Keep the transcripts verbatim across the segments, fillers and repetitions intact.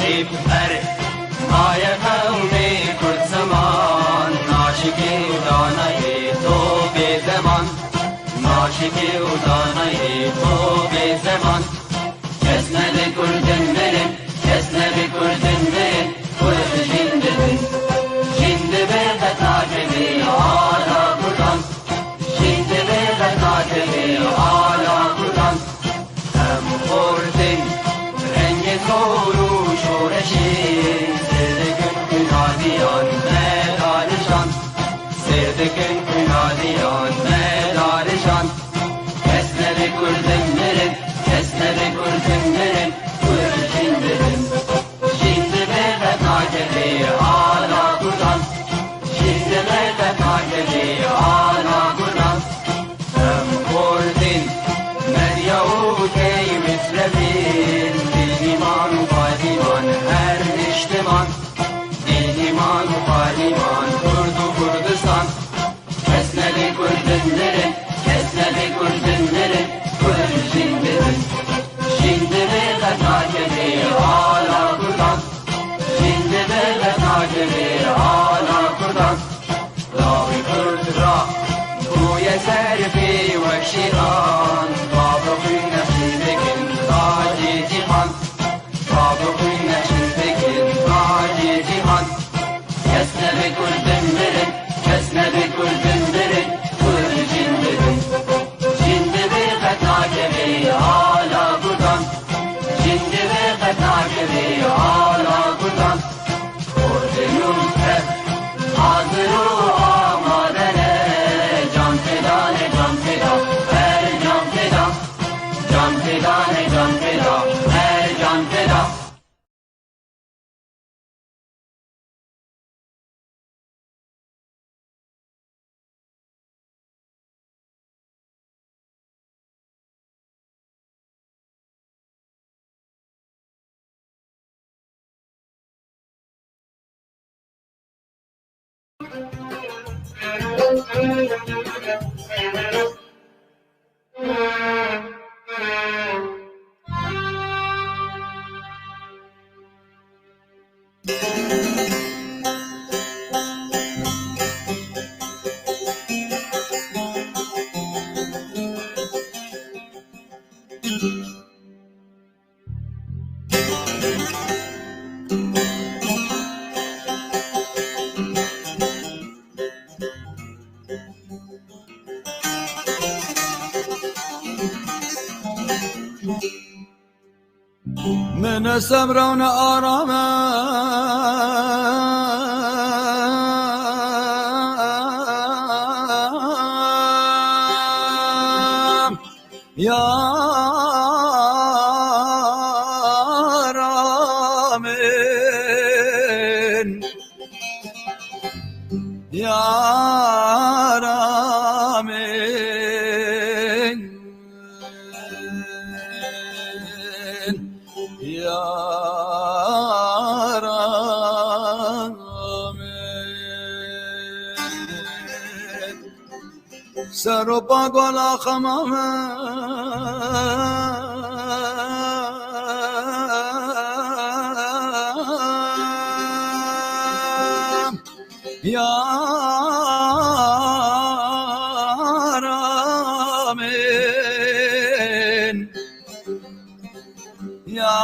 Ber maye qewmê Kurd ziman, naşikê û danayê to bê zeman, naşikê û danayê to bê zeman. Kes nebe Kurdin mirin, kes nebe Kurdin mirin, Kurd jîn dibin. Jîn dibe qet nakevê ala Kurdan, jîn dibe qet nakevê ala Kurdan. Em xortin rengê zor û şoreşê, sêr dikin xwîna diyan me darijan, sêr dikin xwîna diyan me darijan. Kes nebe Kurdin mirin, kes nebe Kurdin mirin, Kurd jîn dibin. Jîn dibe qet nakevê ala Kurdan, jîn dibe qet nakevê ala Kurdan. Em Kurdin, Medya û Key Mitrevîn, Dîlîman û Balîman, her niştiman, Dîlîman û Balîman, Kurd û Kurdistan. Kes nebe Kurdin mirin, kes nebe Kurdin mirin, Kurd jîn dibin. Jîn dibe qet nakevê ala Kurdan, jîn dibe qet nakevê ala Kurdan. Lawê Kurd ra bûye serfê wek şêxan, bavê xwîn neşî dikin tacê cîhan, bavê xwîn neşî dikin tacê cîhan. Kes nebe Kurdin mirin, kes nebe Kurdin mirin, Kurd jîn dibin. Jîn dibe qet nakevê ala Kurdan, jîn dibe qet nakevê ala Kurdan. Kurdê nû tev hazir û amade ne, can feda ne, can feda, her can feda. Can feda ne, can feda, her can feda. Min ne sebra ne aram e. Yaramin, yaramin, yaramin. Ser û pa gola xema me. Ya Ramin, Ya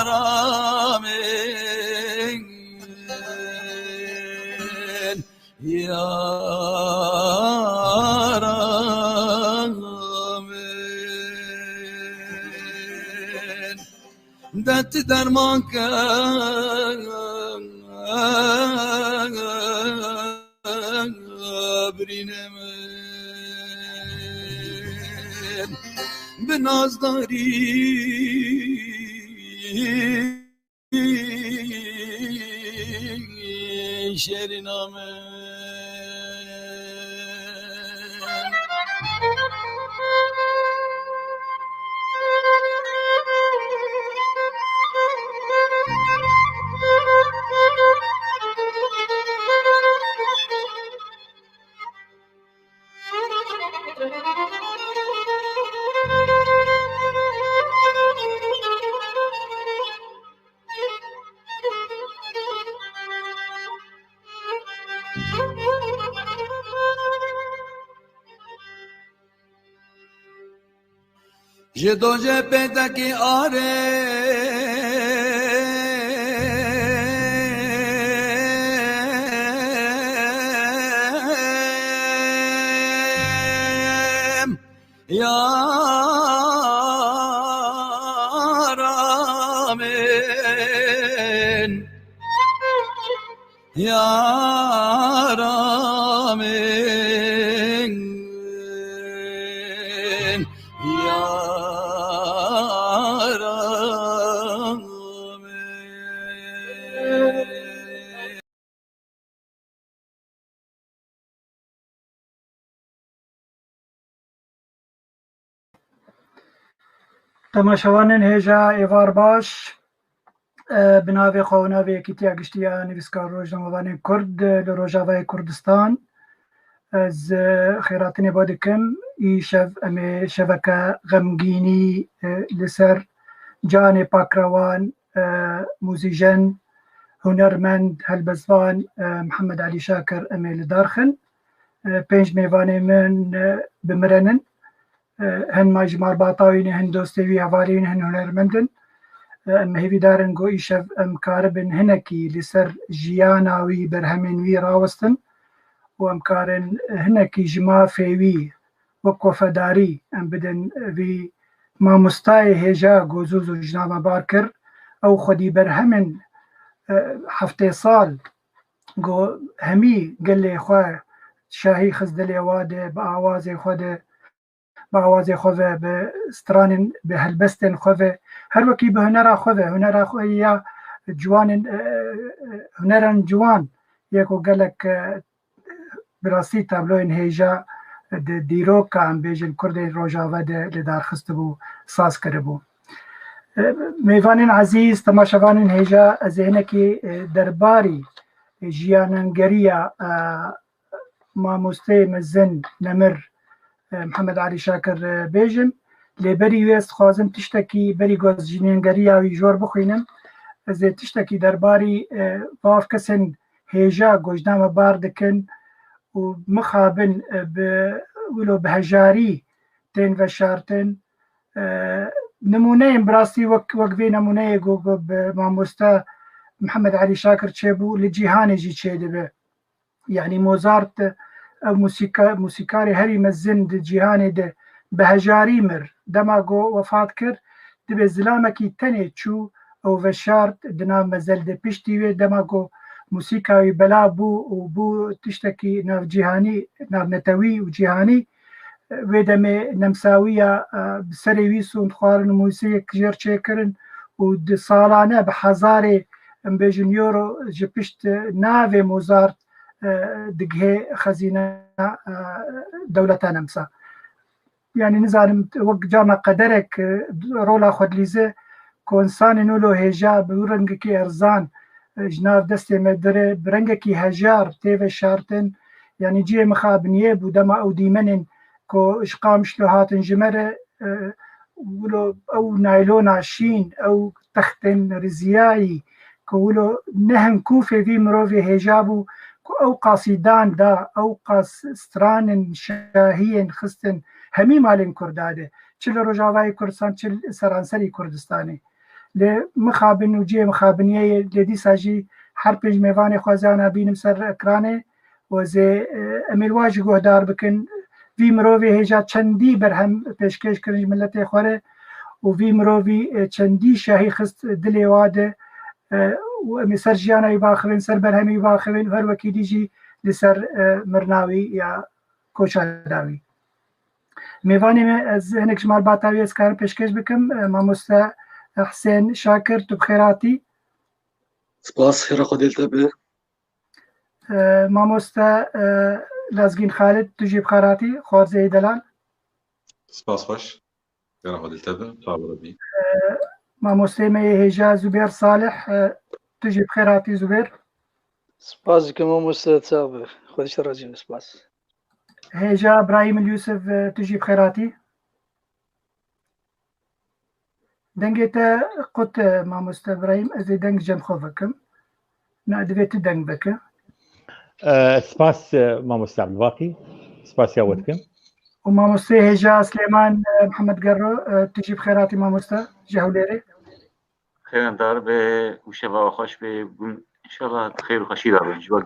Ramin. Ya Ramin. De ti derman ke birîne min. Bi nazdarî Şêrîna min. Ji dojê pêtekî arê Yaramên, yaramên, yaramên. Temaşevanên hêja êvar baş, e, bi navê xwe û navê Yekîtiya Giştî ya Nivîskar Rojnamevanên Kurd, e, li Rojavayê Kurdistan, ez, e, xêratinê bo dikim. Îşev em ê şeveke xemgînî, e, li ser canê pakrewan, e, muzîjen, hunermend, helbestvan, e, Mihemed Elî Şakir em ê li dar xin. E, pênc mêvanê min, e, bi min re nin. E, hin ma ji malbata wî ne, hin dostê wî, hevalê wî ne, hin hunermend in. E, em hêvîdar in ku îşev em karibin hinekî li ser jiyana wî, berhemên wî rawestin û em karin hinekî ji mafê wî wek wefedarî em bidin vî mamostayê hêja ku zû zû ji nav me bar kir. Ew xwedî berhemên, e, heftê sal ku hemî gelê xwe şahî xist dilê wa de, bi awazê xwe de, bi awazê xwe ve, bi stranên, bi helbestên xwe ve, her wekî bi hunera xwe ve, hunera xwe ya ciwanên, e, e, huneran ciwan yê ku gelek, e, bi rastî tabloyên hêja di dîroka, em bêjin, Kurdên Rojava de li dar xistibû, saz kiribû. E, mêvanên ezîz, temaşevanên hêja, ez ê hinekî, e, derbarî jiyanengeriya, e, mamosteyê mezin nemir, e, Mihemed Elî Şakir, e, bêjim. Lê berî wê ez dixwazim tiştekî, berî ku ez jî nêngeriya wî jor bixwînim, ez ê tiştekî derbarî, e, vav kesên hêja ku ji nav me bar dikin û mixabin, e, bi wilo bi hejarî tên veşartin. E, nimûneyên bi rastî wek, wek vê nemûneyê ku, ku bi mamoste Mihemed Elî Şakir çêbû, li cîhanê jî çêdibe. Yanî Mozart, ev musîka-, musîkarê herî mezin di cîhanê de bi hejarî mir. Dema ku wefat kir, dibê zilamekî tenê çû, ew veşart di nav mezel de. Piştî wê dema ku musîka wî bela bû û bû tiştekî navcîhanî, navnetewî û cîhanî, wê demê nemsawiya, e, bi serê wî sûnd xwarin û mûzeyek jêr çêkirin û di salane bi hezarê, em bêjin, euro ji pişt navê Mozart, e, digihê xezîna, e, dewleta nemsa. Yanî nizanim wek carna qederek, e, rola xwe dilîze ku însanên wilo hêja bi wî rengekî erzan, e, ji nav destê me dire, bi rengekî hejar tê veşartin. Yanî cihê mixabiniyê bû dema ew dîmenên ku ji Qamişlo hatin ji me re, e, wilo ew naylona şîn, ew textên riziyayî ku wilo ne hin kûfê vî mirovê hêja bû ku ew qasîdan da, ew qas stranên şahiyên xistin hemî malên Kurda de, çi li Rojavayê Kurdistan, çi li seranserî Kurdistanê. Lê mixabin û cihê mixabiniyê ye, lê dîsa jî her pênc mêvanê xwe ez ana bînim ser ekranê û ez ê, e, em ê li wa jî guhdar bikin. Vî mirovê hêja çendî berhem pêşkêş kirin ji miletê xwe re û vî mirovî, e, çendî şahî xist dilê wa de, e, û em ê ser jiyana wî baxivin, ser berhemê wî baxivin û her wekî dî jî li ser, e, mirina wî ya koça da wî. Mêvanê me, ez hinek ji malbata wî ez karim pêşkêş bikim. E, mamoste Husên Şakir, tu bi xêr hatî. Spas, xêra Xwedê li te be. E, mamoste, e, Lazgîn Xalid, tu jî bi xêr hatî, xwarzeyê delal. Spas xweş. Xêra Xwedê li te be. Sağ ol Rebî. E, mamosteyê me yê hêja Zubêr Salih, e, tu jî bi xêr hatî Zubêr. Spas dikim mamoste, sax be. Xwedê ji te razî be, spas. Hêja Brahîm Yusuf, e, tu jî bi xêr hatî. Dengê te qut, e, mamoste Brahîm, ez ê deng cem xwe vekim. Na, divê tu deng veke. E, spas, e, mamoste Abdulbaqî. Spasiya we dikim. Û mamoste hêja Silêman, e, Mihemed Gerro, e, tu jî bi xêr hatî mamoste ji Hewlêrê. Xêrendar be û şeva we xweş be. Gul, înşallah xêr û xweşî de bin ji we.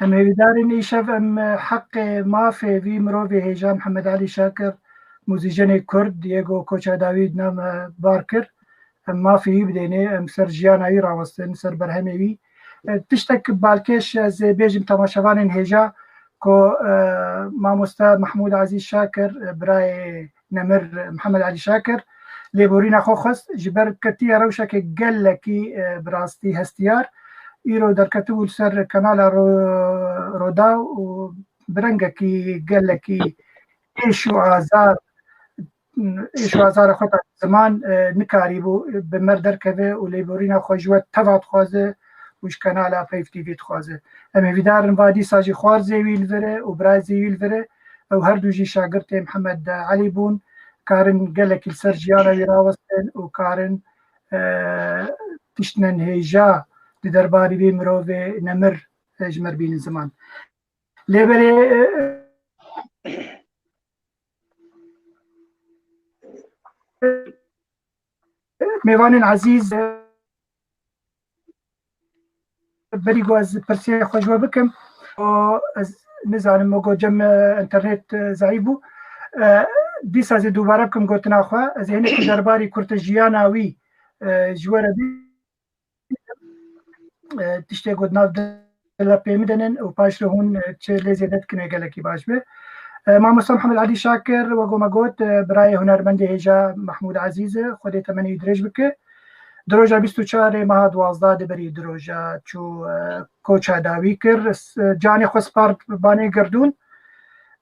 Em hêvîdar in îşev em, e, heqê mafê vî mirovê hêja Mihemed Elî Şakir, muzîjenê Kurd, yê ku koça dawî di nav me bar kir. Em mafê wî bidênê, em ser jiyana wî rawestin, ser berhemê wî. E, tiştek balkêş ez ê bêjim temaşevanên hêja ku, e, mamoste Mehmûd Ezîz Şakir, e, birayê nemir Mihemed Elî Şakir, lêborîna xwe xwest, ji ber ketiye rewşeke gelekî, e, bi rastî hestiyar. Îro derketibû li ser kanala Ro-, Rodaw û bi rengekî gelekî êş û azar, êş û azara xwe ta ziman, e, nikarîbû bi mer derkeve û lêborîna xwe ji we teva dixwaze û ji kanala Peyv T V dixwaze. Em hêvîdar in va dîsa jî xwarzê wî li vir e û birazê wî li vir e. Ew her du jî şagirtê Mihemed Elî bûn, karin gelekî li ser jiyana wî rawestin û karin, e, tiştên hêja di derbarî vê mirovê nemir, e, ji me re bînin ziman. Lê belê, e, e, mêvanên ezîz, e, berî ku ez pirsê xwe ji we bikim, û ez nizanim, me got cem, e, internet, e, zeîf bû. E, dîsa ez ê dubare bikim gotina xwe. Ez ê hinekî derbarî kurtejiyana wî, e, ji we re bî-, e, tiştê ku di nav dila pê min de nin û paş re hûn, e, çi lê zêde dikine gelekî baş be. E, Mamoste Mihemed Elî Şakir, wek ku me got, e, birayê hunermendê hêja Mehmûd Ezîz e, Xwedê temenê wî dirêj bike. Di roja bîst û çarê meha duwazdeh de berî di roja çû, e, koça dawî kir. S-, canê xwe spard banê girdûn.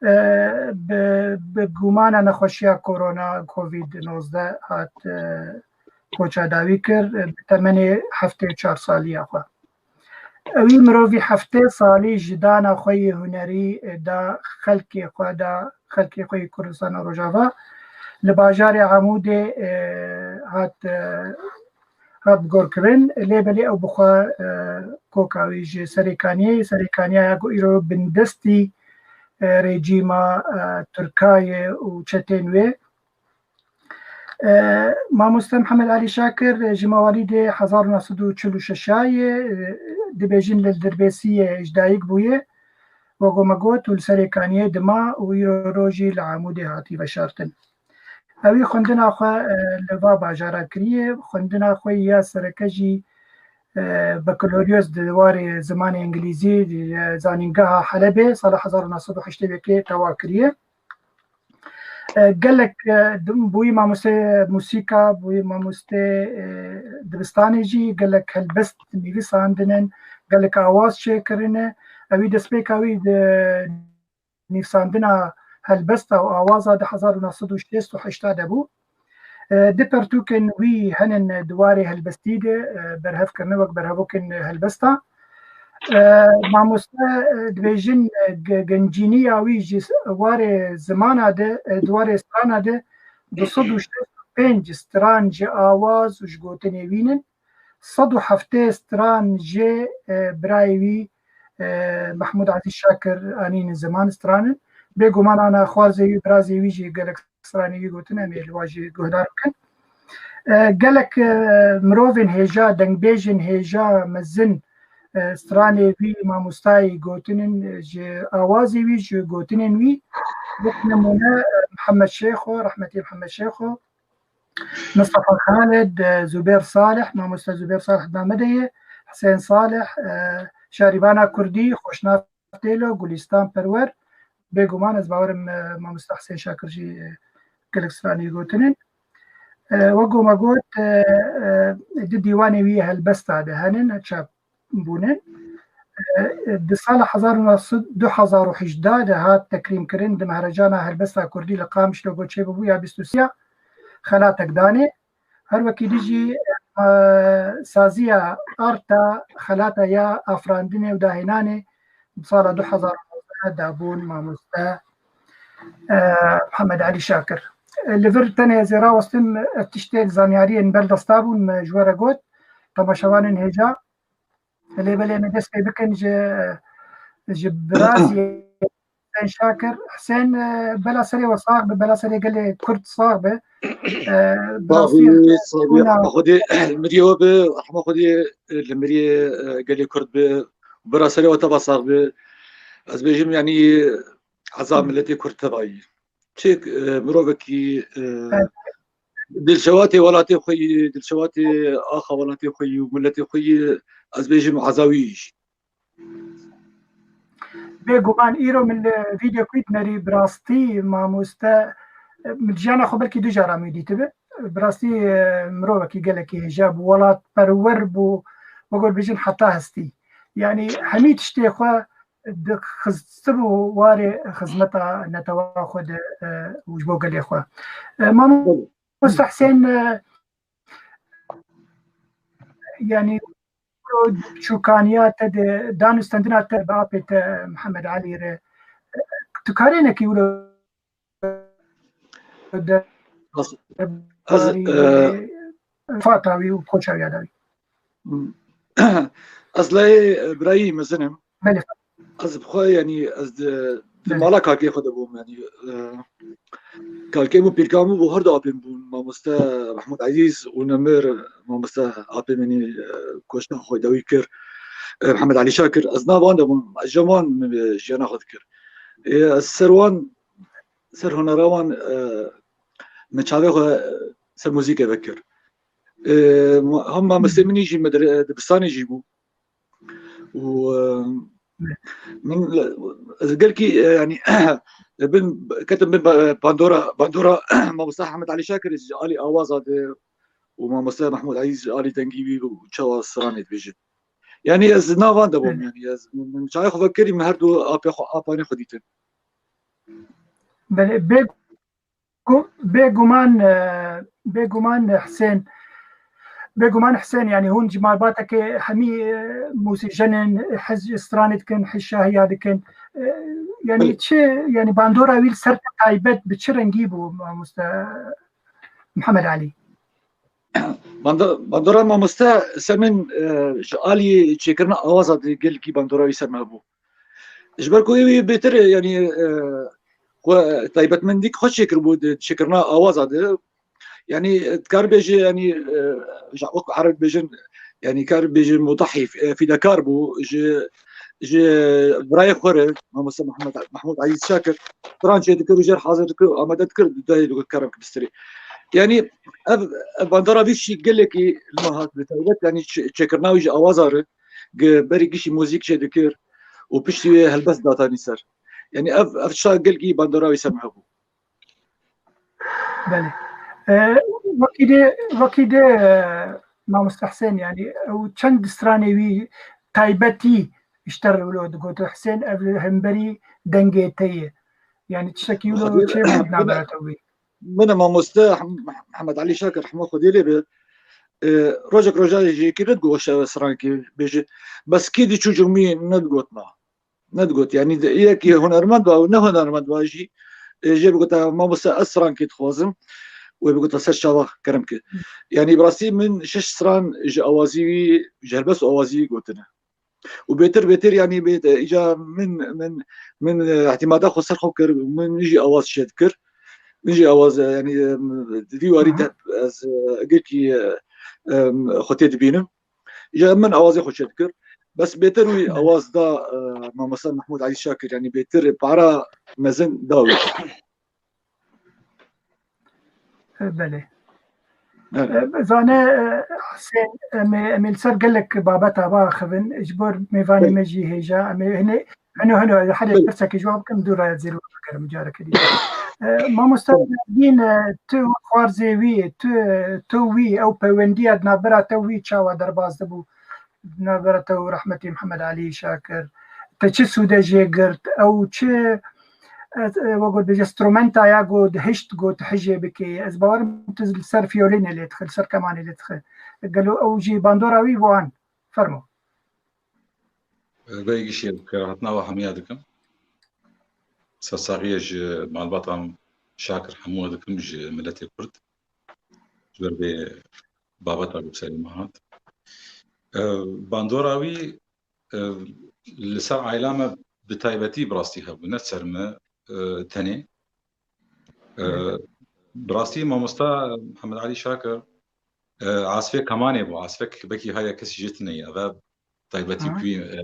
E, bi, bi gumana nexweşiya korona, covid nozdeh hat, e, koça dawî kir, e, bi temenê heftê û çar saliya xwe. Ewî mirovî heftê salî ji dana xwe yê hunerî, e, da xelkê xwe, da xelkê xwe yê Kurdistana Rojava. Li bajarê Amûdê, e, hat, e, hat bigorkirin. Lê belê ew bi xwe, e, koka wî ji Serêkaniyê, Serêkaniya ya ku îro bindestî, e, rejîma, e, Tirka ye û çetên wê. E, Mamoste Mihemed Elî Şakir, e, ji mewalîdê hezar û neh sed û çil û şeş ye, e, dibêjin li Dirbêsiyê ji dayik bûye. Wek ku me got, û li Serêkaniyê dima û îro rojî li Amûdê hatî veşartin. Ewî xwendina xwe, e, li va bajara kiriye. Xwendina xwe ya sereke jî, e, bakaloryoz di warê zimanê îngilîzî, di, e, zanîngeha Helebê sala hezar û neh sed û heştê û yekê tewa kiriye. E, gelek, e, dim-, bûyî mamoste musîka, bûyî mamoste, e, dibistanê jî gelek helbest nivîsandine, gelek awaz çêkirine. Ewî destpêka wî di nivîsandina helbesta û awaza di hezar û neh sed û şêst û heşt de bû. E, di pertûkên wî henin di warê helbestî de, e, berhev kirine wek berhevokên helbesta. E, mamoste, e, dibêjin, e, ge-, gencîniya wî ji s-, warê zimana de, e, di warê strana de du sed û şêst û pênc stran ji awaz û ji gotinê wî nin. Sed û heftê stran jê, e, birayê wî, e, Mehmûd Ezîz Şakir anîn ziman stranin. Bêguman ana xwarzê wî, birazê wî jî gelek stranê wî gotin, em ê li wa jî guhdar bikin. E, gelek, e, mirovên hêja, dengbêjên hêja mezin, e, stranê wî mamostayî gotinin, e, ji awazê wî, ji gotinên wî. Wek nimûne, e, Mihemed Şêxo, rehmetî Mihemed Şêxo, Mistefa Xalid, e, Zubêr Salih, mamoste Zubêr Salih di nav me de ye, Hisên Salih, e, şarîvana kurdî, Xoşnav Têlo, Gulîstan Perwer, bêguman ez bawerim, e, mamoste Hisên Şakir jî, e, gelek stranê wî gotinin. E, wek ku me got, e, e, di dîwanê wî helbesta de henin, çap bûne. E, di sala hezar û neh sed, du hezar û hejdeh de hat tekrîmkirin di Mehrejana Helbesta Kurdî li Qamişlo ku çêbûbû ya bîst û sê ya xelatek danê. Her wekî dî jî, e, saziya arta xelata ya afirandinê û dahênanê di sala du hezar û nozdeh de bûn mamoste, e, Mihemed Elî Şakir. E, li vir tenê ez ê rawestim, ev tiştê li zanyariyên ber desta bûn, me ji we re got, temaşevanên hêja. Lê belê me dest pê bikin ji, ji birazî Husên Şakir. Husên, e, bela serê we sax be, bela serê gelê Kurd sax be. E, bi rastî, e, hûna Xwedê li miriyê we be, rehma Xwedê, e, li miriyê, e, gelê Kurd be, bira serê we teva sax be. Ez bêjim, yanî, eza miletê Kurd tevayî. Çi, e, mirovekî, e, dilşewatê welatê xwe yî, dilşewatê axa welatê xwe yî û miletê xwe yî, ez bêjim, eza wî jî. Bêguman îro min li vîdyoyekî dinerî, bi rastî mamoste, min jiyana xwe belkî du caran wî dîtibi. Bi rastî, e, mirovekî gelekî hêja bû, welatperwer bû, wek bêjin heta hestî. Yanî hemî tiştê xwe dixistibû warê xizmeta netewa xwe de, e, û ji bo gelê xwe. E, mamoste Husên, e, yanî çûkaniya te de, danûstendina te bi apê te Mihemed Elî re, tu karê nekî wilo de Ez, ez, barî e, fata wî û koça wî ya dawî. Ez lê, e, birayî mezin im. Belê. Ez bi xwe, yanî, ez di, di Belê. mala kakê xwe de bûm, yanî, e, kakê min, pîrka min bû, her du apên bûn, mamoste Mehmûd Ezîz û Nemir, mamoste apê min, e, koçka xwe dawî kir, e, Mihemed Elî Şakir. Ez nav wan de bûm, ez ji wan min, e, jiyana xwe dikir. E, ez ser wan, ser hunera wan, e, min çavê xwe, e, ser muzîkê vekir. E, ma-, hem mamostê min jî medre-, dibistanê jî bû. Û, e, min, ez gelkî, e, yanî, bin, ketim bin ba-, bandora, bandora mamoste Ehmed Elî Şakir ji alî awaza de û mamoste Mehmûd Ezîz ji alî dengî wî û çawa stranê dibêjin. Yanî ez nav wan de bûm, Belê. yanî ez, min çavê xwe vekirî, min her du apê xwe, apanê xwe dîtin. Belê, bê-, Gu-, bêguman, e, bêguman, e, Husên, bêguman Husên, yanî hûn ji malbateke hemî, e, mûsîjen in, hez stranê dikin, hez şahiya dikin. E, yanî Belê. çi, yanî bandora wî li ser te taybet bi çi rengî bû, mamoste Mihemed Elî? Bando-, bandora mamoste ser min, e, ji alî çêkirina awaza de gelkî bandora wî ser me bû. Ji ber ku wî bêtir, yanî, e, xwe taybetmendî xwe çêkiribû di çêkirina awaza de. Yanî, e, dikar bêje, yanî, e, ji wek ereb bêjin, yanî kar bêjin mudahî, e, fîdekar bû, ji, ji birayê xwe re, mamoste Mehmet, Mehmûd Ezîz Şakir, stran çêdikir û jê re hazir dikir û amade dikir, dayê digot kerem ki bistirê. Yanî, ev, ev bandora vî şî gelekî li me hat bi taybet, yanî çê-, çêkirina wî ji awaza re, gi-, berî gişî muzîk çêdikir û piştî wê helbest datanî ser. Yanî ev, ev tişta gelkî bandora wî ser me hebû. Belê. E, wekî dê, wekî dê, e, mamoste Husên, yanî ew çend stranê wî taybetî ji te re wilo digot, Husên, ev li hemberî dengê te ye. Yanî tiştekî wilo Xwedê çê bû, min, navbera te wî. Min e mamoste Hem-, Mihemed Elî Şakir, rehma Xwedê lê be. E, rojek roja jê kê nedigot weşe strankê bêje. Bes kê diçû cumî nedigot me. Nedigot. Yanî de, yekî hunermend ba û ne hunermend ba jî, e, jê bigota, mamoste, ez strankê dixwazim. Wê bigota ser çava, kerem ki. Yanî bi rastî min şeş stran ji awazî wî, ji helbest û awazî wî gotine. Û bêtir bêtir, yanî bê-, îca min, min, min, e, îtîmada xwe ser xwe kir, min jî awaz çêdikir. Min jî awaz, e, yanî, e, di vî warî de ez, e, gelkî, e, e, xwe tê dibînim. Îca min awazê xwe çêdikir. Bes bêtir wî awaz da, e, mamoste Mehmûd Ezîz Şakir, yanî bêtir para mezin da wî. Belê. Evet. E, zane, e, Husên, em ê, em ê li ser gelek babeta biaxivin, ji bo mêvanê me jî hêja, em ê hinê, hino, hino, herê pirsekê ji wan bikim, dû raya zêr bikirim, careke dî. E, mamoste, dîn, e, tu xwarzê wî, tu, tu wî, ew pewendiya di navbera te wî çawa derbas dibû? Navbera te û rehmetî Mihemed Elî Şakir, te çi sûde jê girt? Ew çi, ez, e, we got bêje, strumenta ya ku dihişt ku tu hijê bikê? Ez bawerim tu li ser fiyolînê lê dixî, li ser kemanê lê dixî. Gelo ew jî bandora wî bû an? Fermo. Vê gişê bi xêrhatina we hemiya dikim. Sersaxiye ji malbata Şakir hemû dikim, ji miletê Kurd. Ji ber vê babeta ku serê me hat. E, bandora wî, e, li ser aîla me bi taybetî bi rastî hebû, ne ser me, e, tenê. E, bi rastî mamosta Mihemed Elî Şakir, e, asfê kemanê bû, asfek belkî haya kesî jê tune ye. Ev taybetî wî, e,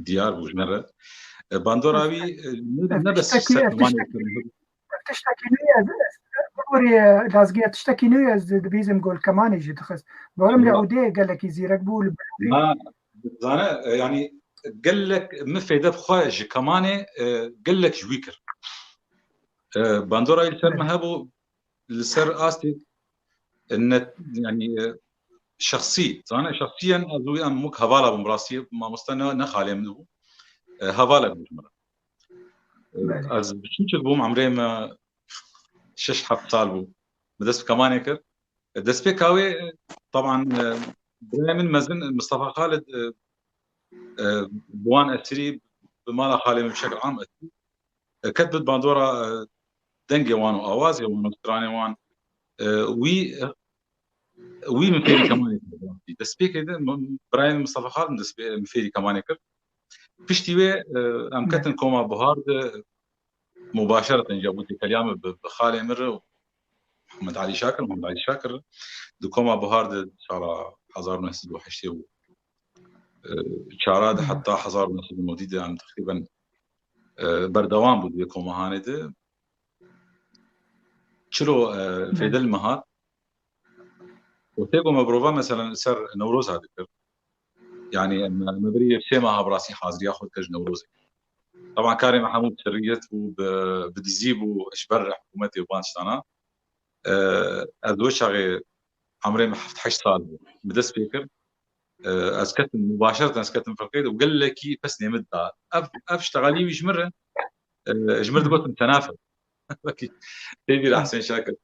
diyar bû ji me re. E, bandora wî, e, ne, ne bes ser kemanê. Tiştekî nû ye, ez, ez, ez, ez, tiştekî nû ye, ez dibîzim gol kemanê jî dixist. Barim lê Odê gelekî zîrek bû li Ma, zane, e, yanî gelek min fêde bi xwe ji kemanê, e, gelek ji wî kir. E, bandora wî li ser me hebû, li ser astê, e, net, yanî, e, şexsî, zane, şexsiyen ez û em wek hevala bûn, bi rastî mamoste ne, ne xalê min bû. E, hevalek bû ji min re. E, ez biçûçik bûm, emrê me şeş heft sal bû. Min dest bi kemanê kir. Destpêka wê, e, teban, e, birayê min mezin, e, Mistefa Xalid, e, e, bi wan esirî bi mala xalê min bi şekil am esirî. E, ket bi bandora, e, dengê wan û awazê wan û stranê wan. E, wî, e, wî min fêrî kemanê kir. Destpêkê de min, birayê min Mistefa Xalid min dest pê, min fêrî kemanê kir. Piştî wê, e, em ketin koma buhar de, mubaşereten ya bû têkeliya min bi, bi xalê min re û Mihemed Elî Şakir, Mihemed Elî Şakir di koma buhar de sala hezar û neh sed û heştê û çar de heta hezar û neh sed û newî de em teqrîben, e, berdewam bû di vê komahanê de. Çilo, e, fêde li me hat. Û tê ku me birova meselen li ser Newroza dikir. Yanî me, me berî sê meha bi rastî haziriya xwe dikir ji Newrozê. Teban karê me hemû bi sirriyet bû, bi, bi dizî bû, ji ber hikûmetê û van tiştana. E, ez wê çaxê emrê min heft heşt sal bû. Min dest pê kir. E, ez ketim, mubaşereten ez ketim firqeyê de û gelekî pesnê min da. Ev, ev ştexelî wî ji min re, e, ji min re digotin Senafir. Wekî tê bîra Hesên Şakir.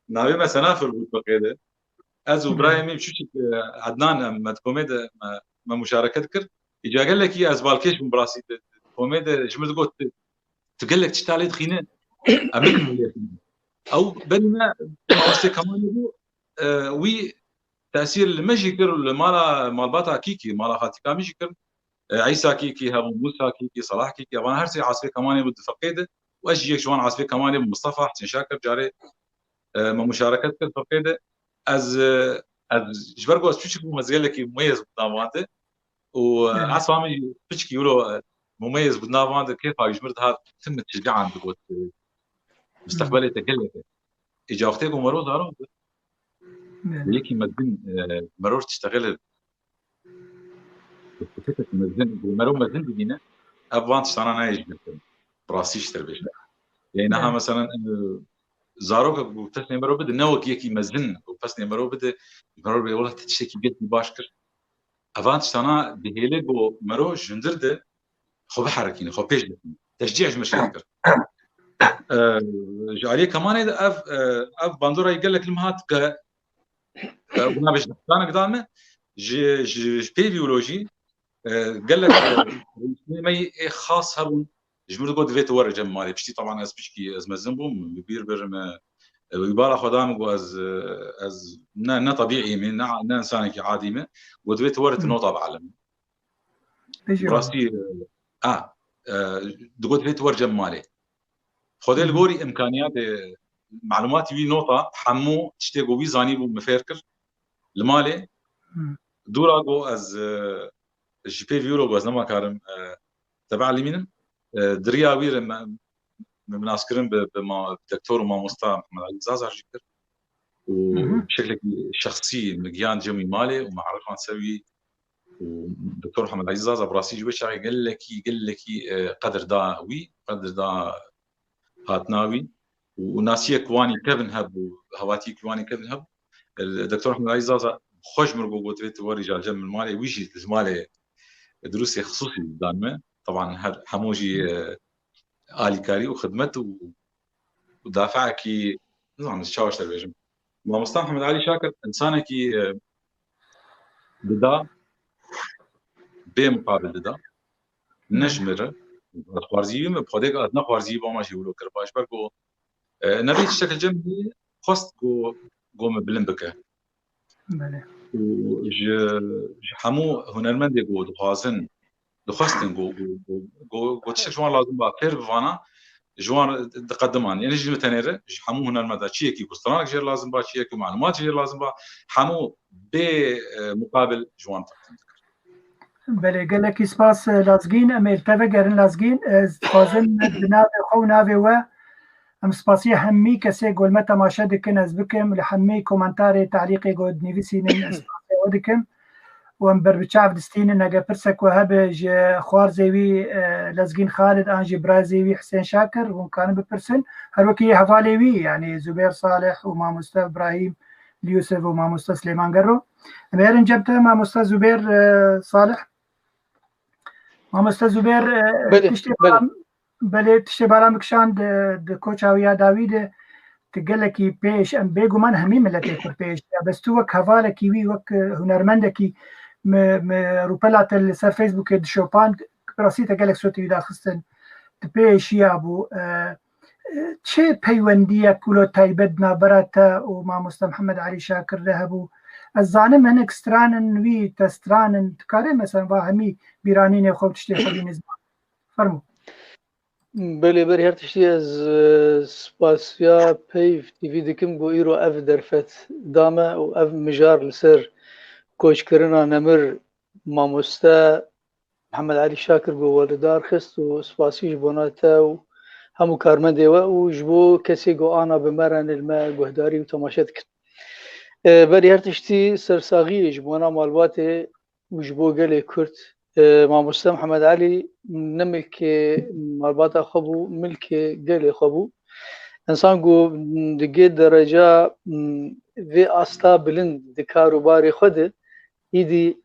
Navê me Senafir bû firqeyê de. Ez û birayê min çûçik, e, Ednan, em, me di komê de me, me muşareke dikir. Îca gelekî ez balkêş bûm bi rastî di, di komê de ji min digot, "Tu, tu gelek tişta lê dixîne." Em nikin lê dixîne. Ew berî me mawestê kemanê bû, e, wî tesîr li me jî kir û li mala malbata Kîkî, mala xaltîka min jî kir. E, Îsa Kîkî hebû, Mûsa Kîkî, Salah Kîkî, evan her sê asfê kemanê bû di firqê de. Û ez jî yek ji wan asfê kemanê bûm, Mistefa Hesên Şakir, carê, e, me muşareket kir firqê de. Ez, e, ez ji ber ku ez çûçik bûm, ez gelekî mumeyez bûm navande. Û, e, esfa min jî piçkî wilo, e, mumeyez bû navande, kêfa wî ji mir dihat, tim min tişgehan digot, e, mustaqbelê te gelek e. Îca wextê ku mero zarok bû, yekî mezin, e, mero tiştexele Mezin, mero mezin dibîne, ev van tiştana nayê ji bîr kirin. Bi rastî ji te bêjim. Yanî niha, evet, meselen, e, zarokek ku pesnê mero bide, ne wek yekî mezin ku pesnê mero bide, mero bê, "Wela te tiştekî gelkî baş kir." Evan tiştana dihêle ku mero ji hundir de xwe biherekîne, xwe pêş bixîne. Teşcî ji min şêr kir. E, ji aliyê kemanê de ev, e, ev bandora gelek li min hat ke, e, bûna bêjin, danek dan me, ji, ji, ji pê vî wilo jî, e, gelek, e, rêşnê me yê xas hebûn, ji min digot, "Divê tu were cem malê." Piştî, teban, ez piçkî, ez mezin bûm, bi bîr birim, e, e, wî bala xwe da min, got, ez, e, ez ne, ne tebîî me, ne, ne insanekî adî me, got, "Divê tu were tu nota bielime." Bi rastî, e, a, e, digot, "Divê tu were cem malê." Xwedê li gorî îmkaniyatê, malûmatî wî, nota, hemû tiştê ku wî zanîbû min fêr kir li malê. Dûra ku ez, e, ji pê vî wilo ku ez nema karim, e, te bielîmînim. E, di riya wî re me, me, me nas kirin bi, bi ma-, bi doktor û mamosta Mihemed Elî Zaza jî kir. Û bi şeklekî şexsî min gihan cem wî malê û me erifand ser wî. Û doktor Mihemed Elî Zaza bi rastî ji wê çaxê gelekî, gelekî, e, qedir da wî, qedir da hatina wî. Û, û nasiyek wanî kevin hebû, hevatiyek wanî kevin hebû. E, doktor Mihemed Elî Zaza xwe ji min got, "Divê tu werî îca cem min malê." Wî jî ji malê dirûsê xisûsî dan me. Teban her hemû jî, e, alîkarî û xidmet û, û dafeekî, nizanim çawa ji te bêjim. Mamosta Mihemed Elî Şakir insanekî, e, dida, bê muqabil dida. Ne ji min re. Ez xwarzî wî me, bi Xwedê ez ne xwarzî wî bama jî wilo kir. Baş ber ku, e, nebê tiştek li cem wî xwest ku, ku me bilind bike. Belê. Û ji, ji hemû hunermendê ku dixwazin dixwestin ku, ku, ku, ku, ku tiştek ji wan lazim ba fêr bivana, ji wan diqediman. Yanî ji min tenê re, ji hemû hunermenda çiyekî ku stranek jê lazim ba, çiyekî malumat jê lazim ba, hemû bê, e, muqabil ji wan teqdim dikir. Belê, gelekî spas, e, Lazgîn. Em ê li te vegerin, Lazgîn. Ez dixwazim di navê xwe û navê we em spasiya hemî kesê ku li me temaşe dikin ez bikim, li hemî komentarê, talîqê ku dinivîsînin ez spasiya we dikim. Û em ber bi çav distînin, eger pirsek we hebe ji xwarzê wî, e, Lezgîn Xalid an jî birazê wî Hisên Şakir, hûn karin bipirsin. Her wekî hevalê wî, yanî Zubêr Salih û mamoste Ibrahîm Yusuf û mamoste Silêman Gerro. Em ê herin cem te, mamoste Zubêr, e, Salih. Mamoste Zubêr, e, Belê, tiştê belê. Bala, belê, tiştê bala min kişand, e, di koça wî ya dawî de, tu gelekî pêş, em bêguman hemî miletê Kurd pêş. Ya bes tu wek hevalekî wî, wek, e, hunermendekî mi, mi rûpela te li ser Facebookê dişopand, bi rastî te gelek sotî wî daxistin. Tu pêşiya bû, e, e, çi peywendiyek wilo taybet navbera te û mamoste Mihemed Elî Şakir de hebû? Ez zanim hinek stranin wî te stranin, dikarê mesela va hemî bîranînê xwe û tiştê xwe bîne ziman. Fermo. Belê, berî her tiştî ez, e, spasiya Peyv T V dikim ku îro ev derfet da me û ev mijar li ser koçkirina nemir mamoste Mihemed Elî Şakir ku we li dar xist û spasî ji bona te û hemû karmendê we û ji bo kesê ku ana bi me re ne li me guhdarî û temaşe dikin. E, berî her tiştî sersaxiyê ji bona malbatê û ji bo gelê Kurd, e, mamoste Mihemed Elî ne milkê malbata xwe bû, milkê gelê xwe bû. Însan ku digê dereca, m, vê asta bilind di kar û barê xwe de, îdî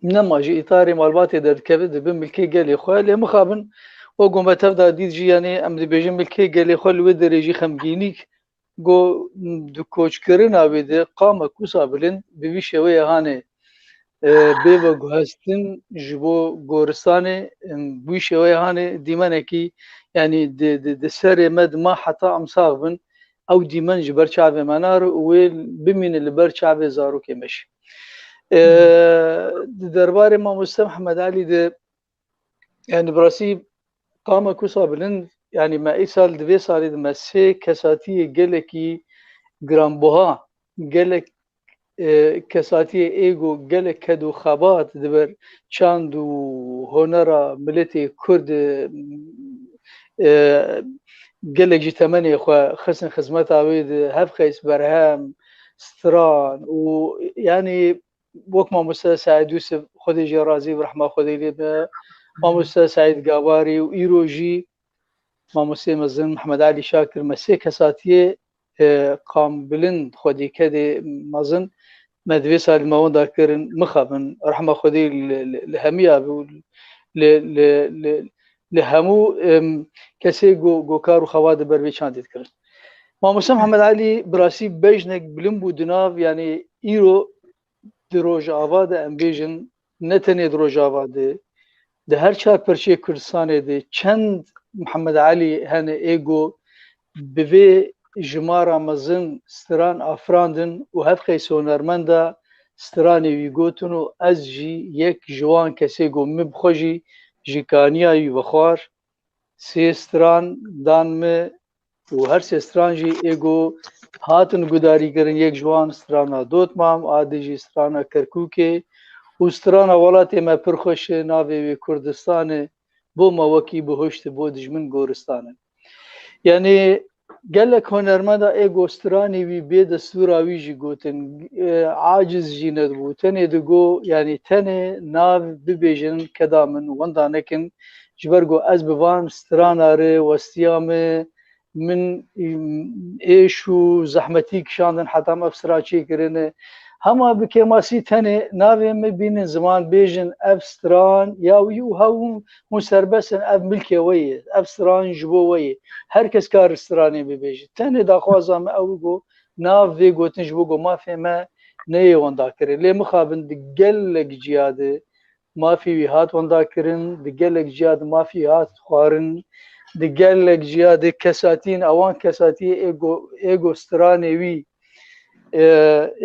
nema ji îtarê malbatê derdikeve, dibe milkê gelê xwe. Lê mixabin, wek ku me tev de dît jî, yanî em dibêjin milkê gelê xwe, li wê derê jî xemgînîk ku di koçkirina wê de qama kusa bilind bi vî şêweyê hanê, e, bê veguhestin ji bo goristanê, em, bi wî şêweyê hanê dîmenekî, yanî di, di, di serê me dima heta em sax bin, ew dîmen ji ber çavê me nare û wê bimîne li ber çavê zarokê me jî. E, di derbarê mamoste Mihemed Elî de, yanî bi rastî qama kusa bilind, yanî me îsal di vê salê de me sê kesatiyê gelekî giranbuha, gelek, e, kesatiyê ê ku gelek ked û xebat di ber çand û honera miletê Kurd, e, e, gelek ji temenê xwe xistin xizmeta wê de, Hevqeys Berhem, stran û yanî wek mamoste Seîd Yûsif, Xwedê jê razî bi, rehma Xwedê lê be, mamoste Seîd Gabarî û îro jî mamoste mezin Mihemed Elî Şakir, me sê kesatiyê, e, qambilind xwedîkedê mezin me di vê salî me wenda kirin, mixabin, rehma Xwedê li, li, li hemiya be û li, li, li, li hemû, em, kesê go, go kar û xebat di ber vê çandê dikirin. Mamoste Mihemed Elî bi rastî bejnek bilind bû di nav, yanî îro di Rojava de em bêjin, ne tenê di Rojava de, di her çar perçeyê Kurdistanê de çend Mihemed Elî hene ê ku bi vê jimara mezin stran afirandin û Hevqeys hunermenda stranê wî gotin û ez jî yek ji wan kesê ku min bi xwe jî ji kaniya wî vexwar, sê stran dan min û her sê stran jî ê ku hatin gudarîkirin, yek ji wan strana Dotmam, a di jî strana Kerkûkê û strana Welatê Me Pir Xweş e, navê wê Kurdistan e, bo me wekî bihuşt e, bo dijmin goristan e. Yanî gelek hunermenda ê ku stranê wî bê destûra wî jî gotin, e, aciz jî nedibû. Tenê digo, yanî tenê nav bibêjin keda min, wenda nekin, ji ber ku ez bi van strana re westiya me, min, êş û zehmetî kişandin heta em ev stran çêkirine. Hema bi kêmasî tenê navê min bînin ziman bêjin ev stran ya wî û hew hûn serbest in, ev milkê we ye, ev stran ji bo we ye. Her kes kar stranê bibêje. Tenê daxwaza me ew e ku nav vê gotin ji bo ku mafê me neyê wendakirin. Lê mixabin di gelek ciya de mafê wî hat wendakirin, di gelek ciya de mafê wî hat xwarin, di gelek ciya de kesatiyên ewan kesatiyê ê ku, ê ku stranê wî, e,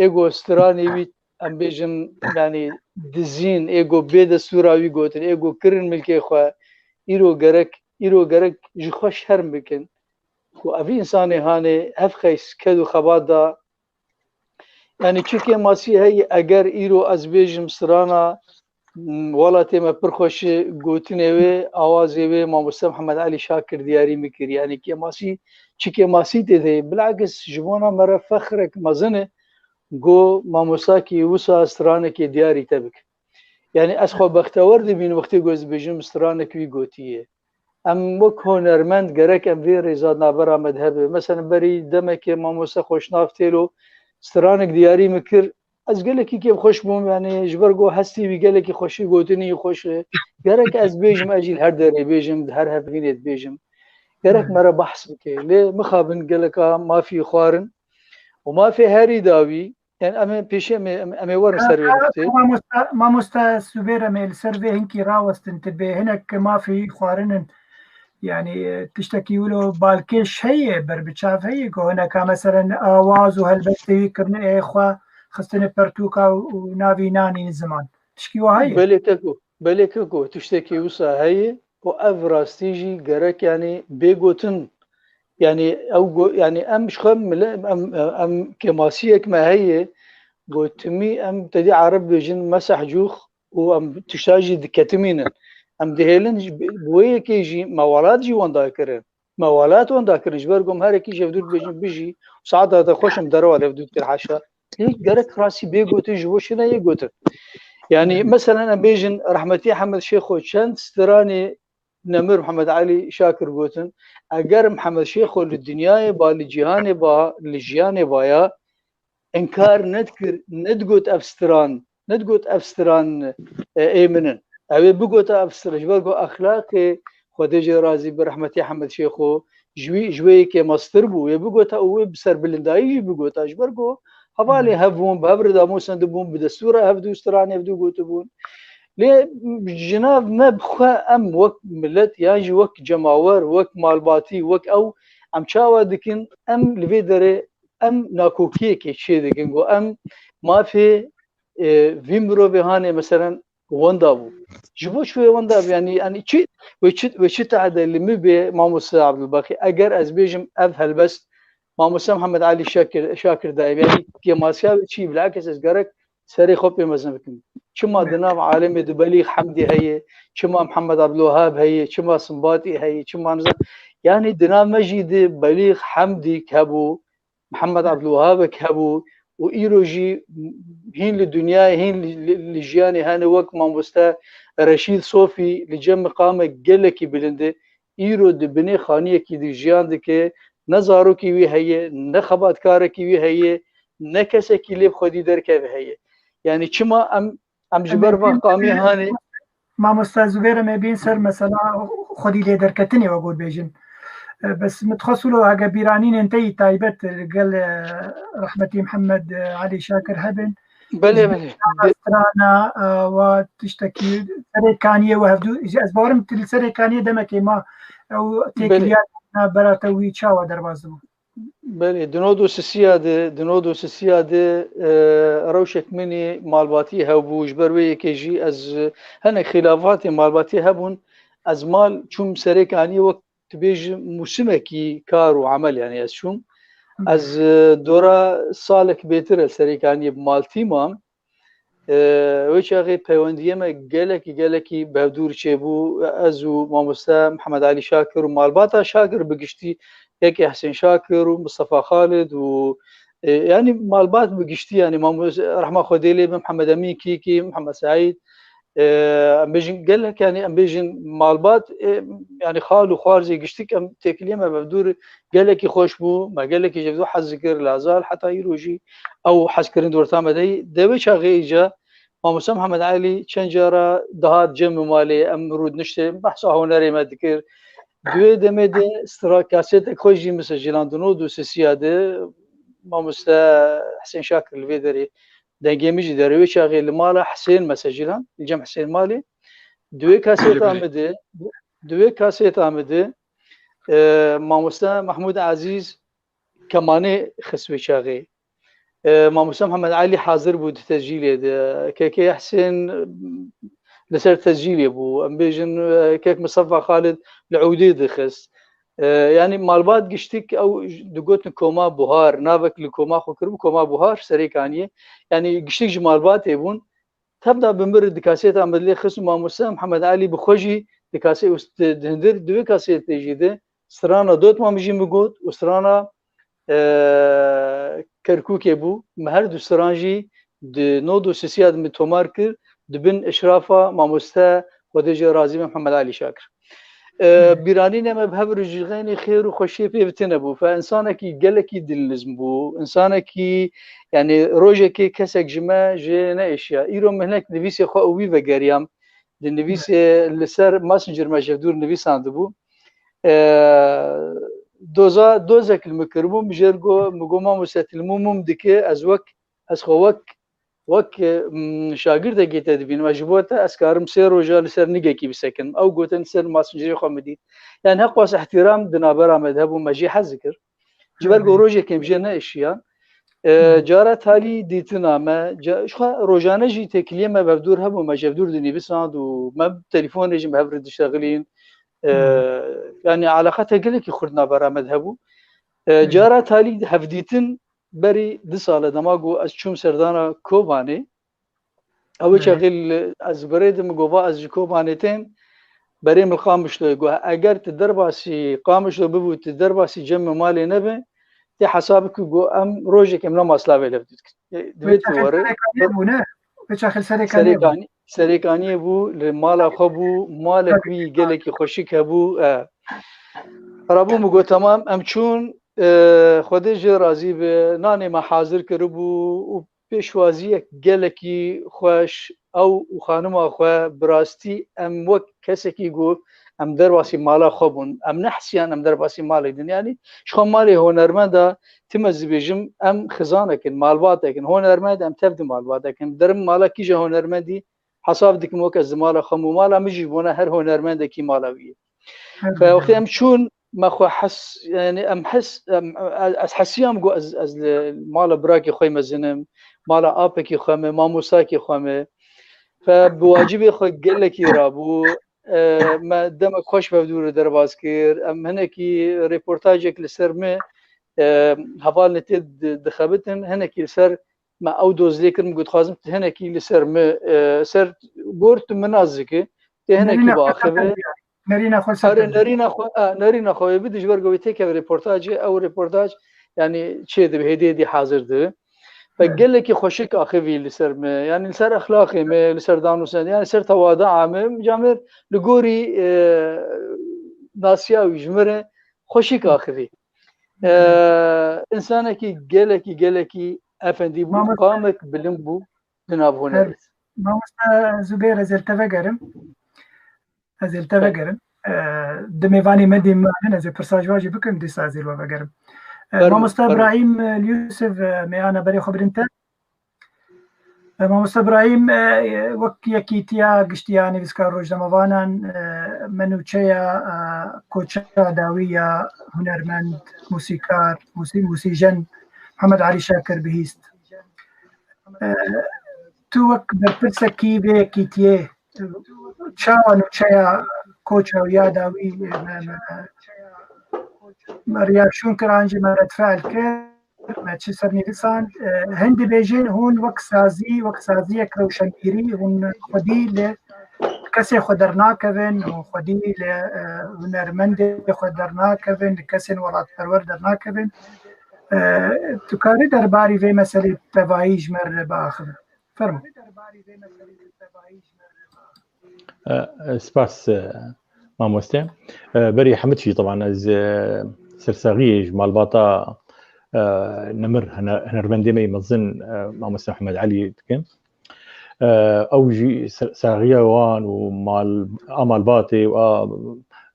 ê ku stranê wî em bêjin, yanî dizîn, ê ku bê destûra wî gotin, ê ku kirin milkê xwe, îro gerek, îro gerek ji xwe şerm bikin. Ku evî însanê hanê hev qeys ked û xebat da, yanî çi kêmasî heye, eger îro ez bêjim strana, m, welatê me pir xweş e, gotinê wê, awazê wê mamoste Mihemed Elî Şakir diyarî min kir. Yanî kêmasî, çi kêmasî tê de ye. Bilakis ji bona me re fexrek mezin e, go mamostakî wisa stranekê diyarî te bike. Yanî ez xwe bextewer dibînim wextê ku ez dibêjim stranek wî gotiye. Em wek hunermend gerek em vê rêza navbera me de hebe. Mesela berî demekê mamoste Xweşnav Têlo stranek diyarî min kir. Ez gelekî kêfxweş bûm, yanî ji ber ku hestî wî gelekî xweşî gotinî xweş e. Gerek ez bêjim, ez jî li her derê bêjim, di her hevînê dibêjim. Gerek me re behs bike. Lê mixabin geleka mafî xwarin û mafê herî dawî, yanî em ê pêşî em ê, em, em ê werin ser wê nuqtê. Mamosta, mamosta Zubêr, em ê li ser vê hinkî rawestin, tu bê hinek mafê xwarin in. Yanî, e, tiştekî wilo balkêş heye, berbiçav heye, ku hineka meselen awaz û helbestê wî kirine ê xwe xistine pertûka û, û navî nanîn ziman. Tişkî wa heye? Belê keko, belê keko, tiştekî wisa heye û ev rastî jî gerek, yanî bê gotin, yanî ew go-, yanî em ji xwe mile-, em, em kêmasiyek me heye, gotimî em tedî ereb bêjin meseh cûx û em tişta jî diketimînin. Em dihêlin ji, bi wê yekê jî me welat jî wenda kirin. Me welat wenda kirin, ji ber ku em herekî ji hevdû dibêjin bijî, saeta te xweş em derewa li hevdû dikin haşa. Lê gerek rastî bê gotin, ji bo şine yê gotin. Yanî, meselen, em bêjin, rehmetî Hemed Şêxo çend stranê nemir Mihemed Elî Şakir gotin, eger Mihemed Şêxo li dinyayê ba, li cîhanê ba, li jiyanê ba ya, inkar nedikir, nedigot ev stran, nedigot ev stran, e, ê min in. Ew ê bigota ev stran, ji ber ku exlaqê Xwedê jê razî bi rehmetî Hemed Şêxo ji wî, ji wê yekê mestir bû. Wê bigota û wê bi serbilindayî jî bigota. Ji ber ku hevalê hev bûn, bi hev re damosen dibûn, bi destûra hevdû stranê hevdû gotibûn. Lê ji nav me bi xwe em wek milet yan jî wek cemawer, wek malbatî, wek ew, em çawa dikin, em li vê derê em nakokiyekê çê dikin ku em mafê, e, vî mirovê hanê meselen wenda bû. Ji bo çi wê wenda bû? Yanî, yanî çi, wê çi, wê çi tehde li min bê mamoste Abdulbaqî? Eger ez bêjim ev helbest mamoste Mihemed Elî Şakir, Şakir dayê. Yanî kêmasiya wê çi? Bilakis ez gerek serê xwe pê mezin bikim. Çima di nav alemê de Belîx Hemdî heye, çima Mihemed Abdulwehab heye, çima Simbatî heye, çima nizam. Yanî di nav me jî de Belîx Hemdî hebû, Mihemed Abdulwehabek hebû û îro jî hîn li dinyayê, hîn li, li, li jiyanê hene wek mamoste Reşîd Sofî li cem miqamek gelekî bilind e. Îro di binê xaniyekî de jiyan dike, ne zarokî wî heye, ne xebatkarekî wî heye, ne kesekî lê bi xwedî derkeve heye. Yanî çima em, em ji ber van qamê hanê. Mamoste Zubêr, em ê bîn ser mesela xwedî lê derketinê, we got bêjin. E, bes min dixwest wilo hege bîranînên te yî taybet li gel, e, rehmetî Mihemed, e, Elî Şakir hebin. Belê, belê. Strana, e, wa tiştekî serê kaniyê we hevdû, ez bawerim tu li serê kaniyê demekê ma ew têkiliya bera te wî çawa derbas dibû? Belê, di nod û sisiya de, di nod û sisiya de, e, rewşek min ê malbatî hebû, ji ber wê yekê jî ez, e, hinek xîlafatê malbatî hebûn, ez mal çûm serê kaniyê wek tu bêjî mûsimekî kar û emel, yanî ez çûm. Ez, e, dora salek bêtir ez serê kaniyê bi mal tî mam. E, wê çaxê peywendiyê me gelekî, gelekî bi hevdûr çêbû. Ez û mamoste Mihemed Elî Şakir û malbata Şakir bi giştî, yekê Hesên Şakir û Mistefa Xalid û, e, yanî malbat bi giştî, yanî mamos-, rehma Xwedê lê bin, Mihemed Emîn Kîkî, Mihemed Seîd, e, em bêjin gelek, yanî em bêjin malbat, e, yanî xal û xwarzê giştik em têkiliyê me bi hevdûr gelekî xweş bû, me gelekî ji hevdû hez dikir, lazal heta îro jî ew hezkirin di orta me de ye. Di wê çaxê îca mamoste Mihemed Elî çend cara dihat cem û malê, em rûdiniştê behsa hunerê me dikir. Di wê demê de stra-, kasetek xwe jî mesecilan di nod û sisiya de mamoste Hesên Şakir li vê derê dengê min jî dere. Wê çaxê li mala Hesên mesecilan, li cem Hesên malê. Di wê kaseta min de, di wê kaseta min de, e, mamoste Mehmûd Ezîz kemanê xist wê çaxê. E, Mamoste Mihemed Elî hazir bû di tescîlê de. Kekê Hesên, e, li ser tescîlê bû. Em bêjin, e, kek Mistefa Xalid li ewdê dixist. E, yanî malbat giştik ew digotin Koma Buhar. Navek li koma xwe kiribû Koma Buhar, Serêkaniyê. Yanî giştik ji malbatê bûn. Tevda bi mir di kaseta min dilê xist û Mamoste Mihemed Elî bi xwe jî di kase-, di, di hundir di wê kasetê jî de strana Dotma min jî min got û strana, e, Kerkûkê bû. Me her du stran jî di nod û sisiya de min tomar kir, di bin işrafa Mamoste Xwedê jê razî be Mihemed Elî Şakir. E, bîranînê me bi hev re ji xeynî xêr û xweşiyê pê bi tine bû. Fe insanekî gelekî dilnizm bû. Insanekî, yanî rojekê kesek ji me jê neêşiya. Îro min hinek nivîsê xwe û wî vegeriyam. Di nivîsê li ser Messenger me ji dûr nivîsandibû. E, doza, dozek li min kiribû, min jê re got, min got, "Mamoste, tu li min mum dike, ez wek, ez xwe wek, wek, mm, şagirdekî te dibînim. Ez ji bo te, ez karim sê roja li ser nigekî bisekinim." Ew gotin, ser Messengerê xwe min dît. Yani heqwas ihtiram di navbera me de hebû, me jê hez dikir. Ji ber ku rojekê em jê neêşiyan. E, cara talî dîtina me, ca-, ji xwe rojane jî têkiliyê me bi hevdûr hebû, me ji hevdûr dinivîsand û me telefonê jî bi hev re diştexilîn. E, yani eleqete gelekî xurt navbera me de hebû. E, cara talî hevdîtin berî du sal e dema ku ez çûm serdana Kobanê. Ew çaxî li, ez birê de min got, "Va ez ji Kobanê tên, berê min Qamişloyê." Got, "Eger tu derbasî Qamişlo bibû, tu derbasî cem min malê nebe, tê hesab bike." Got, "Em rojek em nema silavê lev dikin." E, divê tu were. Serêkaniyê bû, ne? Wê çaxê li Serêkaniyê bû. Serêkanî-, Serêkaniyê bû, li mala xwe bû, malek wî gelekî xweşik hebû. E. Rabû min got, "Temam, em çûn, e, Xwedê jê razî be, nanê me hazir kiribû û pêşwaziyek gelekî xweş, ew û xanima xwe, bi rastî em wek kesekî ku em derbasî mala xwe bûn. Em nehesiyan em derbasî malê din. Yanî ji xwe malê hunermenda, tim ez dibêjim, em xizanek in, malbatek in. Hunermend em tev di malbatek in. Derim mala kîje hunermendî, hesab dikim wek ez di mala xwe bûm. Mala min jî bona her hunermendekî mala wî ye." Fe wextê em çûn, me xwe hes, yani em hes, em, ez, ez hesiyam ku ez, ez li mala birakê xwe mezin im, mala apekî xwe me, mamostakê xwe me. Fe bi wacibê xwe gelekî rabû. E, me demek xweş bi hevdû re derbas kir. Em hinekî reportajek li ser me, e, hevalên tê di-, dixebitin, hinekî li ser me ew doz lê kir, min got, "Dixwazim tu hinekî li ser me, e, ser gor tu min nas dike, tê hinekî biaxive." Nerîna xwe ser Are, nerîna xwe, a, nerîna xwe wê bide, ji ber ku wê têkeve reportajê, ew reportaj, yani çê dibe, hêdî hêdî hazir dibe. Ve gelekî xweşik axivî li ser me, yani li ser exlaqê me, li ser danûsên, yani ser tewada me, camêr li gorî, e, nasiya wî ji me re xweşik axivî. E, insanekî gelekî, gelekî efendî bû, qamek bilind bû di nav hunerê. Mamoste Zubêr, ez ê li te vegerim. Ez ê li te vegerim. E, di mêvanê me dê manin, ez ê pirsa ji wan jî bikim, dîsa ez ê li we vegerim. E, Mamoste Îbrahîm, e, Yusuf, e, mêhana berê xwe birin te. E, Mamoste Îbrahîm, e, wek Yekîtiya Giştî ya Nivîskar Rojnamevanan, e, me nûçeya, e, koça dawî ya hunermend, mûsîkar, mûsî-, mûsîjen Mihemed Elî Şakir bihîst. E, tu wek berpirsekî vê yekîtiyê, çawa nûçeya koça wî ya dawî me, me, me reaksiyon kir, an jî me redfe'l kir, me çi sernivîsand. E, hin dibêjin hûn wek sazî, wek saziyek rewşenbîrî, hûn xwedî li kesê xwe dernakevin, hûn xwedî li, e, hunermendê xwe dernakevin, li kesên welatperwer dernakevin. E, tu karî derbarî vê meselê tevayî ji me re biaxive? Fermo. E, e, spas, e, mamoste. E, berî hemû tiştî, teban, ez, e, sersaxiyê ji malbata, e, nemir hene-, hunermendê me yê mezin, e, mamoste Mihemed Elî dikim. E, ew jî ser-, saxiya wan û mal-, a malbatê û a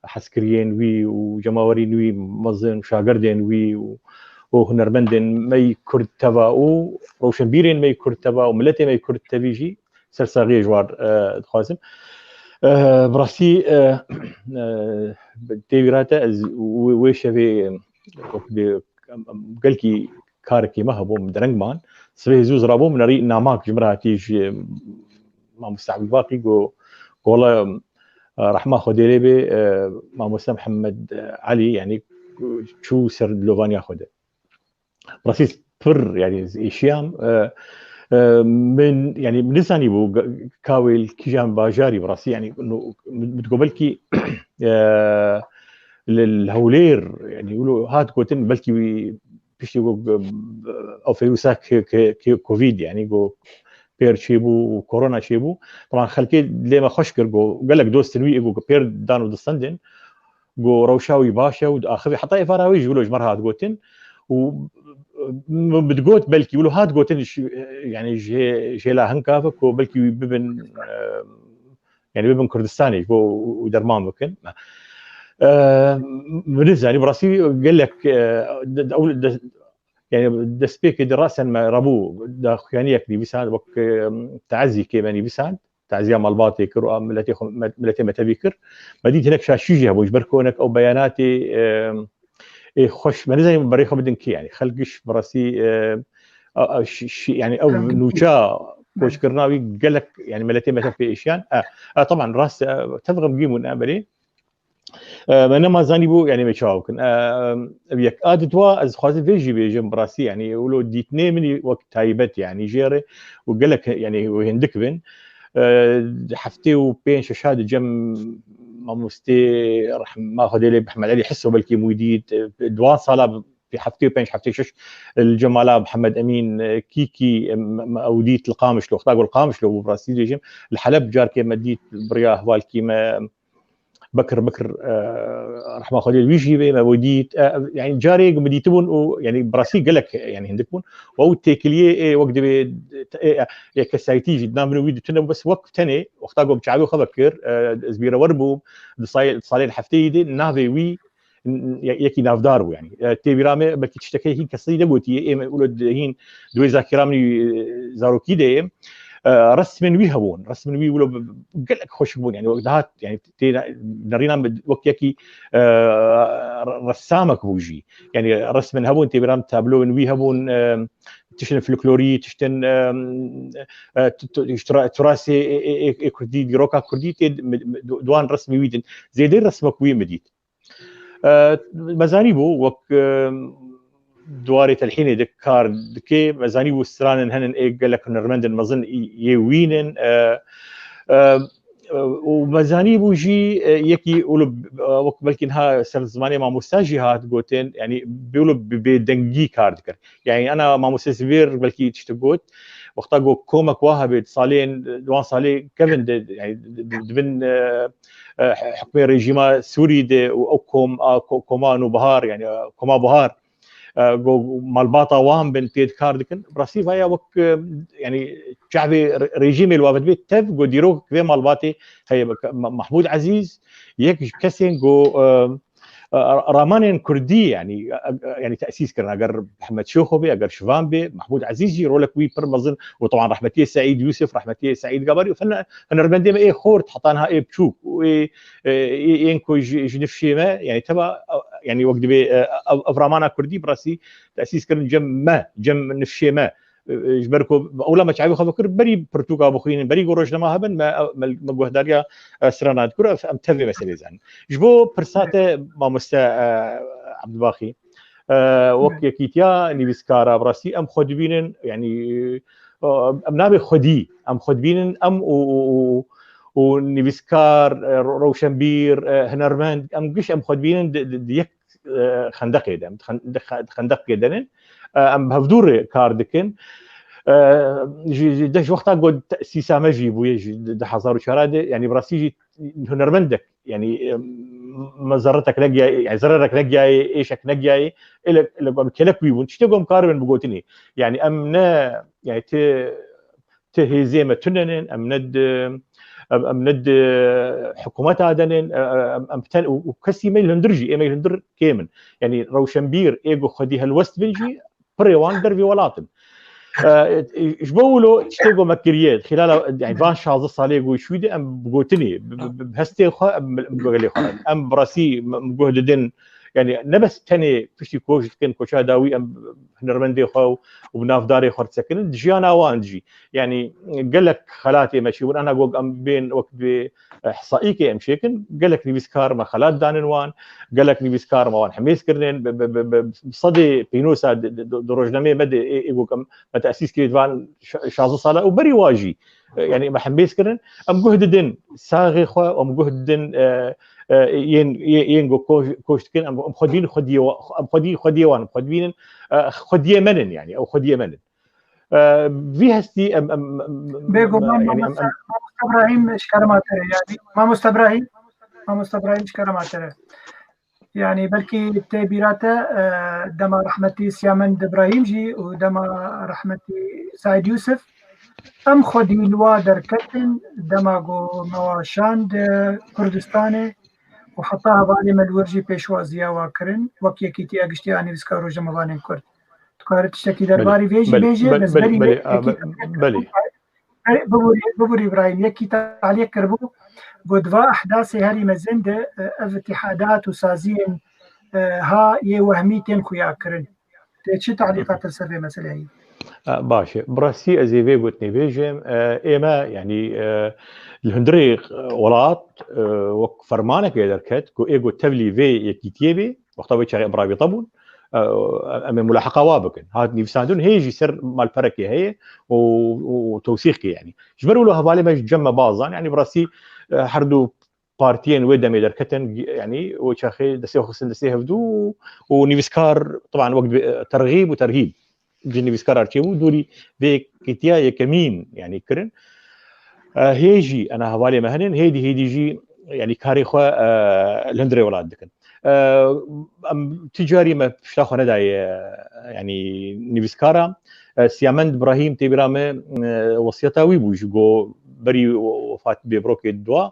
hezkiriyên wî û cemawerên wî mezin û şagirdên wî û, û hunermendên me yî Kurd teva û rewşenbîrên me yî Kurd teva û miletê me yî Kurd tevî jî sersaxiyê ji wan, e, dixwazim. E, bi rastî, e, e, tê bîra te ez wê, wê şevê, e, wek bi, em, em, gelkî karekî me hebû, min dereng man. Sibê zû zirabû, min erî namak ji min re hatî ji Mamoste Ebdulbaqî got, gola, e, rehma Xwedê lê bê, e, Mamoste Mihemed Elî, yanî çû ser dilovaniya xwe de. Bi rastî pir, yanî ez êşiyam, e, e, min, yanî min nizanîbû ga-, ka wê li kîjan bajarî, bi rastî, yanî no-, min, min digot belkî, e, li, li Hewlêr, yanî wilo hat gotin, belkî wî piştî got, e, ew fêrûsa ke, ke, ke covid, yanî got pêr çêbû û korona çêbû. Teban xelkê lê me xweş kir, got gelek dostên wî ê got pêr dan û distendin. Got rewşa wî baş e û diaxivê, heta êvara wê jî wilo ji me re hat gotin û min digot belkî wilo hat gotin, ji, yanî ji, ji hêla hinka ve ku belkî wî bibin, e, yanî bibin Kurdistanê ji bo û derman bikin. E, min nizanî, bi rastî gelek, e, de, de, ew de, yanî destpêkê de rasen me rabû daxuyaniyek nivîsand, wek, e, teezîkê me nivîsand. Teziya malbatê kir û miletê xwe, me-, miletê me tevî kir. Me dît hinek şaşî jî hebû, ji ber ku hinek ew beyanatê, e, ê xweş, me nizanî berê xwe bidin kê, yanî xelk giş bi rastî, e, a, a, şi-, şi-, yanî ew nûça koçkirina wî gelek, yanî miletê me tev pê êşiyan. E, e, teban rast, e, tev xemgîn bûn, e, belê. E, me nema zanîbû, yanî me çawa bikin. E, ev yek. A di dua, ez dixwazim vê jî bêjim, bi rastî, yanî wilo dîtinê min wek taybet, yanî jê re û gelek, yanî wê hindik bin. E, heftê û pênc şeş de cem mamostê rehma Xwedê lê Mihemed Elî Hiso belkî min wî dît, e, di wan sala bi heftê û pênc heftê şeş li cem mala Mihemed Emîn, e, Kîkî, e, m-, m-, ew dît li Qamişlo, wexta ku li Qamişlo bû, bi rastî dibêjim, li Heleb carkê me dît bi riya hevalkî me, Bekir, Bekir, e, rehma Xwedê li wî jî bê, me wê dît. E, yanî carê min dîtibûn û, yanî bi rastî gelek, yanî hindik bûn. Û ew têkiliyê, ê, wek divê, ê, ê, ê, kesayîtî jî di nav min û wî de tune bû, bes wek tenê, wexta ku bi çavê xwe vekir, e, ez bîrewer bûm, di say-, di salên hefteyî de navê wî, n-, n-, ye-, yekî navdar bû, yanî. E, tê bîra me, belkî tiştekê hîn kesî negotiye, ê me wilo di hîn di wê zakira min, e, zarokî de ye. E, resmên wî hebûn, resmên wî wilo bi, bi, gelek xweşik bûn, yanî wek dihat, yanî tê nerîna min wek yekî, e, re-, resamek bû jî. Yanî resmên hebûn, tê bîra min tabloyên wî hebûn, e, tiştên folklorî, tiştên, e, e, tu-, tu-, ji tura-, turasê ê, ê, ê, ê kurdî, dîroka kurdî tê mi-, mi-, du-, duan resmê wî din. Zêdê resmek wî min dît. E, me zanîbû wek, e, di warê telhînê de kar dike, me zanîbû stranên henin ê gelek hunermendên mezin yê wî nin. E, e, û me zanîbû jî, e, yekî wilo, e, wek belkî niha ser zimanê mamosta jî hat gotin, yanî wilo bi bêdengî kar dikir. Yanî ana mamoste Zivêr belkî tiştek got, wexta got komek wa hebe di salên, di wan salê kevin de, yanî di, di, di bin, e, e, hukmê rejîma Sûrî de û ew kom, a, ko-, koma Nûbihar, yanî, e, koma Buhar, e, go malbata wan bin tê di kar dikin. Bi rastî vaya wek, e, yanî çavê re-, rejîmê li wa ve dibê tev go dîrok vê malbatê heye. Ma-, Mahmûd Ezîz yek ji kesên go, e, e, ramanên kurdî, yanî, e, e, yanî tesîs kirin. Eger Mihemed Şêxo bê, eger Şivan bê, Mahmûd Ezîz jî rolek wî pir mezin û teban rehmetiyê Seîd Yûsif, rehmetiyê Seîd Gabarî û hene hunermendê me ê xort, heta niha ê biçûk û ê, e, ê, ên ku ji, ji nifşê me, yanî teva, e, yanî wek dibê, e, ev, ev ramana kurdî bi rastî tesîs kirin cem me, cem nifşê me. E, e, ji ber ku ewla me çavê xwe vekir, berî pirtûka bixwînin, berî ku rojnama hebin, me, me, me guhdariya, e, strana dikur, em tevê meselê zanin. Ji bo pirsa te, mamoste, e, Ebdulbaxî, e, wek yekîtiya nivîskara, bi rastî em xwe dibînin, yanî, e, em nabê xwedî, em xwe dibînin, em û, û, û, û nivîskar, e, ro-, rewşenbîr, e, hunermend, em giş em xwe dibînin di, di, di yek, e, xendeqê de, em di xen-, di xe-, di xendeqê de ne. E, em bi hevdû re kar dikin. E, ji, ji, de ji wexta ku tesîsa me jî bûye, ji di, di hezar û çar de, yanî bi rastî jî hunermendek, yanî, e, me zerretek negiyaye, yanî zererek negiyaye, êşek negiyaye, ê le, le, em kêlek wî bûn. Tiştê ku em karibin bi gotinê. Yanî em ne, yanî ti, ti hêzê me tune nin, em ne di, em, em ne di hikûmeta de nin, e, e, em, em ten û, û kesî me li hundir jî, ê me li hundir kêm in. Yanî rewşenbîr, ê ku xwedî helwest bin jî, pirê wan dervê welat in. E, ji bo wilo tiştê ku me kiriye, xilala, yanî van şazdeh salê ku şûy de em bi gotinê, bi, bi, bi hestê xwe, em, em bi gelê xwe. Em bi rastî, em guh didin, Yani ne bes tenê piştî koç dikin, koça dawî em hunermendê xwe û bi navdarê xwe disekinin, di jiyana wan jî. Yani gelek xelatê me çêbûn, ana got em bên wek dibê, e, ihsaîkê em çêkin, gelek nivîskar me xelat danin wan, gelek nivîskar me wan hemêz kirinin, bi, bi, bi, bi sedê pênosa di, di, di, di rojnameyê me de ê, ê got em me tesîs kirî di van şa-, şazdeh sala û berî wa jî, e, yani me hemêz kirin. Em guh didin saxê xwe, em guh didin, e, e, yên, yên, yên ku koş, koş dikin, em, em xwedî xwediyê wa-, em xwedî xwediyê wan, em xwedî bînin, e, xwediyê me nin, yani ew xwediyê me nin. E, vî hestî em, em, em, Bêguman, em, yani em, mamoste, em mamoste Ibrahîm ji kerema te re, yani mamoste Ibrahîm, mamoste Ibrahîm ji kerema te re. Yani belkî tê bîra te, e, dema rehmetî Siyamend Ibrahîm jî û dema rehmetî Saîd Yûsif, em xwedî li wa derketin, dema ku me wa şand, e, Kurdistanê û heta hevalê me li wir jî pêşwaziya wa kirin, wek Yekîtiya Giştî ya Nivîskar û Rojnamevanên Kurd. Dikare tiştekî Belê, derbarî vê jî belê, bêje, belê, bes belê, berî belê, a, yekî belê. Bibûrî, bibûrî Îbrahîm, yekî talîq kiribû, got, di va ehdasê herî mezin de, e, ev îtîhadat û saziyên, e, ha yê wehmî tên xuya kirin. Tê çi talîqat li ser vê meseleyê? E, baş e. Bi rastî ez ê vê gotinê bêjim. E, ême, yanî, e, li hundirê, e, welat, e, wek fermanekê derket ku ê got tevlî vê yekîtiyê bê, wexta wê çaxê em rabîte bûn, e, em ê mulaheqa wa bikin. Hat nivîsandin, hê jî ser malperekê heye û, û tewsîqê, yanî. Ji ber wilo hevalê me ji cem me bazan, yanî bi rastî, e, her du partiyên wê demê derketin, yanî wê çaxê destê xwe xistin destê hevdû û nivîskar, teban wek dibê, e, terxîb û terhîb ji nivîskara çêbû, dûrî vê yekîtiya yekemîn, yanî kirin. E, hê jî ena hevalê me hene, hêdî hêdî jî, yanî karê xwe, e, li hundirê welat dikin. E, em ti carî me pişta xwe nedaye, yanî nivîskara. E, Siyamend Ibrahîm tê bîra me, e, wesiyeta wî bû, ji go berî wefat bê birokê dua.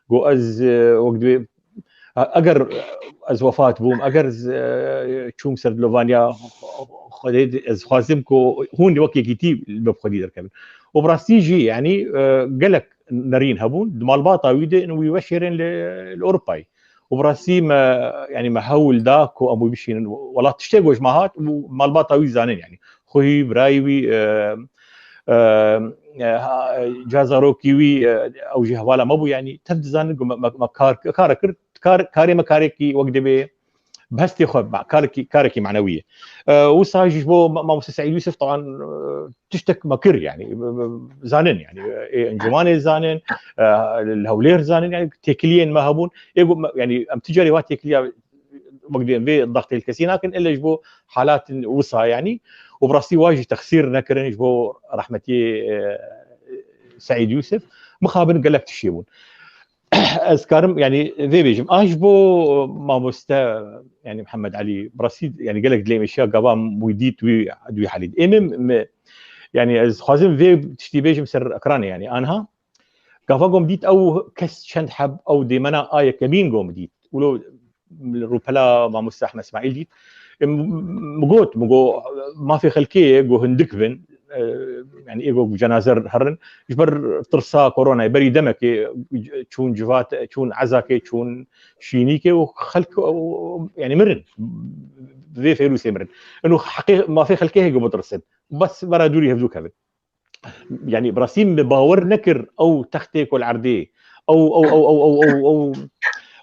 Got ez, e, wek dibê, eger ez wefat bûm, eger ez, e, çûm ser dilovaniya Xwedê, ez xwazim ku hûn wek yekîtî li me bi xwedî derkevin. Û bi rastî jî, yanî, e, gelek nerîn hebûn, di malbata wî de wî veşêrin li, li Ewropayê. Û bi rastî me, yanî me hewl da ku em wî bişînin welat. Tiştê ku ji me hat û malbata wî zanin, yanî xwehî, birayî wî, e, e, e, ha, ca zarokî wî, e, ew jî hevala me bû, yanî tev dizanin ku me, me, me kar, kar kir, kar, karê me karekî wek dibê bi hestê xwe, me, karekî, karekî manewî ye. E, wisa jî ji bo ma-, mamoste Seîd Yûsif, teban, e, tiştek me kir, yanî, e, e, zanin, yanî, e, ê encûmanê zanin, e, li Hewlêr zanin, yanî têkiliyên me hebûn. Ê got me, yanî em ti carî va têkiliya wek dibê vê daxtê li kesî nakin, ille ji bo halatin wisa, yanî, û bi rastî wa jî texsîr nekirin ji bo rehmetiyê, e, Seîd Yûsif. Mixabin gelek tiştê bûn. Ez karim, yanî, vê bêjim. A ji bo mamoste, yanî, Mihemed Elî, bi rastî, yanî, gelek dilê min şiya gava wî dît, wî, wî halî. Ê min, mi, yanî, ez xwazim vê tiştî bêjim ser ekranê, yanî, anha. Gava gom dît ew kes çend heb ew dêmena a yekemîn gom dît. Wilo li rûpela mamoste Ehmed Smaîl dît. Em, mi got, mi got, mafê xelkê ye, got hindik bin, e, yanî ê got cenaze herin. Ji ber tirsa koronayê berî demekê çûn civat, çûn ezakê, çûn şînîkê û xelk, û, yanî mirin. Vê fêrûsê mirin. Eno heqê mafê xelkê heye ku bitirsin. Bes vera dûrî hevdû kevin. Yanî bi rastî min bawer nekir ew textê ku li erdê, ew,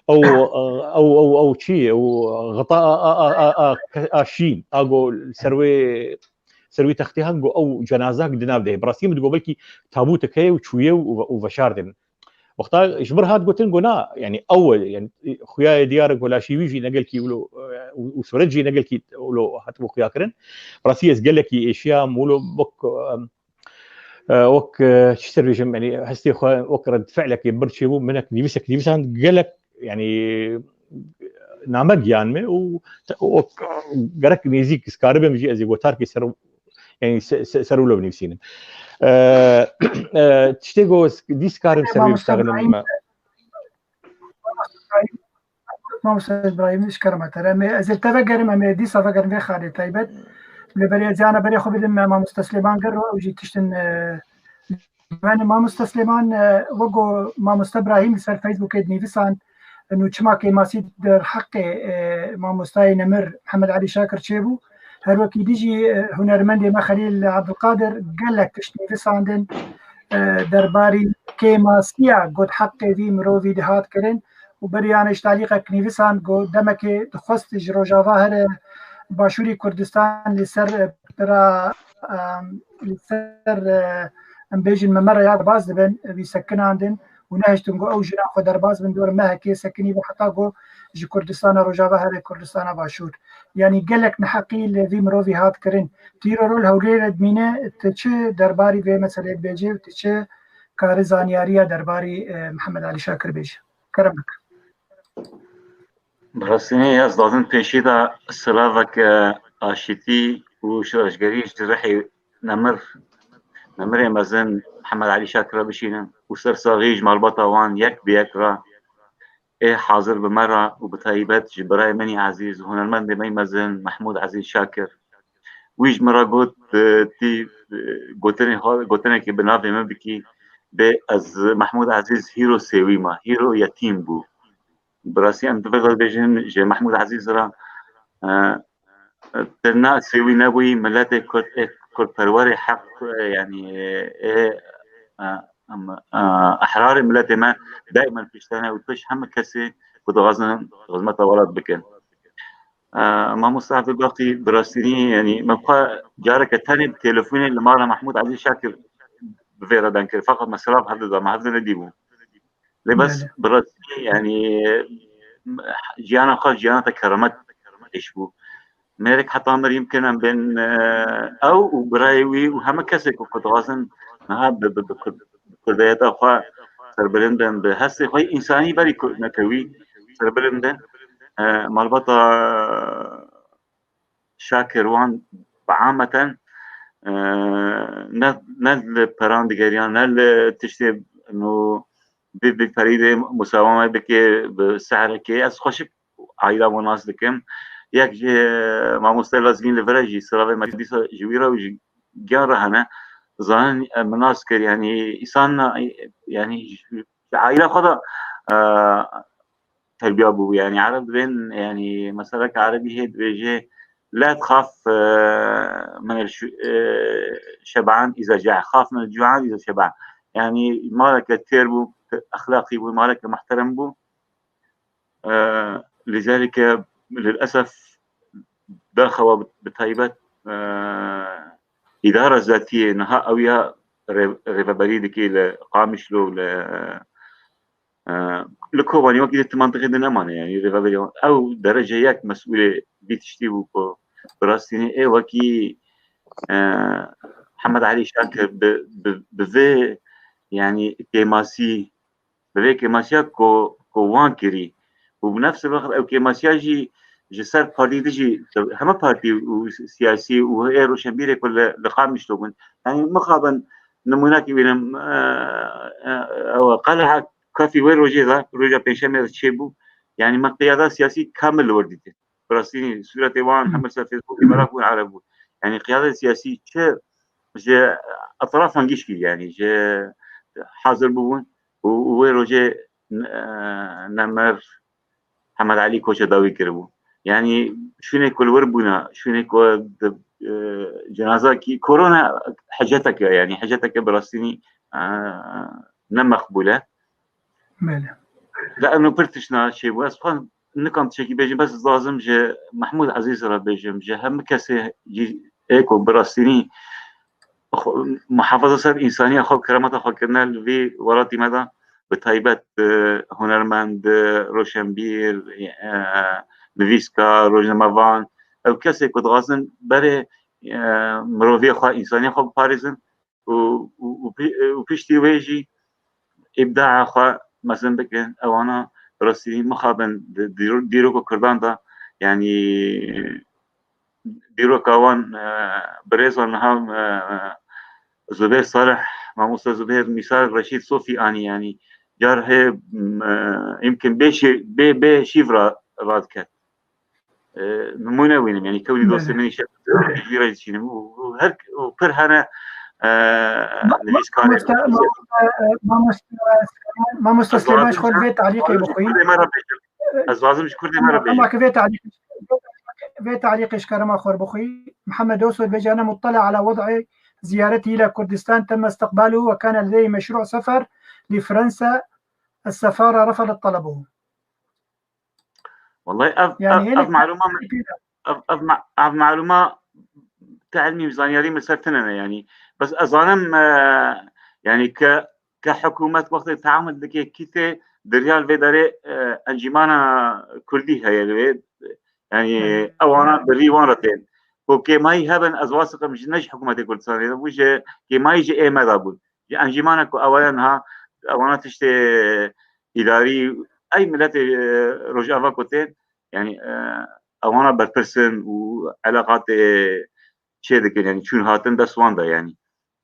ew, ew çi ye, ew xita a, a, a, a, a, a şîn, a go ser wê, ser wê textê hat, go ew cenazak di nav de. Bi rastî min digo belkî tabûtek heye û çûye û, û veşartin. Wexta ji mir hat gotin, go na, yanî ew e, yanî xuya ye diyar e, go laşî wî jî ne gelkî wilo, û, û suret jî ne gelkî wilo hatibû xuya kirin. Bi rastî ez gelekî êşiyam wilo wek, em, E, wek, e, çi ser bêjim, yanî hestê xwe wek redfe'lekê bir çêbû, minek nivîsek nivîsand gelek, yanî name giyan me û te-, wek gerek nêzîk ez karibim jî ez ê gotarkê ser, yanî se-, se-, ser wilo binivîsînim. E, e, tiştê ku ez dîs karim ser wê Mamoste biştexilin. Îbrahîm, Mamoste Îbrahîm, ji kerema te re. Em ê, ez ê te vegerim, em ê dîsa vegerin vê xalê taybet. Lê berê ez ana berê xwe bidim me Mamoste Silêman Gero, ew jî tiştin, e, yani Mamoste Silêman, e, wek ku Mamoste Îbrahîm li ser Facebookê dinivîsand, û çima kêmasî derheqê, e, mamostayê nemir Mihemed Elî Şakir çêbû. Her wekî dî jî, e, hunermendê me Xelîl Ebdulkadir gelek tişt nivîsandin, e, derbarî kêmasiya ku di heqê vî mirovî de hat kirin û beriya ji talîqek nivîsand ku demekê dixwest ji Rojava here Başûrî Kurdistan li ser, e, pira, e, li ser, e, em bêjin memera ya derbas dibin, wî sekinandin û nehiştin ku ew jina xwe derbas bin, dor mehekê sekinî bû heta ku ji Kurdistana Rojava here Kurdistana Başûr. Yanî gelek neheqî li vî mirovî hat kirin. Tu îro rol Hewlêrê dimîne, tu çi derbarî vê meselê dibêjî û tu çi karî zanyariya derbarî, e, Mihemed Elî Şakir bêjî? Kerem bike. Bi rastî ez dixwazim pêşî de silavek, e, aşîtî û şoreşgerî ji rihê nemir, nemirê mezin Mihemed Elî Şakir re bişînim û sersaxî ji malbata wan yek bi yek re ê hazir bi me re û bi taybet ji birayê min î ezîz, hunermendê me yî mezin Mehmûd Ezîz Şakir. Wî ji min re got, e, tî, e, gotinê xwe, gotinekê bi navê min bikî, bê ez Mehmûd Ezîz hîro sêwî me, hîro yetîm bû. Bi rastî em divê vebêjin ji Mehmûd Ezîz re, e, tu ne sêwî nebûyî, miletê Kurd, ê Kurdperwerê heq, e, yanî, e, ê, e, em, e, ehrarê miletê me daîmen pişt te ne û pişt hemû kesê ku dixwazin xizmeta welat bikin. E, Mamoste Evdil Baqî, bi rastî, yanî, me xwe careke tenê bi telefonê li mala Mehmûd Ezîz Şakir bi vê re deng kir. Feqet me silav hevdu da, me hevdu nedîbû. Lê bes, belê, bi rastî, yanî, jiyana xwe jiyana te keramet êş bû. Mêrik heta mirî yimkin em bên, e, ew û birayê wî û hemû kesê ku, ku dixwazin niha bi, bi, bi Kurd, bi kurdiyeta xwe serbilind bin, bi hestê xwe însanî berî Kurd nekewî serbilind bin. E, malbata Şakir wan bi ameten, e, ne, ne li peran digeriyan, ne li tiştê nû bi, bi perî de musawame bike, bi sehrekê. Ez xweşik aîla wan nas dikim. Yek ji mamoste Lazgîn li vir e jî, silavê me dîsa ji wî re û ji giyan re hene. Zanin, e, min nas kir, yanî, îsan, e, yanî, ji, ji aîla xwe de, e, terbiya bû. Yanî, Ereb dibên, yanî, meseleke Erebî hê dibêje, "La txaf, e, min el şu-, e, şeban îza ca, xaf min el cuan îza şeban." Yanî, maleke têr bû, exlaqî bû, maleke muhterem bû. E, lizalike, lilesef, daxewa bi, bi taybet, e, îdara zatiyê niha ew ya rê-, rêveberî dikê li Qamişlo, li, e, li Kobanî, wekî dî ti mantiqê din nemane, yanî rêveberî ew derece yek mesûlê vî tiştî bû ku bi rastînê ê wekî, e, Hemed Elî Şakir bi, bi, bi vê, yanî kêmasî, bi vê kêmasiya ku, ku wan kirî û bi nefsê wext ew kêmasiya jî ji ser partî dijî, heme partî û siyasî û ê roşenbîrê ku li, li Qamişlo bûn. Yanî mixabin nimûnekî wînim, e, e, ew Qeleha Kafî wê rojê de, roja pêncşemê de çêbû. Yanî me qiyada siyasî kamil li wir dîtin. Bi rastî sûretê wan hemû ser Facebookê me re bûn, Ereb bûn. Yanî qiyada siyasî çi ji etrafan gişkî, yanî ji hazir bûbûn û, û wê rojê, e, nemir Hemed Elî koça dawî kiribû. Yanî şûnê ku li wir bûna, şûnê ku di, e, cenaza kî korona heceteke, yanî heceteke bi rastînî, e, ne meqbûl e. Belê. Li eno pir tiştna çêbû. Ez xwe nikan tiştekî bêjim, bes ez lazim ji Mehmûd Ezîz re bêjim, ji hemû kesê jî ê ku bi rastînî xwe, muhafaza ser însaniya xwe, keremeta xwe kirine li vî welatî me de, bi taybet, e, hunermend, e, roşenbîr, e, nivîskar, rojnamevan, ew kesê ku dixwazin berê, e, miroviya xwe, însaniya xwe biparêzin, û, û, û pî-, û piştî wê jî îbdaa xwe mezin bikin. Ewana rastî mixabin di dîro-, dîroka Kurdan de, yanî dîroka wan, e, birêzan niha, e, Zubêr Salih, mamoste Zubêr, mîsal Reşîd Sofî anî, yanî car hê, m, e, îmkin bê şî-, bê, bê şîv ra-, radiket. E, nimûne wînim, yanî kewlî dostê min îşe wî re dişînim û, û her, û pir hene, e, nivîskar. Mamoste, mamoste, mamoste Silêman, ji xwe vê talîqê bixwîn. Ez lazim ji Kurdê me re bêjim. Ama ki vê talîqê, vê talîqê ji kerema xwe bixwî. Mihemed Oso dibêje, "Ene muttali ala wed'ê ziyareti ila Kurdistan, temme istiqbaluhu ve kane ledeyhi meşru' sefer li Fransa, es-sefara refadet talabuhu." Wallahi ev, Yani ev, hele ev maluma, ev, ev ma-, ev maluma te ilmî zaniyarî min ser tine ne yani. Bes ez zanim, e, yani ke, ke hikûmet wextê teamul dike kîtê, di riyal vê derê, e, encîmana Kurdî heye li wê. Yani Evet. ewana bi rî wan re tên. Ku kêmayî hebin ez wasiqim ji ne ji hikûmetê Kurdistanê de bû, ji kêmayî ji ê me de bûn. Ji encîmana ku ewa ya niha, ewana tiştê îdarî, ey miletê, e, Rojava ku tên, yani, e, ewana berpirs in û eleqatê çê dikin, yani çûn hatin dest wan de, yani.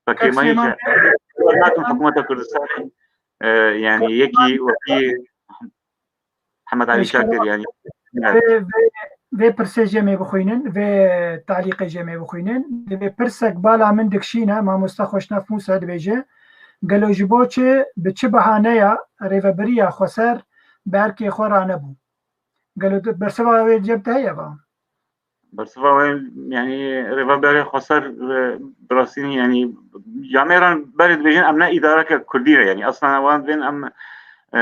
Kek Fekê me Süleyman, nakin hikûmeta Kurdistanê, e, yani Kek yekî Süleyman, wekî Hemed Alî Şakir, yani. Vê, vê, vê pirsê jê me bixwînin, vê talîqê jê me bixwînin. Divê pirsek bala min dikşîne, mamoste Xweşnaf Mûsa dibêje, gelo ji bo çi, bi çi behaneya rêvebiriya xweser bi erkê xwe ranebû? Gelo tu bersiva wê cem te heye va? Bersiva wê, yani, rêveberê xweser, e, bi rastî, yani, camêran berê dibêjin, em ne îdareke Kurdî ne, yani, aslında wan dibên em, e,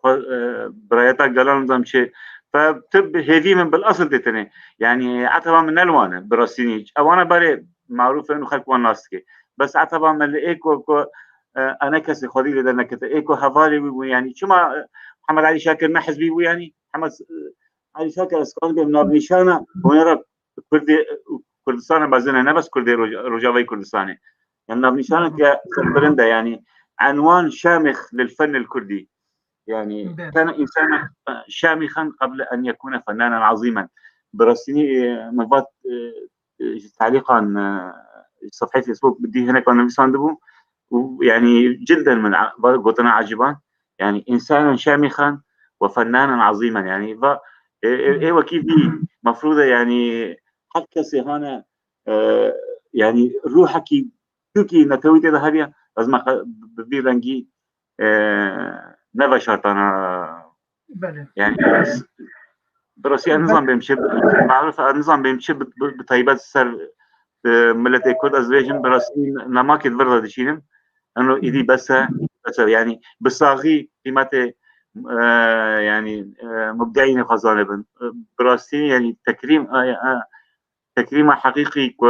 xwe, e, birayeta gelan nizam çi. Fe tu bi hêvî min bil asıl tê tenê. Yani, eteba min ne li wan e, bi rastî. Ewana berê marûf in û xelk wan nas dike. Bes eteba min li ê ku, ku, e, ene kesê xwedî lê dernekete. Ê ku hevalê wî bû, yani, çima, e, Hemed Alî Şakir ne hizbî bû, yani? Hemed, e, Alî Şakir ez karim bêm navnîşana hunera Kurdê, Kurdistana mezin e, ne bes Kurdê Roj-, Rojavayê Kurdistanê. Yani navnîşana ke bilind e, yani enwan şamix lil fenil kurdî. Yani Bê. kana insana şamixan qabl en yekuna fenanan azimen. Bi rastî, e, min vat, e, e, ji talîqan, e, ji sefhê Facebook bi dî hinek nivîsandibû û, yani, cilden min a-, va gotina eciban. Yani, insanan şamixan ve fenanan azimen. Yani, va, e, e, ê wekî vî mefrûd e, yani, her kesê hane, e, yani, ruhekî Tirkî netewî tê de heriya, ez me qe-, bi vî rengî, e, neveşartana. Belê. Yani, bi rastî ez nizam bêm çi, maruf ez nizam bêm çi bi, bi, bi taybet ser, e, miletê Kurd, ez dibêjim bi rastî nemakê di vir de dişînim. Eno îdî bes e, bes e. Yani, bi saxî qîmetê, e, yani, e, mubdeyînê xwe zanibin. E, bi rastî, yani, tekrîm, e, e, tekrîma heqîqî ku,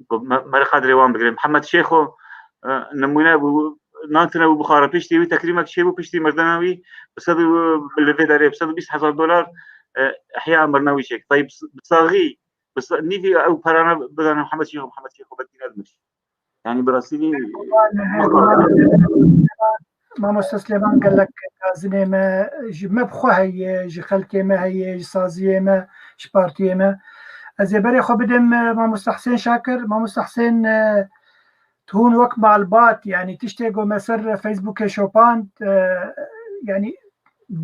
ku me, me li qedrê wan bigirin. Mihemed Şêxo, e, nimûne bû, nan tune bû bixwara. Piştî wî tekrîmek çêbû, piştî mirdina wî bi sed û li vê derê bi sed û bîst hezar dolar, e, ihya mirina wî çêk. Tayyib bi saxî, bi sa-, nîvî ew perana bidane Mihemed Şêxo, Mihemed Şêxo belkî nedimir. Yani bi rastî vî Mamoste Silêman, gelek gazinê me ji me bi xwe heye, ji xelkê me heye, ji saziyê me, ji partiyê me. Ez ê berê xwe bidim, e, Mamoste Husên Şakir. Mamoste Husên, e, tu hûn wek malbat, yani tiştê ku me ser Facebookê şopand, e, yani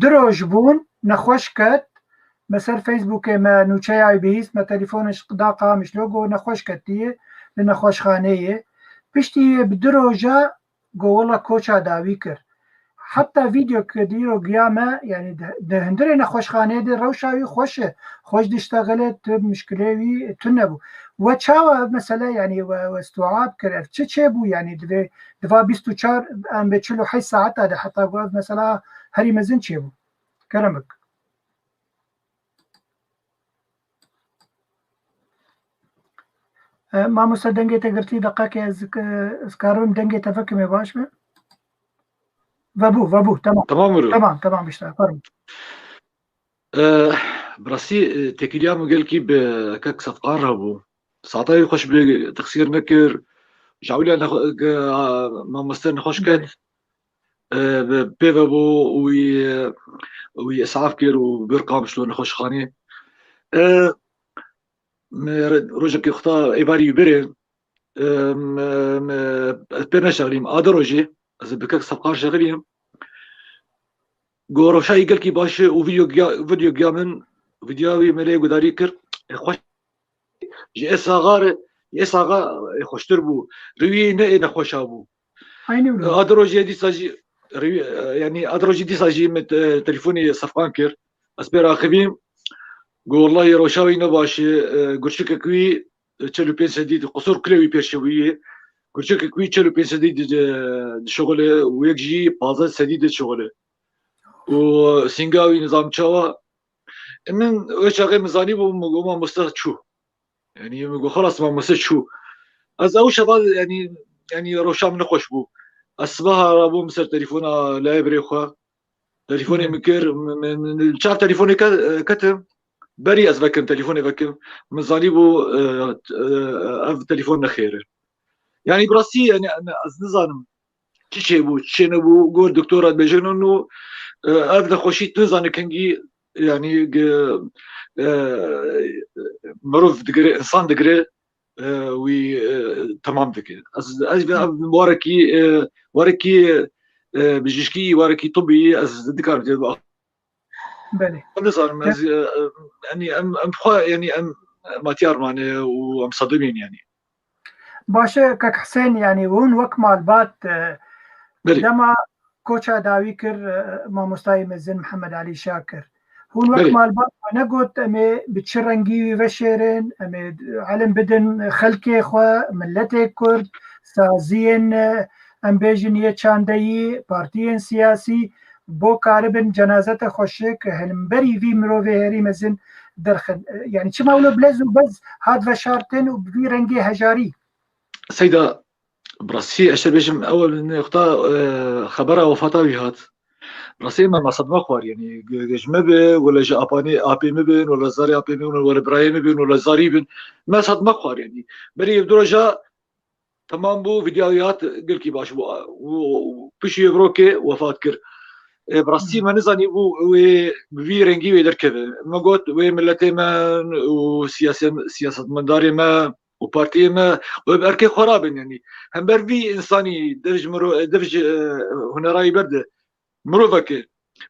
du roj bûn, nexweş ket, me ser Facebookê me nûçeya wî bihîst, me telefona ji da qamiş lo, got nexweş ketiye li nexweşxaneyê. Piştî bi du roja got wela koça dawî kir. Heta vîdeo ke dîro giya me, yani di, di hundirê nexweşxaneyê de rewşa wî xweş e. Xweş diştexile, tu muşkilê wî tune bû. We çawa ev mesele, yani we, we istiab kir, ev çi çêbû, yani divê, diva bîst û çar, em bê çil û heşt saeta de heta ku ev mesela herî mezin çêbû. Kerem bik. E, mamoste dengê te girtî, deqekê ez, e, ez karim dengê te vekimê baş be? Vebû, vebû, tamam. Tamam bû. Tamam, tamam işte, karim. E, bi rastî, e, têkiliya min gelkî bi kek Sefqar re bû. Saeta wî xweş bê texsîr nekir. Ji ewlî nexwe-, ge-, a, mamoste nexweş ket. Belê. E, bi pê ve bû wî, wî isaf kir û bir qamişlo nexweşxanê. E, me re-, rojekê xwe ta êvarî wî berê, e, me, me, ez pê neşexilîm. A di rojê, ez bi kek Sefqar şexilîm. Go rewşa wî gelkî baş e û vîdeo giya, vîdeo giya min, vîdeo wî me lê gudarî kir. E, xweş Ji ê saxa re, ê saxa, e, xweştir bû. Rûyê ne ê nexweşa bû. Aynî wilo. E, a di rojê dîsa jî, rewî-, e, yanî adro jî dîsa jî min, e, telefonê Sefqan kir. Ez pê raxivîm. Got, "Wellahî rewşa wî ne baş e, e, gurçikek wî, e, çel û pênc sedî di qusur kulê wî pêşe bûyî. Gurçikek wî çel û pênc sedî di, di, dişuxile û yek jî pazdeh sedî dişuxile. Û sînga wî nizam çawa." E, min wê çaxê min zanî bû, min got, "Mamoste çû." Yanî min got, "Xelas, mamoste çû." Ez ew şeva, yanî, yanî rewşa min nexweş bû. Ez sibeha rabûm ser telefona layê birê xwe. Telefonê min kir, min, min, min çar telefonê ke-, ketim. Berî ez vekim, telefonê vekim. Min zanî bû, e, e, ev telefon nexêr e. Yanî bi rastî, yanî ez nizanim çi çêbû, çi çênebû, gor doktora dibêje no, no, e, ev nexweşî tu nizane kengî, yanî gi-, e, mirov digire, insan digire, e, wî, e, temam dike. Ez, ez, ev warekî, e, warekî, e, bijîşkî, warekî tibî, ez dikarim tê biaxivim. Belê. Nizanim, ez, e, e, yanî em, em xwe, yanî em matiyar mane û em sedimîn yanî. Baş e, kek Hisên, yanî hûn wek malbat, e, Belê. dema koça dawî kir, e, mamostayê mezin Mihemed Alî Şakir. Hûn wek Belê. malbat we negot, em ê bi çi rengî wî veşêrin, em ê elm bidin xelkê xwe, miletê Kurd, saziyên, e, em bêjin yê çandeyî, partiyên siyasî, bo karibin cenazete xweşik, helimberî vî mirovê herî mezin derxin. E, yanî çima wilo bilez û bez hat veşartin û bi vî rengê hejarî? Seyda, bi rastî ez te bêjim, ew nexta, e, xebera wefata wî hat. Rastî me, me sedme xwar, yanî, ge-, ge-, ji me be, wele ji apanê, apê me bin, wele zarê apê me bin, wele birayê me bin, wele zarî bin. Me sedme xwar, yanî. Berî ev du roja temam bû, vîdya wî hat, gelkî baş bû. Û, û piştî ev rokê wefat kir. E, bi rastî me nizanî bû wê bi vî rengî wê derkeve. Me got, wê miletê me û siyasê-, siyasetmendarê me û partiyê me wê bi erkê xwe rabin, yanî. Hember vî insanî dev ji miro-, dev ji, e, hunera wî berde. Mirovek e.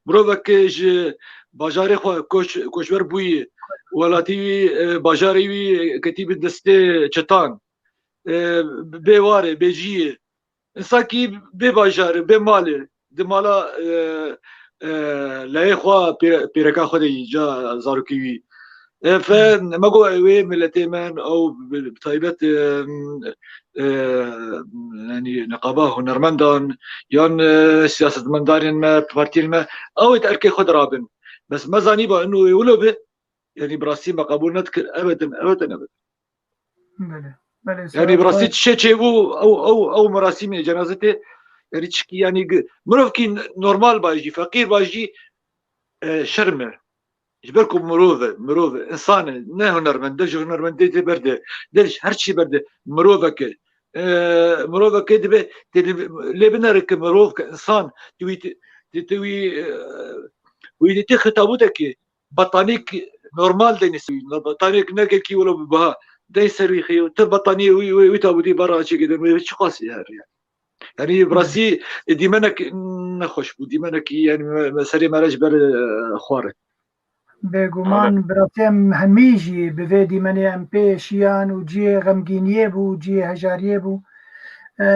Mirovek e ji bajarê xwe koç-, koçber bûyî. Welatî wî, e, bajarê wî ketî bi destê çetan. E, bê war e, bê cî ye. Însankî bê bajar e, bê mal e. Di mala, e, e, leyê xwe pê-, pêreka xwe de yî, ca zarokê wî. E, fe, me got, wê miletê me, ew bi, bi taybet, e, e, yanî niqaba hunermendan, yan, e, siyasetmendarên me, partiyên me, ew ê di erkê xwe de rabin. Bes me zanîba ino wê wilo be, yanî bi rastî me qebûl nedikir, ebedin, ebedin, ebedin. Belê, belê, Yanî bi rastî çi çêbû, ew, ew, ew merasîmê cenazetê, yanî çikî, yanî gi-, mirovkî n-, normal ba jî, feqîr ba jî, e, şerm e. Ji ber ku mirov e, mirov e, insan e, ne hunermend, dev ji hunermendê tê berde, dev ji her çî berde, mirovek e. E, mirovek e dibe, tê lê, lê binere ki mirov ke insan, tu wî, tu, tu, tu wî, e, wî dîtî xitabûtekê, betanîk normal denî ser wî, betanîk ne gelkî wilo bi biha, denî ser wî xeyo, tu betanî wî, wî, wî tabûtî berra çêkê de, wê çi qasî her yani. Yanî bi rastî dîmenek nexweş bû, dîmenekî yani me, me serê me re ji ber, e, xwar e. Bêguman, Amin. Bi rastî em hemî jî bi vê dîmenê em pê şiyan û cihê xemgîniyê bû, cihê hejariyê bû. E,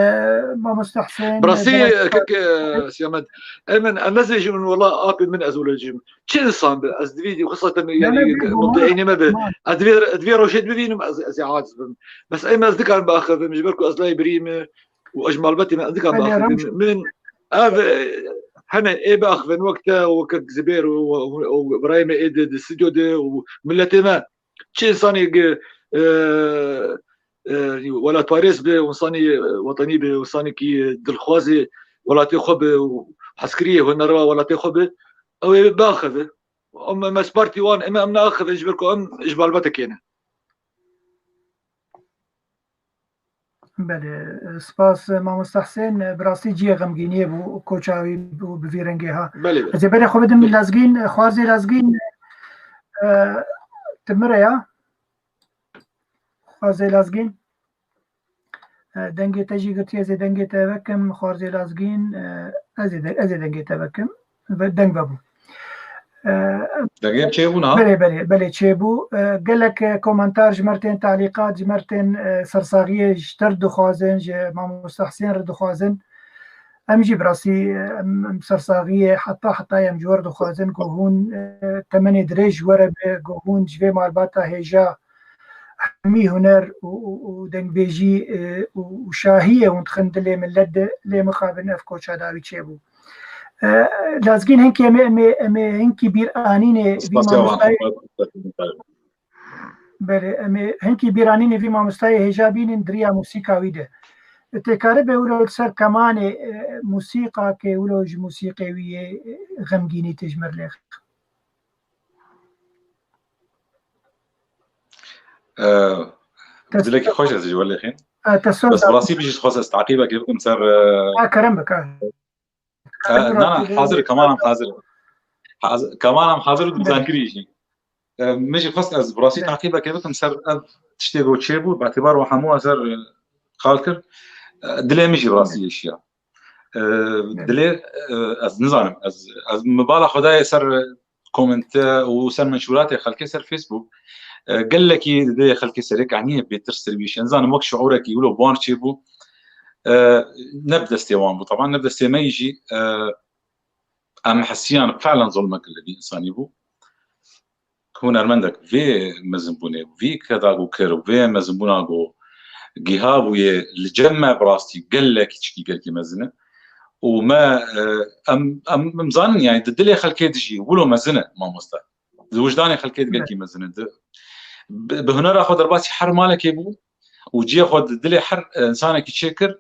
Mamoste Husên, Bi rastî, e, kek, e, Siyamet, em, em nezêjin wela apê min ez wilo jim. Çi insan be, ez divî, xesaten, Ne, yanî, ne, bêguman, eynê me be. Tamam. Ez divê, divê rojê bibînim, ez, ez ê aciz bim. Bes em ez dikarim biaxivim, ji ber ku ez layê birî me û ez ji malbetê me, ez dikarim Belê, biaxivim. Rewş- Min, ev, e, hene ê biaxivin wek te û wek Zibêr û, û, û birayê me ê di, di stûdyo de û miletê me. Çi insanê ki, e, e, welatparêz be, insanê wetanî be, insanekî dilxwazê welatê xwe be û hezkiriyê hunerva welatê xwe be, ew ê biaxive. Em, em ez partî wan, em, em naaxivin ji ber ku em ji malbatekê ne. Belê, spas, Mamoste Husên, bi rastî cihê xemgîniyê bû, koça wî bû bi vî rengê ha. Belê, belê. Ez ê berê xwe bidim Lezgîn, Xwarzê Lezgîn, e, tu min re ya? Xwarzê Lezgîn, e, dengê te jî girtiye, ez ê dengê te vekim, Xwarzê Lezgîn, e, ez ê de-, ez ê dengê te vekim. Ve-, deng vebû. E, Dengê çêbûn ha? Belê, belê, belê, çêbû. E, gelek, e, komentar ji me re tên, talîqat ji me re tên, e, sersaxiyê ji te re dixwazin, ji Mamoste Husên re dixwazin. Em jî bi rastî, em, em sersaxiyê heta hetayê em ji we re dixwazin ku hûn, e, temenê dirêj ji we re be, ku hûn ji vê malbata hêja hemî huner û, û, û dengbêjî, e, û, û şahiyê hûn dixin dilê milet de, lê mixabin ev koça dawî çêbû. E, Lazgîn hinkî em ê, em ê, em ê hinkî bîr anînê vî Spasiya wan. Mamostayê. Belê, em ê hinkî bîranînê vî mamostayê hêja bînin di riya mûsîka wî de. Tê karibe wilo li ser kemanê, e, mûsîqakê wilo ji mûsîqê wî yê, e, xemgînî tê ji me re lêx. E, Te dilekî xweş ez ji we lêxîn. E, te soz Bes da. Bi rastî bijî xwest ez teqîbekê bikim ser, e, A, kerem bike. E, na, na, hazir, kemanam hazir. Haz-, kemanam hazir û Belê. Dizangirî jî. E, min jî xwest ez bi rastî Belê. Teqîbekê bikim ser ev tiştê ku çêbû, bi îtibar we hemû ez ser, e, qal kir. E, dilê min jî bi rastî Belê. Êşiya. E, Belê. Dilê, e, ez nizanim. Ez, ez min bala xwe dayê ser komente û ser menşûratê xelkê ser Facebook. E, gelekî dilê xelkê serê kaniyê bêtir ser wî. Nizanim wek şiûrekî wilo bar çêbû. E, ne bi destê wan bû. Taban ne bi destê me yî jî, e, em hesiyan filan zulmek li vî insanî bû. Hunermendek vê mezinbûnê, vî keda ku kir û vê mezinbûna ku giha bûye li cem me bi rastî gelek çikî gelkî mezin e. Û me, e, em, em, em zanin yani di dilê xelkê dijî wilo mezin e mamoste. Di wijdanê xelkê de gelkî mezin e. Di, bi, bi hunera xwe derbasî her malekê bû û cihê xwe di dilê her, e, insanekî çêkir,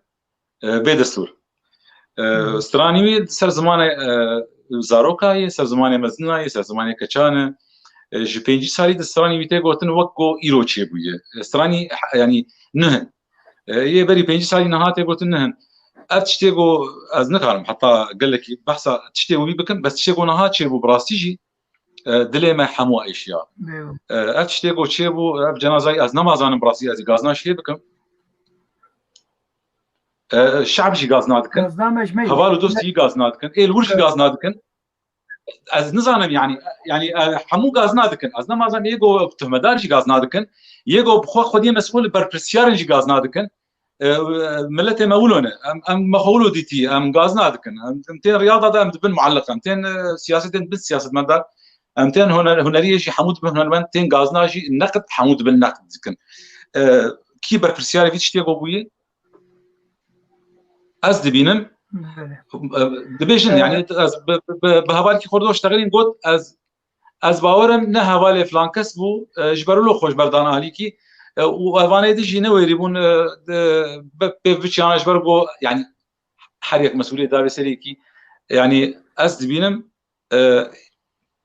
e, bê destûr. E, Hmm. Stranî wî ser zimanê, e, zaroka yê, ser zimanê mezina yê, ser zimanê keçan e. E, ji pêncî salî di stranî wî tê gotin wek ku îro çêbûye. E, stranî, he-, yanî nihin. E, yê berî pêncî salî niha tê gotin nihin. Ev tiştê ku ez nikarim heta gelekî behsa tiştê wî bikim, bes tiştê ku niha çêbû bi rastî jî, e, dilê me hemû êşiya. Bêyo. E, ev tiştê ku çêbû, ev cenazayî ez nema zanim bi rastî ez ê gazna jê bikim. E, şe'b jî gazna dikin. Gazna me ji me Heval û dost jî gazna dikin. Ê li wir jî Evet. gazna dikin. Ez nizanim yani, yani, e, hemû gazna dikin. Ez nema zanim yê ku tuhmedar jî gazna dikin. Yê ku bi xwe xwediyê mesûl berpirsiyar in jî gazna dikin. E, miletê me wilo ne. Em, em me xwe wilo dîtî. Em gazna dikin. Em, em tên riyada de em dibin mualliq. Em tên, e, siyasetên bin siyasetmendar. Em tên huner-, huneriyê jî hemû dibin hunermend. Tên gazna jî neqd hemû dibin neqd dikin. E, kî berpirsiyarê vî tiştê ku bûyî? Ez dibînim. Belê. E, dibêjin, E, yani ez bi, bi, bi, bi hevalekî xwe re doş texelîn got, ez, ez bawerim ne hevalê filan kes bû, e, ji ber wilo xwe ji ber dan alîkî, e, û evanê din jî ne wêrî bûn, e, de, be, pê biçiyana ji ber go, yani her yek mesûliyê davê serî kî, yani ez dibînim, e,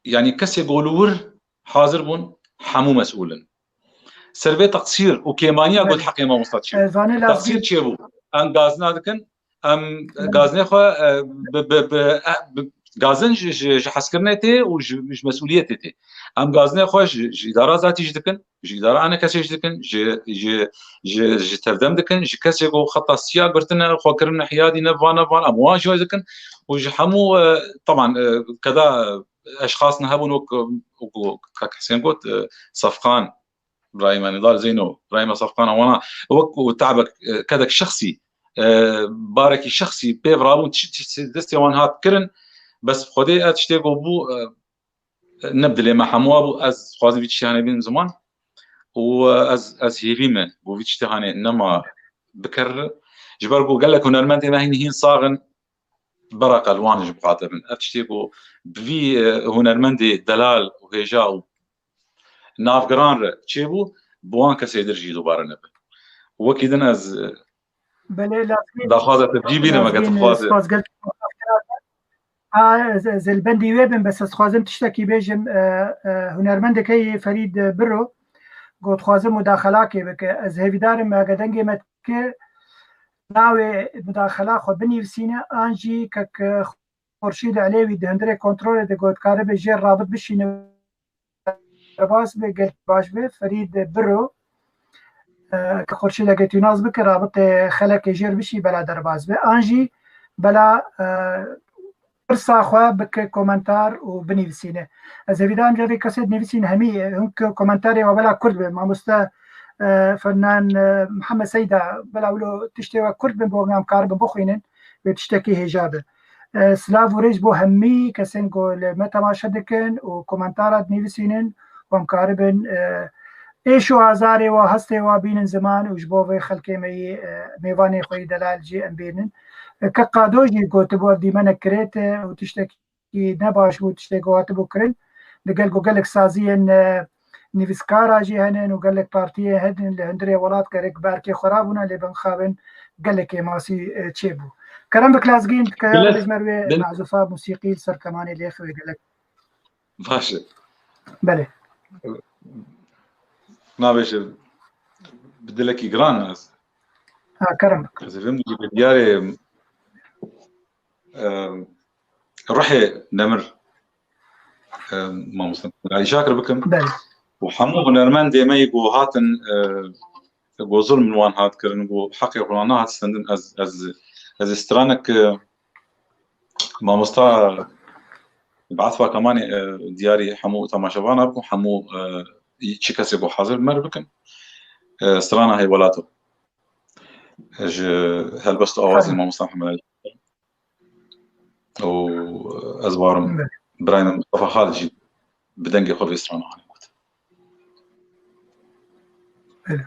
yani kesê go li wir hazir bûn, hemû mesûl in. Ser vê teqsîr û kêmaniya got Evet. heqê mamosta çê. E, zanê Teqsîr lazim. Çê bû. Em gazna dikin, em Evet. gazinê xwe, e, bi, bi, bi, e, bi, gazin ji, ji, ji hezkirinê tê û ji, ji mesûliyetê tê. Em gazinê xwe ji, ji îdara zatî jî dikin, ji îdara enekesê jî dikin, ji, ji, ji, ji tevdem dikin, ji kesê ku xeta siya girtine, xwe kirine hiyadî ne van, ne van, em wan jî dikin û ji hemû, e, teban, e, keda, e, eşxas ne hebûn wek, wek, wek Kak Husên got, e, Sefqan, Brahîma Nidal Zeyno, Brahîma Sefqan, wana wek ku tabek, e, kedek şexsî, e, barekî şexsî pê ve rabûn, tişt, tişt destê wan hat kirin, bes Xwedê ev tiştê ku bû, e, ne bi dilê me hemû bû, ez dixwazim vî tiştê hanê bînim ziman û, e, ez, ez hêvî me ku vî tiştê hanê nema bikerre. Ji ber ku gelek hunermendê me hîn, hîn sax in, bereqe li wan jî bixate bin. Ev tiştê ku bi vî, e, hunermendê delal û hêja û navgiran re çêbû, bi wan kesê dir jî dubare nebe. Wekî din ez, e, Belê, lazim e. Daxwaza te cî bîne me, Lazim e, dixwaze. Spas gelek. Ha, ez, ez li bendî wê bim, bes ez dixwazim tiştekî bêjim, e, e, hunermendeke yê Ferîd Biro, got dixwazim mudaxelakê bike. Ez hêvîdar im, heke dengê me dike, navê mudaxela xwe binivîsîne, an jî kek Xurşîd Elêwî di hundirê kontrolê de got, karibe jê rabit bişîne, derbas be, gelek baş be, Ferîd Biro, e, ke Xurşîdeke tînas bike, rabitê xelekê jêr bişî, bela derbas be. An jî bela, e, pirsa xwe bike komentar û binivîsîne. Ez hêvîdar im, cevê kesê dinivîsîn hemî, e, hûn ke komentarê we bela kurd be. Mamoste, e, Fenan, e, Mihemed Seyda, bela wilo tiştê we kurd bin, bo em karibin bixwînin. wê tiştekî hêja be. E, silav û rêz bo hemî kesên ku li me temaşe dikin û komentara dinivîsînin û em karibin, e, êş û azarê wa, hestê wa bînin ziman û ji bo vê xelkê me yî, e, mêvanê xwe yî delal jî em bînin. E, Kek Qado jî gotibû ev dîmenek kirêt e û tiştekî nebaş bû, tiştekî hatibû kirin. Digel ku gelek saziyên, e, nivîskara jî hene û gelek partiyê hene li hundirê welat gerek berkê xwe rabûne, lê bixabin gelek kêmasî, e, çêbû. Kerem bik Lazgîn, dikaya Dilek, bijmer wê dil- mazûfa musîqî li ser kemanê lêx wê gelek. Baş e. Belê. Nabêje bi dilekî giran ez. Ha, kerem bik. Ez ê vim diyarê, e, ruhê nemir, e, mamoste Alî Şakir bikim. Belê. Û hemû hunermendê me yî ku hatin, e, ku zulm li wan hat kirin, ku heqê xwe nehat stendin, ez, ez, ez ê stranek, e, mamosta bi etfa kemanê, e, diyarî hemû temaşevana bikim, hemû, e, çi kesê ku hazir me bikin, e, strana Hey Welato. Ji helbest û awazên Tamam. Mamosta Mihemed Alî. Û ez barim Belê. birayê me Mustafa Xalid jî bi dengê xwe vê strana anî got. Belê.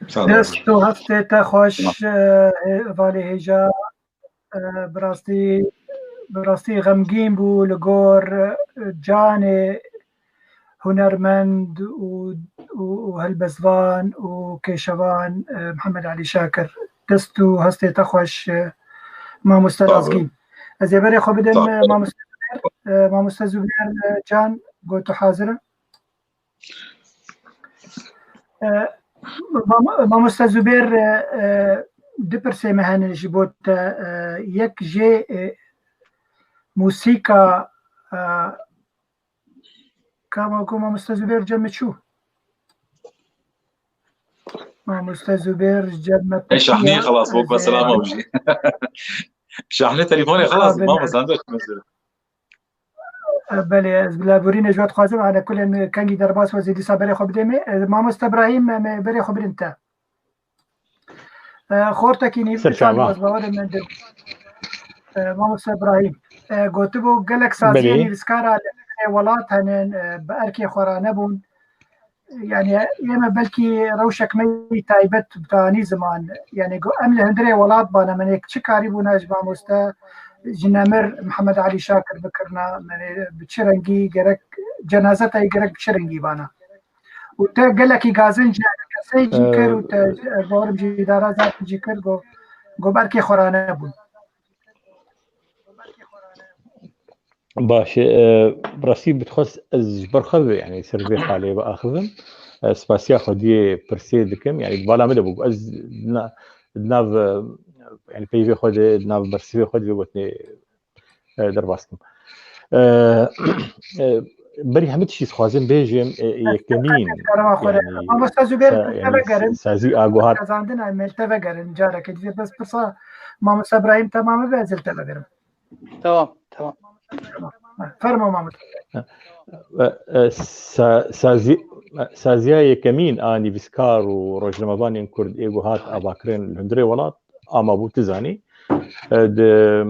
Sağ ol. Dest û hestê te xweş, Tamam. e, hevalê hêja, e, bi rastî, bi rastî xemgîn bû li gor, e, canê hunermend û, û, û helbestvan û kêşevan, e, Mihemed Alî Şakir. Dest û hestê te xweş, e, mamoste Sağ ol. Lazgîn. Ez ê berê xwe bidim, Sağ ol. e, mamoste Zubêr. E, mamoste Zubêr, e, Can, got tu hazir e? E, mam-, mamoste Zubêr, e, e, du pirsê me hene ji bo te. E, yek jê, e, mûsîka, e, Kama ku mamoste Zubêr cem me çû. Mamoste Zubêr cem me Ey şahniyê xelas, wek ve selama jî. Şahnê telefonê xelas, mamoste, hende çi mesele. E, belê, ez bi laborînê ji we dixwazim, ale kulên kengî derbas we zêdî saberê xwe bidê me. E, mamoste Brahîm, me berê xwe birin te. E, xortekî nîv Ser çava. Ez bawer im, e, mamoste Ibrahîm, e, gotibû gelek saziyê Belê. Nivîskara li welat hene, e, bi erkê xwe re nebûn. Yani, ême belkî rewşek me yî taybet bi anî ziman. Yani, go-, em li hundirê welat bane, me nêk çi karî bûne ji mamoste, ji nemir Mihemed Elî Şakir bikirina, me nê bi çi rengî gerek, cenazeta yî gerek bi çi rengî bana. Û te gelekî gazin ji kesê jî kir û te, ez bawerim jî îdara zaf jî kir, go, go belkê xwe ranebûn. Baş e, e, bi rastî bi dixwest ez ji ber xwe ve, yani, ser vê xalê biaxivim. E, spasiya xwediyê pirsê dikim. Yani, di bala min de bû. Ez di na-, di nav, e, yani, peyvê xwe de, di nav bersivê xwe de vê gotinê, e, derbas kim. E, e, berî hemî tiştî dixwazim bêjim, e, yekemîn, Kerema xwe de. yani, Mamosta Zubêr, sa-, te yani, vegerin. Sazî Aguhat. Kazandina me, te vegerin. Careke dî bes pirsa Mamosta Ibrahîm temam be, ez li te vegerim. Tamam, tamam. Fermo Mamosta. E, e, sa-, sazi-, e, saziya yekemîn a nivîskar û rojnamevanên Kurd ê ku hat avakirin li hundirê welat ama bû, tu zanî. E, di,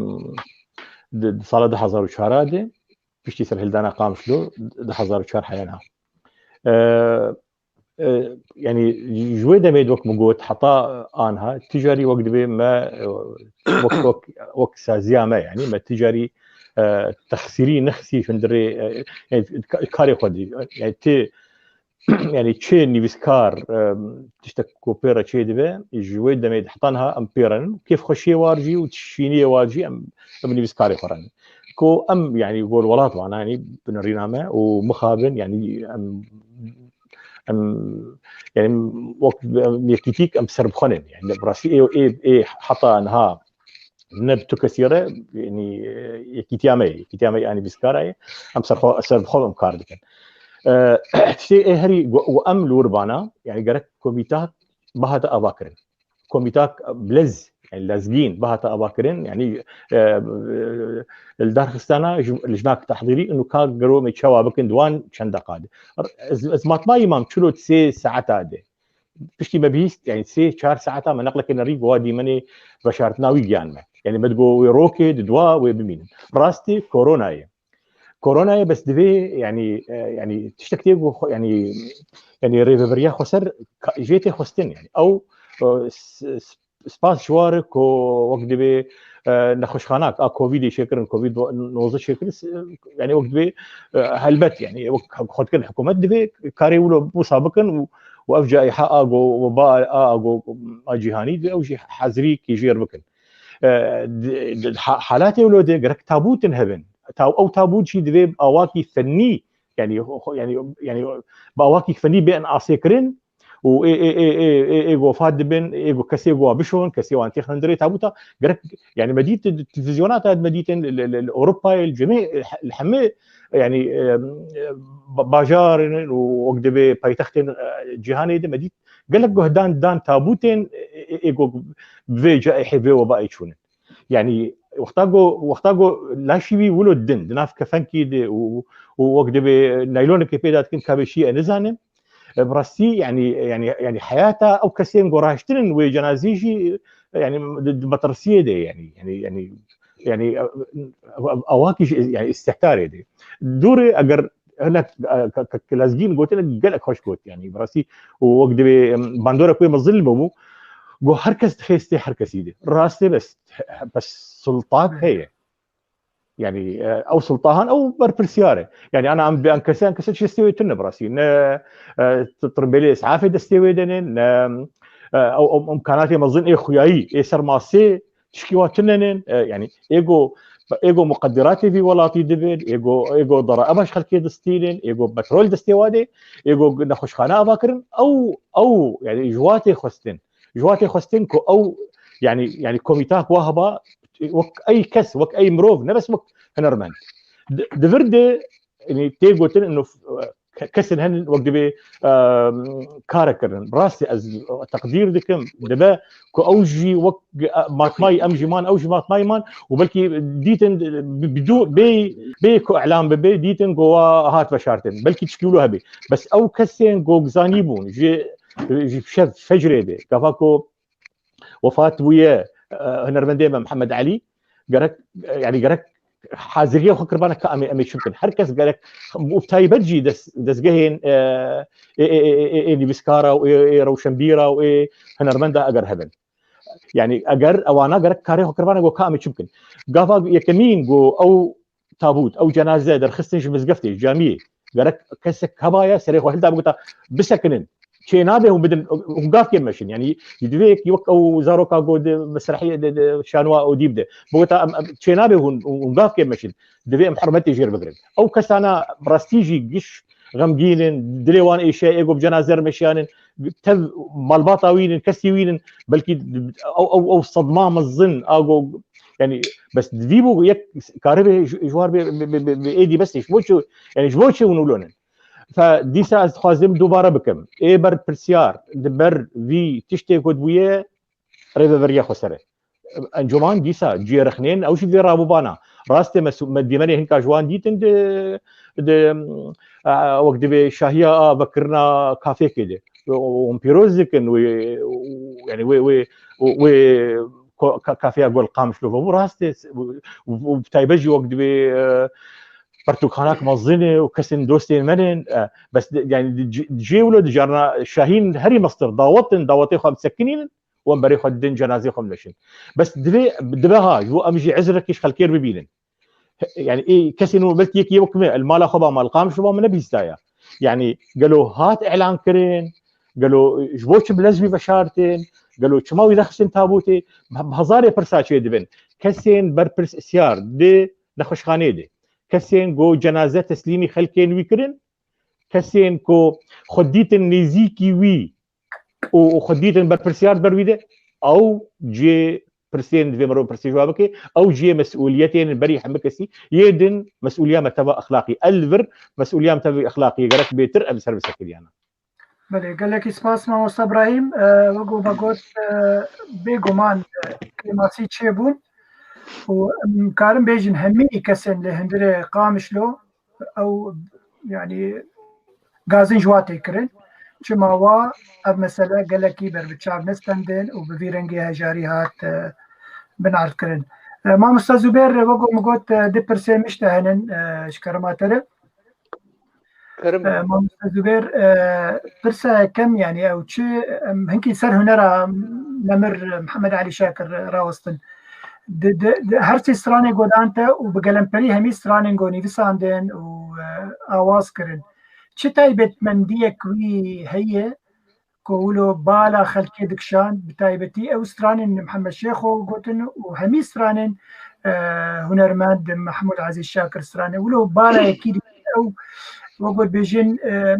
di, di sala du hezar û çar de, piştî serhildana Qamişlo, du hezar û çar heyena. E, e, yani, ji wê demê de wek min got, heta anha, tu carî wek dibê me, e, wek, wek, wek saziya me, yani, me tu carî, e, texsîrî nexisî hundirê, e, yani, ka-, karê xwe dî. Yani, tu, yani, çi nivîskar, e, tiştek ku pê re çê dibe, ji wê demê de heta niha em pê re nin. Kêfxweşiyê war jî û şîniyê war jî em, em nivîskarê xwe re nin. Ku em, yani, gol welat vana, yani, binirîna me û mixabin, yani, em, em, yani, wek, em, yekîtîk em serbixwe nin. Yani, bi rastî ê, ê, ê heta niha ne bi tu kesî re, yani, e, yekîtiya me ye, yekîtiya me ye, yani, nivîskara ye. Em serxwe-, serbixwe em kar dikin. E, tiştê ê herî gu-, û em li wir bana, yani, gerek komîtak bihate avakirin. Komîtak bilez, yani, lezgîn bihate avakirin, yani, e, e, li darxistana ji-, li jinak tehdîrî û ka gero me çawa bikin di wan çend deqa de. Ez, ez matmayî mam çilo sê saeta de. Piştî me bihîst, yani, sê çar saeta me neqleke nerî gowa dîmenê veşartina wî giyan me. Yani, me digo wê rokê di dua wê bimînin. Rastê koronayê. Koronayê bes divê, yani, e, yani, tiştek tê ku xwe, yani, yani, rêveberiya xweser ka-, jê tê xwestin, yani. Ew, e, s-, s-, spas ji war ku wek divê, e, nexweşxanak a Covidê çêkirin, Covid nozdeh çêkirin, s-, yani, wek divê, e, helbet, yani, wek xwe dikin hikûmet divê karê wilo wisa bikin û, û ev caiha a go weba a go a cîhanî divê ew jî hazirî kî jêr bikin. E, di, di, ha-, halatê wilo de gerek tabûtin hebin. Ta-, ew tabût jî divê bi awakî fennî, yani, xo-, yani, yani, bi awakî fennî bên asê kirin û ê, ê, ê, ê, ê, ê go wefat dibin, ê go kesê go bişon, kesê wan têxin hundirê tabûta. Gerek, yani, me dît di televîzyona ta me dîtin li, li, li Ewropayê, li cemê, li hemê, yani, e, ba-, bajarin û wek divê paytextên, e, cîhanê de me dît gelek guhdan dan tabûtên, e, e, ê go bi vê caihê vê webaê çûnin. Yani, wexta go, wexta go laşî wî wilo din, di nav kefenkî de û, û wek divê naylonekê pê de dikin, ka bê çi ye, nizanim. E, bi rastî, yani, yani, yani, heyata ew kesên go raştinin wê cenazî jî, yani, di, di metirsiyê de, yani, yani, yani, yani, e, e, awakî jî, yani, îstihtarê de. Dûrê eger hinek, e, ke-, ke-, ke lezgîn gotine gelek xweş got, yani, bi rastî û wek divê, em, bandorek wê mezin bibû, got her kes dixê stê her kesî de. Rastê bes, bes sultan heye. Yani, e, ew sultahan ew berpirsiyar e. Yani, ana em bi enkese, enkese çi stê wê tune bi rastî. Ne, e, t-, tirbêlê îsafê destê wê denin, ne, e, ew, ew imkanatê mezin ê xuyayî, ê ser masê, tişkî wa tune nin, e, yani, ê go, ê go muqedderatê vî welatî dibin, ê go, ê go dara emaş xelkê distînin, ê go petrol destê wa de, ê go nexweşxane ava kirin, ew, ew, yani, ji wa tê xwestin. Ji wa tê xwestin ku ew, yani, yani, komîtak wa heba, wek ey kes, wek ey mirov, ne bes wek hunermend. Di, di vir de, yani, tê gotin, ino, ke-, kesên henin wek divê, em, kare kirin. Rastî ez teqdîr dikim, dibe ku ew jî wek, e, matmayî, em jî man, ew jî matmayî man û belkî dîtin bi, bi dû-, bê, bê ku îlan bibe, dîtin ku wa hat veşartin. Belkî tişkî wilo hebê. Bes ew kesên ku zanî bûn, ji, ji şev fecrê de, gava ku wefat bûye, e, hunermendê me Mihemed Elî, gerek, e, yani gerek haziriya xwe kiribane ka em ê, em ê çi bikin. Her kes gerek, û bi taybet jî des-, dezgehên, e, ê, ê, ê, ê, ê nivîskara û ê, ê rewşenbîra û ê hunermenda eger hebin. Yani eger ewana gerek karê xwe kiribane go ka em ê çi bikin. Gava yekemîn go ew tabût, ew cenaze derxistin ji mizgeftê, ji camiyê. Gerek kesek hebaye serê xwe hilda bigota bisekinin. Çê nabe hûn bidin, hûn gav kêm meşin. Yani, ji divê yek wek ew zaroka go di mesrehiyê de, de şanwa û dîb de. Bigota em, em, çê nabe hûn, hûn gav kêm meşin. Divê em hurmetê jêr bigirin. Ew kesana rastî jî giş xemgîn in, dilê wan êşe, ê go bi cenaze re meşiyanin, tev malbata wînin, kesî wînin, belkî ew, ew, ew sedma mezin, a go, yani, bes divî bû yek karibê ji, ji war bê, bê, bê, bê, bê êdî bes ji bo çi, yani, ji bo çi hûn wilo nin? Fe dîsa ez dixwazim dubare bikim. Ê berpirsiyar di ber vî tiştê ku dibûye rêveberiya xweser e. Encuman dîsa ciyê rexnên ew jî vê rabûbana. Rastê mesu-, me dîmenê hinka ji wan dîtin di, di, a, wek divê şahiya a vekirina kafêkê de. Û, û pîroz dikin wê, û, yani wê, wê, wê ko-, ka-, kafeya Gol Qamişlo vebû rastê, û, û, û bi taybet jî wek divê, e, pertûkxanak mezin e û kesên dostên me ne, e, bes de, yani di ci-, cihê wilo di carna şahîn herî mestir dawetin, dawetê xwe bisekinînin û em berê xwe didin cenazê xwe bimeşin. Bes divê, dibe ha, ji bo em jî ezrekî ji xelkê re bibînin. Yani ê kesên û belkî yekî wek me, el mala xwe ba mal qam şuba min nebîstaya. Yani gelo hat îlan kirin, gelo ji bo çi bi lez wî veşartin, gelo çima wî rexistin tabûtê, bi hezarê pirsa çê dibin. Kesên berpirsyar di nexweşxanê de, kesên ku cenaze teslîmî xelkên wî kirin, kesên ku xwe dîtin nêzîkî wî û, û xwe dîtin berpirsiyar ber wî de, ew cihê pirsên divê mirov pirsê ji wa bike, ew cihê mesûliyetên berî hemû kesî, yê din mesûliya me teva exlaqî. El vir mesûliya me teva exlaqî gerek bêtir em ser bisekiriyana. Belê, gelekî spas mamosta Ibrahîm. E, wek me got, e, bêguman, e, kêmasî çêbûn û em karin bêjin hemî kesên li hundirê Qamişlo ew, yani, gazin ji wa tê kirin. Çima wa ev mesele gelekî ber bi çav nestendin û bi vî rengê hejarî hat, e, binardkirin. E, mamosta Zubêr, wek min got, e, du pirsê mişte henin, e, ji kerema te re. Kerem. E, mamosta Zubêr, e, pirsa yekem, yani, ew çi, em hinkî ser hunera Nemir Mihemed Elî Şakir rawestin. Di, di, di, her sê stranê godan te û bi gelemperî hemî stranên go nivîsandin û, e, awaz kirin. Çi taybetmendiyek wî heye ku wilo bala xelkê dikişand, bi taybetî ew stranên Mihemed Şêxo gotin û hemî stranên, e, hunermend Mehmûd Ezîz Şakir stranê. Wilo bala yekî dike ew, wek bêjin, e,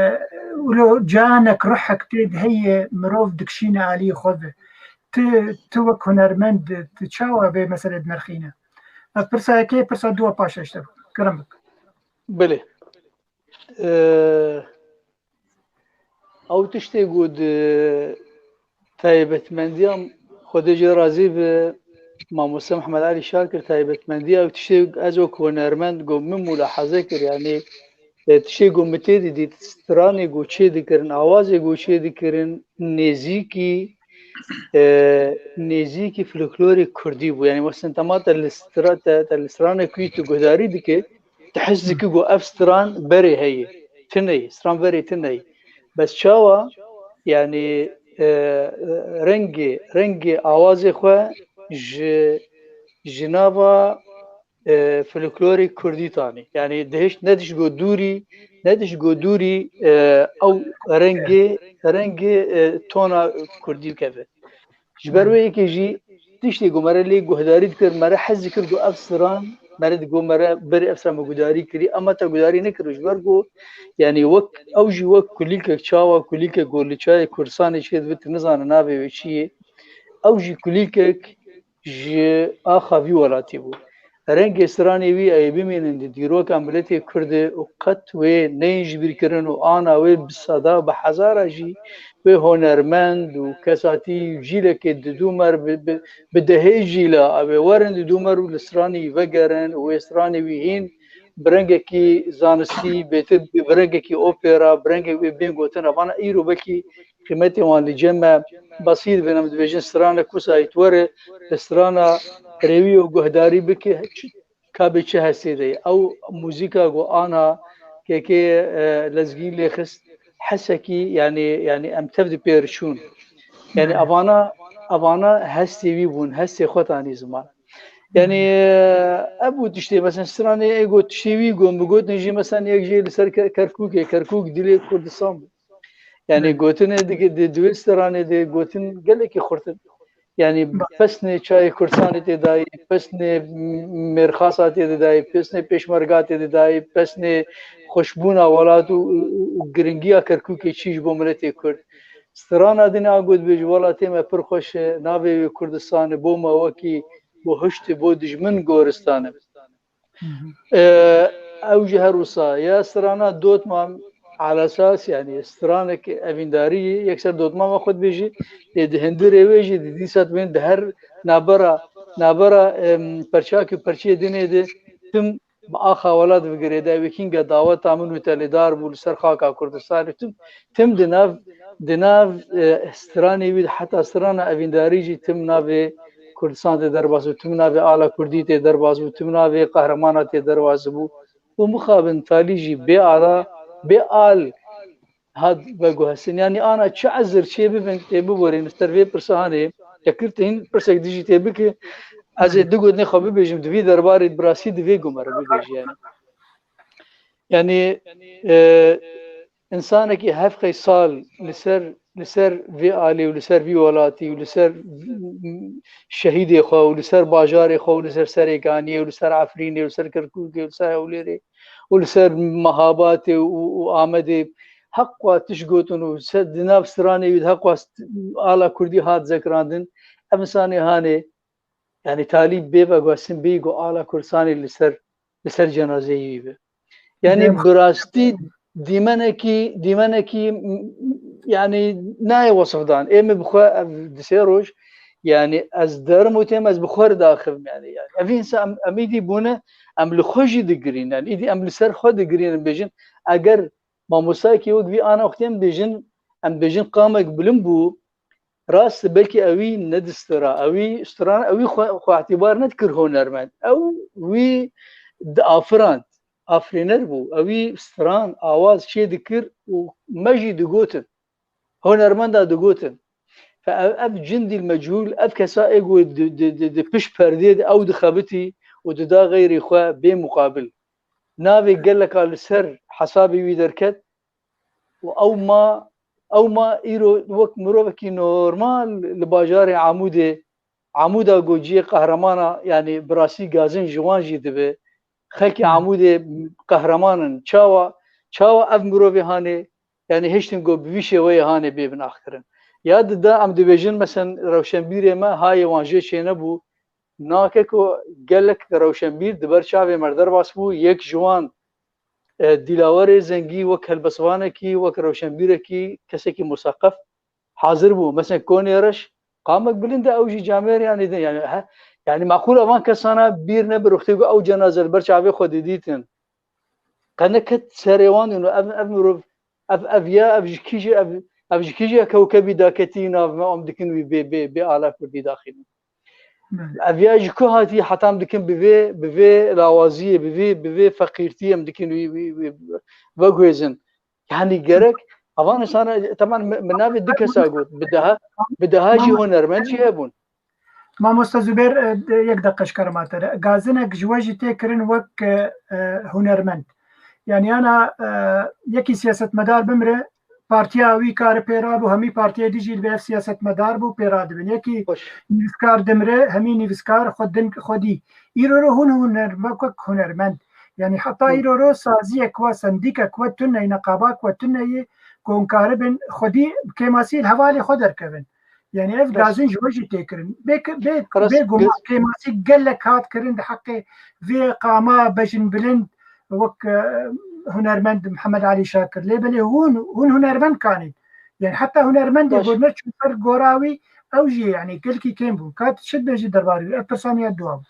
e, wilo canek ruhek tê de heye, mirov dikişîne alî xwe ve. Tu, tu wek hunermend, tu çawa vê meselê dinirxîne? Ev pirsa yekê, pirsa dua paşa işte. Kerem bik. Belê. Eee, ew tiştê ku di taybetmendiya, Xwedê jê razî be, mamoste Mihemed Elî Şakir, taybetmendiya ew tiştê ez wek hunermend ku min mulahaze kir, yanî, e, tiştê ku min tê didît, stranê ku çê dikirin, awazê ku çê dikirin, nêzîkî, e, nêzîkî folklorê kurdî bû. Yanî, westin tema te li stra-, te, te li stranê ku tu guhdarî dike, tu his dikî ku ev stran berê heye. Tune ye, stran berê tune ye. Bes çawa? Yanî, e, rengê, rengê awazê xwe ji, ji nava, e, folklorê kurdî tanî. Yanî dihişt, ne diş go dûrî, ne diş go dûrî, e, ew rengê, rengê, e, tona kurdî bikeve. Ji ber wê yekê jî tiştê ku me re lê guhdarî dikir, me re hez dikir ku ev stran, me re digot me re berê ev stran me guhdarî kirî, ema te guhdarî nekir. Ji ber ku, yanî wek, ew jî wek kulîlkek, çawa kulîlkek ku li çayê Kurdistanê çêdibe, tu nizane navê wê çi ye. Ew jî kulîlkek ji axa vî welatî bû. Rengê stranê wî ê bimînin di dîroka miletê Kurd de û qet wê neyên ji bîr kirin û ana wê bi seda, bi hezara jî wê hunermend û kesatî û cîlekê di dû mer bi, bi, bi dehê jîla ew ê werin di dû mer û li stranê wî vegerin û wê stranê wî hîn bi rengekî zanistî, bêtir bi rengekî opera, bi rengekî wê bên gotin. Evana îro belkî qîmetê wan li cem me besîr bin, em dibêjin stranek wisa yê were, strana rêwî û guhdarî bike. Çi, ka bi çi hestê de ye. Ew muzîka ku ana kekê, e, lezgîn lê xist, hesekî, yanî, yanî em tev di pê re çûn. Yanî evana, evana hestê wî bûn, hestê xwe tanî ziman. Yanî, e, ev bû tiştê, mesela stranê ê got tiştê wî got, bi gotin jî mesela yek jê li ser Ke-, Kerkûkê, Kerkûk dilê Kurdistan bû. Yanî gotinê di, di, di wê stranê de gotin gelekî xurt in. Yanî pesnê çayê Kurdistanê tê dayî, pesnê mêrxasa tê de dayî, pesnê pêşmerga tê de dayî, pesnê xweşbûna welat û, û, û giringiya Kerkûkê çî ji bo miletê Kurd. Strana din a got bêjî, welatê me pir xweş e, navê wê Kurdistan e, bo me wekî, bo hişt e, bo dijmin goristan e. Hı hı. E, ew jî her wisa ya strana dotmam alasas, yanî stranek evîndarî yekser dotmama xwe dibêjî, lê di hundirê wê jî di dîsa dibên di her nabera, nabera, em, perçak û perçiyê dinê de tim bi axa welat bigirê de, ew kînga daweta min û te lêdar bû li ser xaka Kurdistanê, tim, tim di nav, di nav, e, stranê wî de heta strana evîndarî jî tim navê Kurdistan tê derbas bû, tim navê ala Kurdî tê derbas bû, tim navê qehremana tê derbas bû. Û mixabin talî jî bê ala, bê al hat veguhestin. Yanî ana çi ezir çê bibin, tê biborîn. Li ser vê pirsa hanê, ya kir te hîn pirsek dijî tê bike, ez ê du gotinê xwe bibêjim, di vî derbarê bi rastî divê ku me re bibêjî yanî. Yanî, e, însanekî hevqey sal li ser, li ser vê alê û li ser vî welatî û li ser şehîdê xwe û li ser bajarê xwe û li ser Serêkaniyê û li ser Efrînê û li ser Kerkûkê û li ser Hewlêrê û li ser Mehabatê û, û Amedê heqwa tişt gotin û ser, di nav stranê wî de heqwa st-, ala Kurdî hat zekirandin. Ev însanê hanê, yanî talî bê veguhestin bêyî ku ala Kurdistanê li ser, li ser cenazeyê wî be. Yanî bi rastî dîmenekî, dîmenekî, m-, yanî nayê wesifdan. Ê min bi xwe ev di sê roj, yanî ez derim û têm ez bi xwe re daxivim yanî. Yanî ev însan em, em îdî bûne, em li xwe jî digirîn. Yanî îdî em li ser xwe digirîn, em bêjin, eger mamostayekî wek vî ana wextê em bêjin, em bêjin qamek bilind bû, rast belkî ewî nedistira, ewî stran, ewî xwe, xwe îtîbar nedikir hunermend. Ew wî diafirand, afirîner bû. Ewî stran, awaz çê dikir û me jî digotin. Hunermenda digotin. Fe ev, ev cindîl mechûl, ev kesa ê ku di, di, di, di pişt perdê de ew dixebitî û dida xeyrê xwe bê muqabil. Navê geleka li ser hesabê wî derket û ew ma, ew ma îro wek mirovekî normal li bajarê Amûdê, Amûda ku cihê qehremana, yanî bi rastî gazin ji wan jî dibe. Xelkê Amûdê qehreman in. Çawa, çawa ev mirovê hanê, yanî hiştin ku bi vî şêweyê hanê bê binaxkirin. Ya di da em dibêjin, mesen rewşenbîrê me hayê wan jê çênebû, nake ku gelek rewşenbîr di ber çavê me derbas bû, yek ji wan, e, Dîlawerê Zengî wek helbestvanekî, wek rewşenbîrekî, kesekî museqef hazir bû. Mesela Konê Reş, qamek bilind e, ew jî camêrê yanî din. Yanî, he, yanî maqûl e van kesana bîr nebir wextê ku ew cenaze li ber çavê xwe didîtin. Qe neket serê wan û ev, ev mirov, ev, ev ya, ev ji kî jî, ev, ev ji kî jî ya kewkebî daketî nav me, em dikin wî bê, bê, bê ala Kurdî daxînin. Belê. Ev ya ji ku hatî heta em dikin bi vê, bi vê lawaziyê, bi vê, bi vê feqîrtiyê em dikin wî, wî, wî veguhêzin. Yanî gerek, avan insana, teman min, min navê du kesa got, bi daha, bi daha jî hunermend jî hebûn. Mamosta Zubêr, e, de-, yek deqe ji kerema te re. Gazinek ji we jî tê kirin wek, e, e, hunermend. Yanî ana, e, yekî siyasetmedar bimre, partiya wî kare pê rabû, hemî partiyê dijî li vê ev siyasetmedar bû, pê radibin. Yekî Xweş. Nivîskar dimre, hemî nivîskar xwe din, xwe dî. Îro ro hûn huner-, wek hunermend. Yanî heta Hı. îro ro saziyek we, sendîkek we tune ye, neqabak we tune ye, ku hûn karibin xwedî kêmasî li hevalê xwe derkevin. Yanî ev Rast. gazin ji we jî tê kirin. Bê, bê, Rast. bê guman kêmasî gelek hat kirin di heqê vê qama bejinbilind wek, e, hunermend Mihemed Alî Şakir. Lê belê hûn, hûn hunermend kanîn. Yanî heta hunermendê Baş. ku neçû ser gora wî, ew jî yanî gelkî kêm bûn. Ka tu çi dibêjî derbarê wî? Ev pirsa min ya dua bû.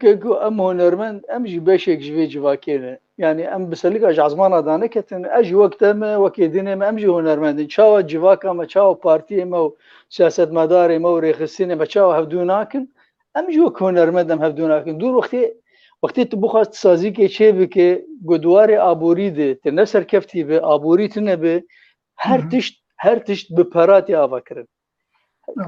Ke ku em hunermend, em jî beşek ji vê civakê ne. Yanî em bi selika ji ezmana daneketin, ez jî wek te me, wekê dinê me, em jî hunermend in. Çawa civaka me, çawa partiyê me û siyasetmedarê me û rêxistinê me çawa hevdû nakin, em jî wek hunermend em hevdû nakin. Dûr wextê Wextê tu bixwaz tu sazîkê çê bike, ku di warê aborî de tu ne serkeftî be, aborî tune be, her tişt, her tişt bi para tê ava kirin.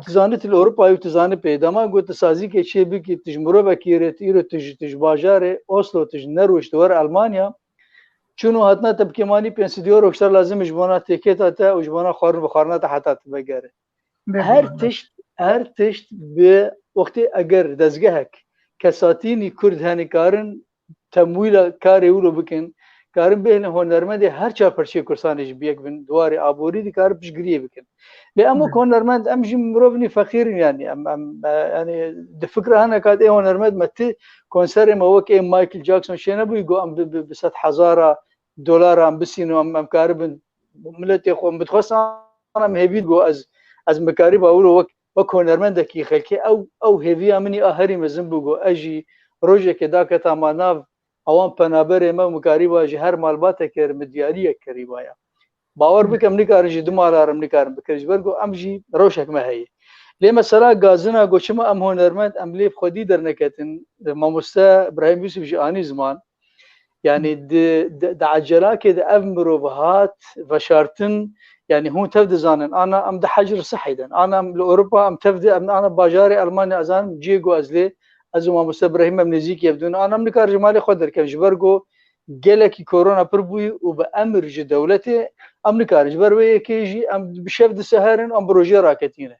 Tu zanî tu li Ewropayê û tu zanî pê. Dema ku tu sazîkê çê bikî, tu ji mirovekî re, tu îro tu ji, tu ji bajarê Oslo, tu ji nerûş, tu wer Elmanya, çûn û hatina te bi kêmanî pênc sed euro ji te lazim e ji bona têkêta te û ji bona xwarin û vexwarina te heta tu vegere. Her tişt, her tişt bi wextê eger dezgehek kesatînî Kurd hene karin temwîla karê wilo bikin, karin bihêlin hunermendê her çar perçeyê Kurdistanê jî bi yek bin, di warê aborî dikarin piştgiriyê bikin. Lê em wek hunermend, em jî mirovnî feqîr in, yanî em, em, e, yanî di fikra hene kat ê hunermend me ti konserê me wek ê Michael Jackson çênebûyî, got em bi, bi, bi sed hezara dolara em bisînin û em, em karibin miletê xwe, min dixwest ana em hêvî, got ez, ez mikarîba wilo wek, wek hunermendekî xelkê ew, ew hêviya min î a herî mezin bû, got ez jî rojekê daketa ma nav ewan penaberê me û mikarîba ji her malbateke re min diyariyek kerîbaya. Bawer bike em nikarin ji du mala re em nikarin bikin, ji ber ku em jî rewşek me heye. Lê mesela gazina ku çima em hunermend em lê bi xwedî derneketin, mamoste Ibrahîm Yusuf jî anî ziman, Yanî di, di, di ecelakê de ev mirov hat veşartin, yanî hûn tev dizanin, ana em di Hecr Sihî de ne, ana em li Ewropa, em tev di, em ana bajarê Elmanya, ez zanim cihê ku ez lê, ez û mamoste Ibrahîm em nêzîkî hev dû ne, ana em nikarin ji malê xwe derkevin, ji ber ku gelekî korona pir bûyî û bi emir ji dewletê em nikarin. Ji ber wê yekê jî em bi şev diseherin, em bi rojê raketîne.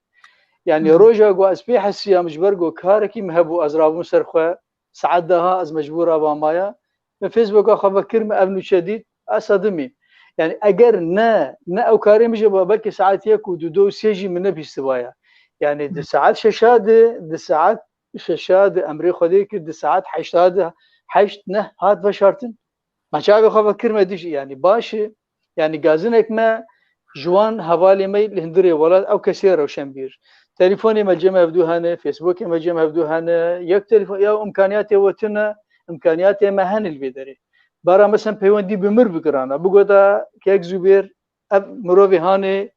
Yanî roja ku ez pê hesiyam, ji ber ku karekî min hebû, ez rabûm ser xwe, saet daha ez mecbûra ba maya. Min Facebooka xwe vekir, min ev nûçe dît, ez sedimî. Yanî eger ne, ne ew karê min jî ba, belkî saet yek û du, du û sê jî min nebîstibaya. Yanî di saet şeşa de, di saet şeşa de emrê Xwedê kir, di saet heşta de, heşt neh hat veşartin. Me çavê xwe vekir, me dî jî, yanî baş e. Yanî gazinek me ji wan hevalê me li hundirê welat, ew kesê rewşenbîr. Telefonê me cem hevdû hene, Facebookê me cem hevdû hene, yek telefon, ya imkaniyatê we tune, imkaniyatê me hene li vê derê. Bara me sen peywendî bi mir bikirana, bigota kek Zubêr, ev mirovê hanê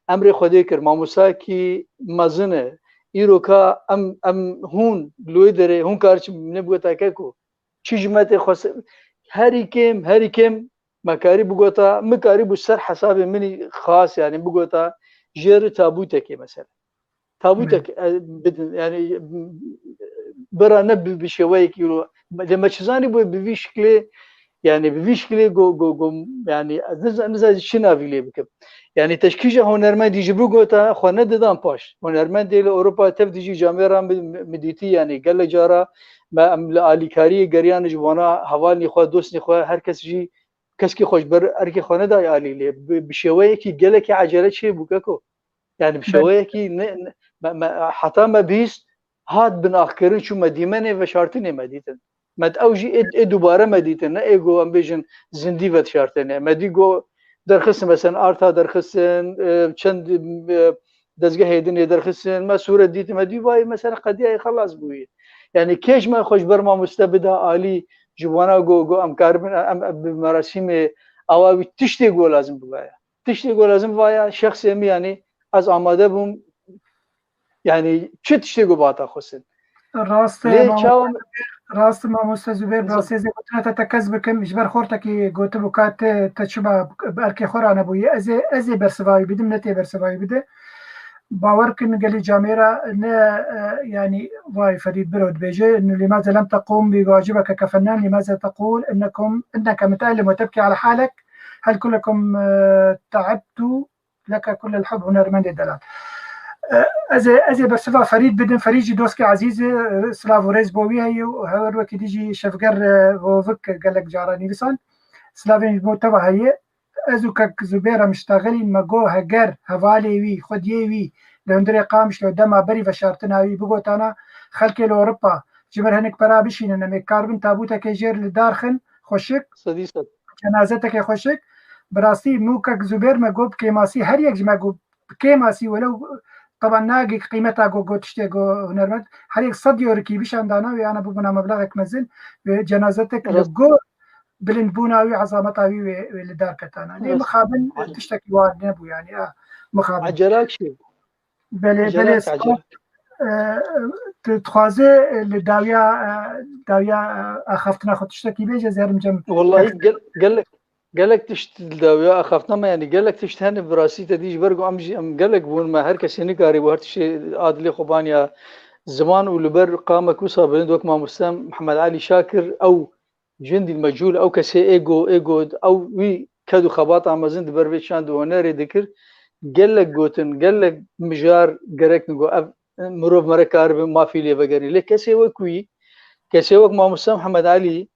emrê Xwedê kir, mamostakî mezin e. Îroka em, em hûn li wê derê, hûn kar çi min bigota keko. Çi ji me tê xwest, herî kêm, herî kêm me karî bigota, min karî bû ser hesabê min î xas, yanî bigota jêr tabûtekê mesela. Tabûtek, e, bidin, yanî bira ne bi, bi şêweyekî ro. Lê me çi zanî bû bi vî şiklê, yanî bi vî şiklê go, go, go, yanî ez niza-, niza çi navî lê bikim. Yanî te ji kîja hunermendî jî bigota, xwe nedidan paş. Hunermendê li Ewropa tev dijî camêra mi, mi, mi dîtî, yanî gelek cara me em li alîkariyê geriyane ji wana hevalnî xwe, dostnî xwe, her kes jî keskî xwe ji ber erkê xwe nedaye alî lê. Bi, bi şêweyekî gelekî ecele çêbû keko. Yanî bi şêweyekî ne, ne, me, me, heta me bihîst hat binaxkirin, çû me dîmenê veşartinê me dîtin. Me ew jî ê, ê dubare me dîtin, ne ê go em bêjin zindî vedişartine. Me dî go derxistin, mesela Arta derxistin, e, çend, e, dezgehê dinê derxistin, me sûret dîtin, me dî vay mesela qediyayê xelas bûyî. Yanî kêj me xwe ji ber mamoste bida alî, ji wana go, go em karibin, em, em bi merasîmê awa wî tiştê go lazim bibaya. Tiştê ku lazim vaya şexsê min, yanî ez amade bûm, yanî çi tiştê ku bata xwestin. Rast e, Lê mamoste çawa Zubêr, rast e, mamoste Zubêr, bi rastî ez ê gotina te tekez bikim, ji ber xortekî gotibû ka te, te çima bi erkê xwe ranebûyî. Ez ê, ez ê bersiva wî bidim, ne tê bersiva wî bide. Bawer kin gelî camêra ne, e, yanî vay Ferîd biro dibêje, nu lîmaze lem teqûm bi wacibeke kefennan, lîmaze teqûl innekum, inneke muteellim ve tebkî ala halek, hel kulekum, e, te'ebtu, leke kullel hub, hunermendê delal. E, ez ê, ez ê bersiva Ferîd bidim. Ferîd jî doskê ezîz e, silav û rêz bo wî heye û her wekî dî jî Şevger, e, Vovik gelek cara nivîsan. Silavên ji bo te ve heye. Ez û kek Zubêr em miştaxilîn, me got heger hevalê wî, xwediyê wî li hundirê Qamişlo dema berî veşartina wî bigotana xelkê li Ewropa ji mir hinek pera bişînin, em ê karibin tabûtekê jêr li dar xin, xweşik, Sedî sed. cenazetekê xweşik. Bi rastî min û kek Zubêr me got bi kêmasî, her yek ji me got bi kêmasî, welew teban nagê qîmeta go, go tiştê go hunermend, her yek sed yorikî bişandana wê, ana bibûna meblexek mezin, wê cenazetek li Rast. gor bilindbûna wî, ezameta wî wê, wê li dar ketana. Lê Rast. mixabin Ecel- tiştekî wan nebû, yanî, a, mixabin. Ecelak çi? Belê, Ecelak, belê, ecel- spas. e, tu dixwaze, e, li dawiya, e, dawiya, e, axaftina xwe tiştekî bêje, ez ê herim cem. Wellahî gel-, gelek, gelek tişt li dawiya axaftina me, yanî gelek tişt hene bi rastî te dî ji ber ku em jî, em gelek bûn, me her kesê nikarîbû her tiştê a dilê xwe baniya ziman û li ber qamek wisa bilind wek mamoste Mihemed Elî Şakir, ew jindî mecûl, ew kesê ê go, ê go, ew wî ked û xebata mezin di ber vê çand û hunerê dikir. Gelek gotin, gelek mijar gerek in ku ev mirov mere karibe mafî lê vegerî. Lê kesê wek wî, kesê wek mamoste Mihemed Elî,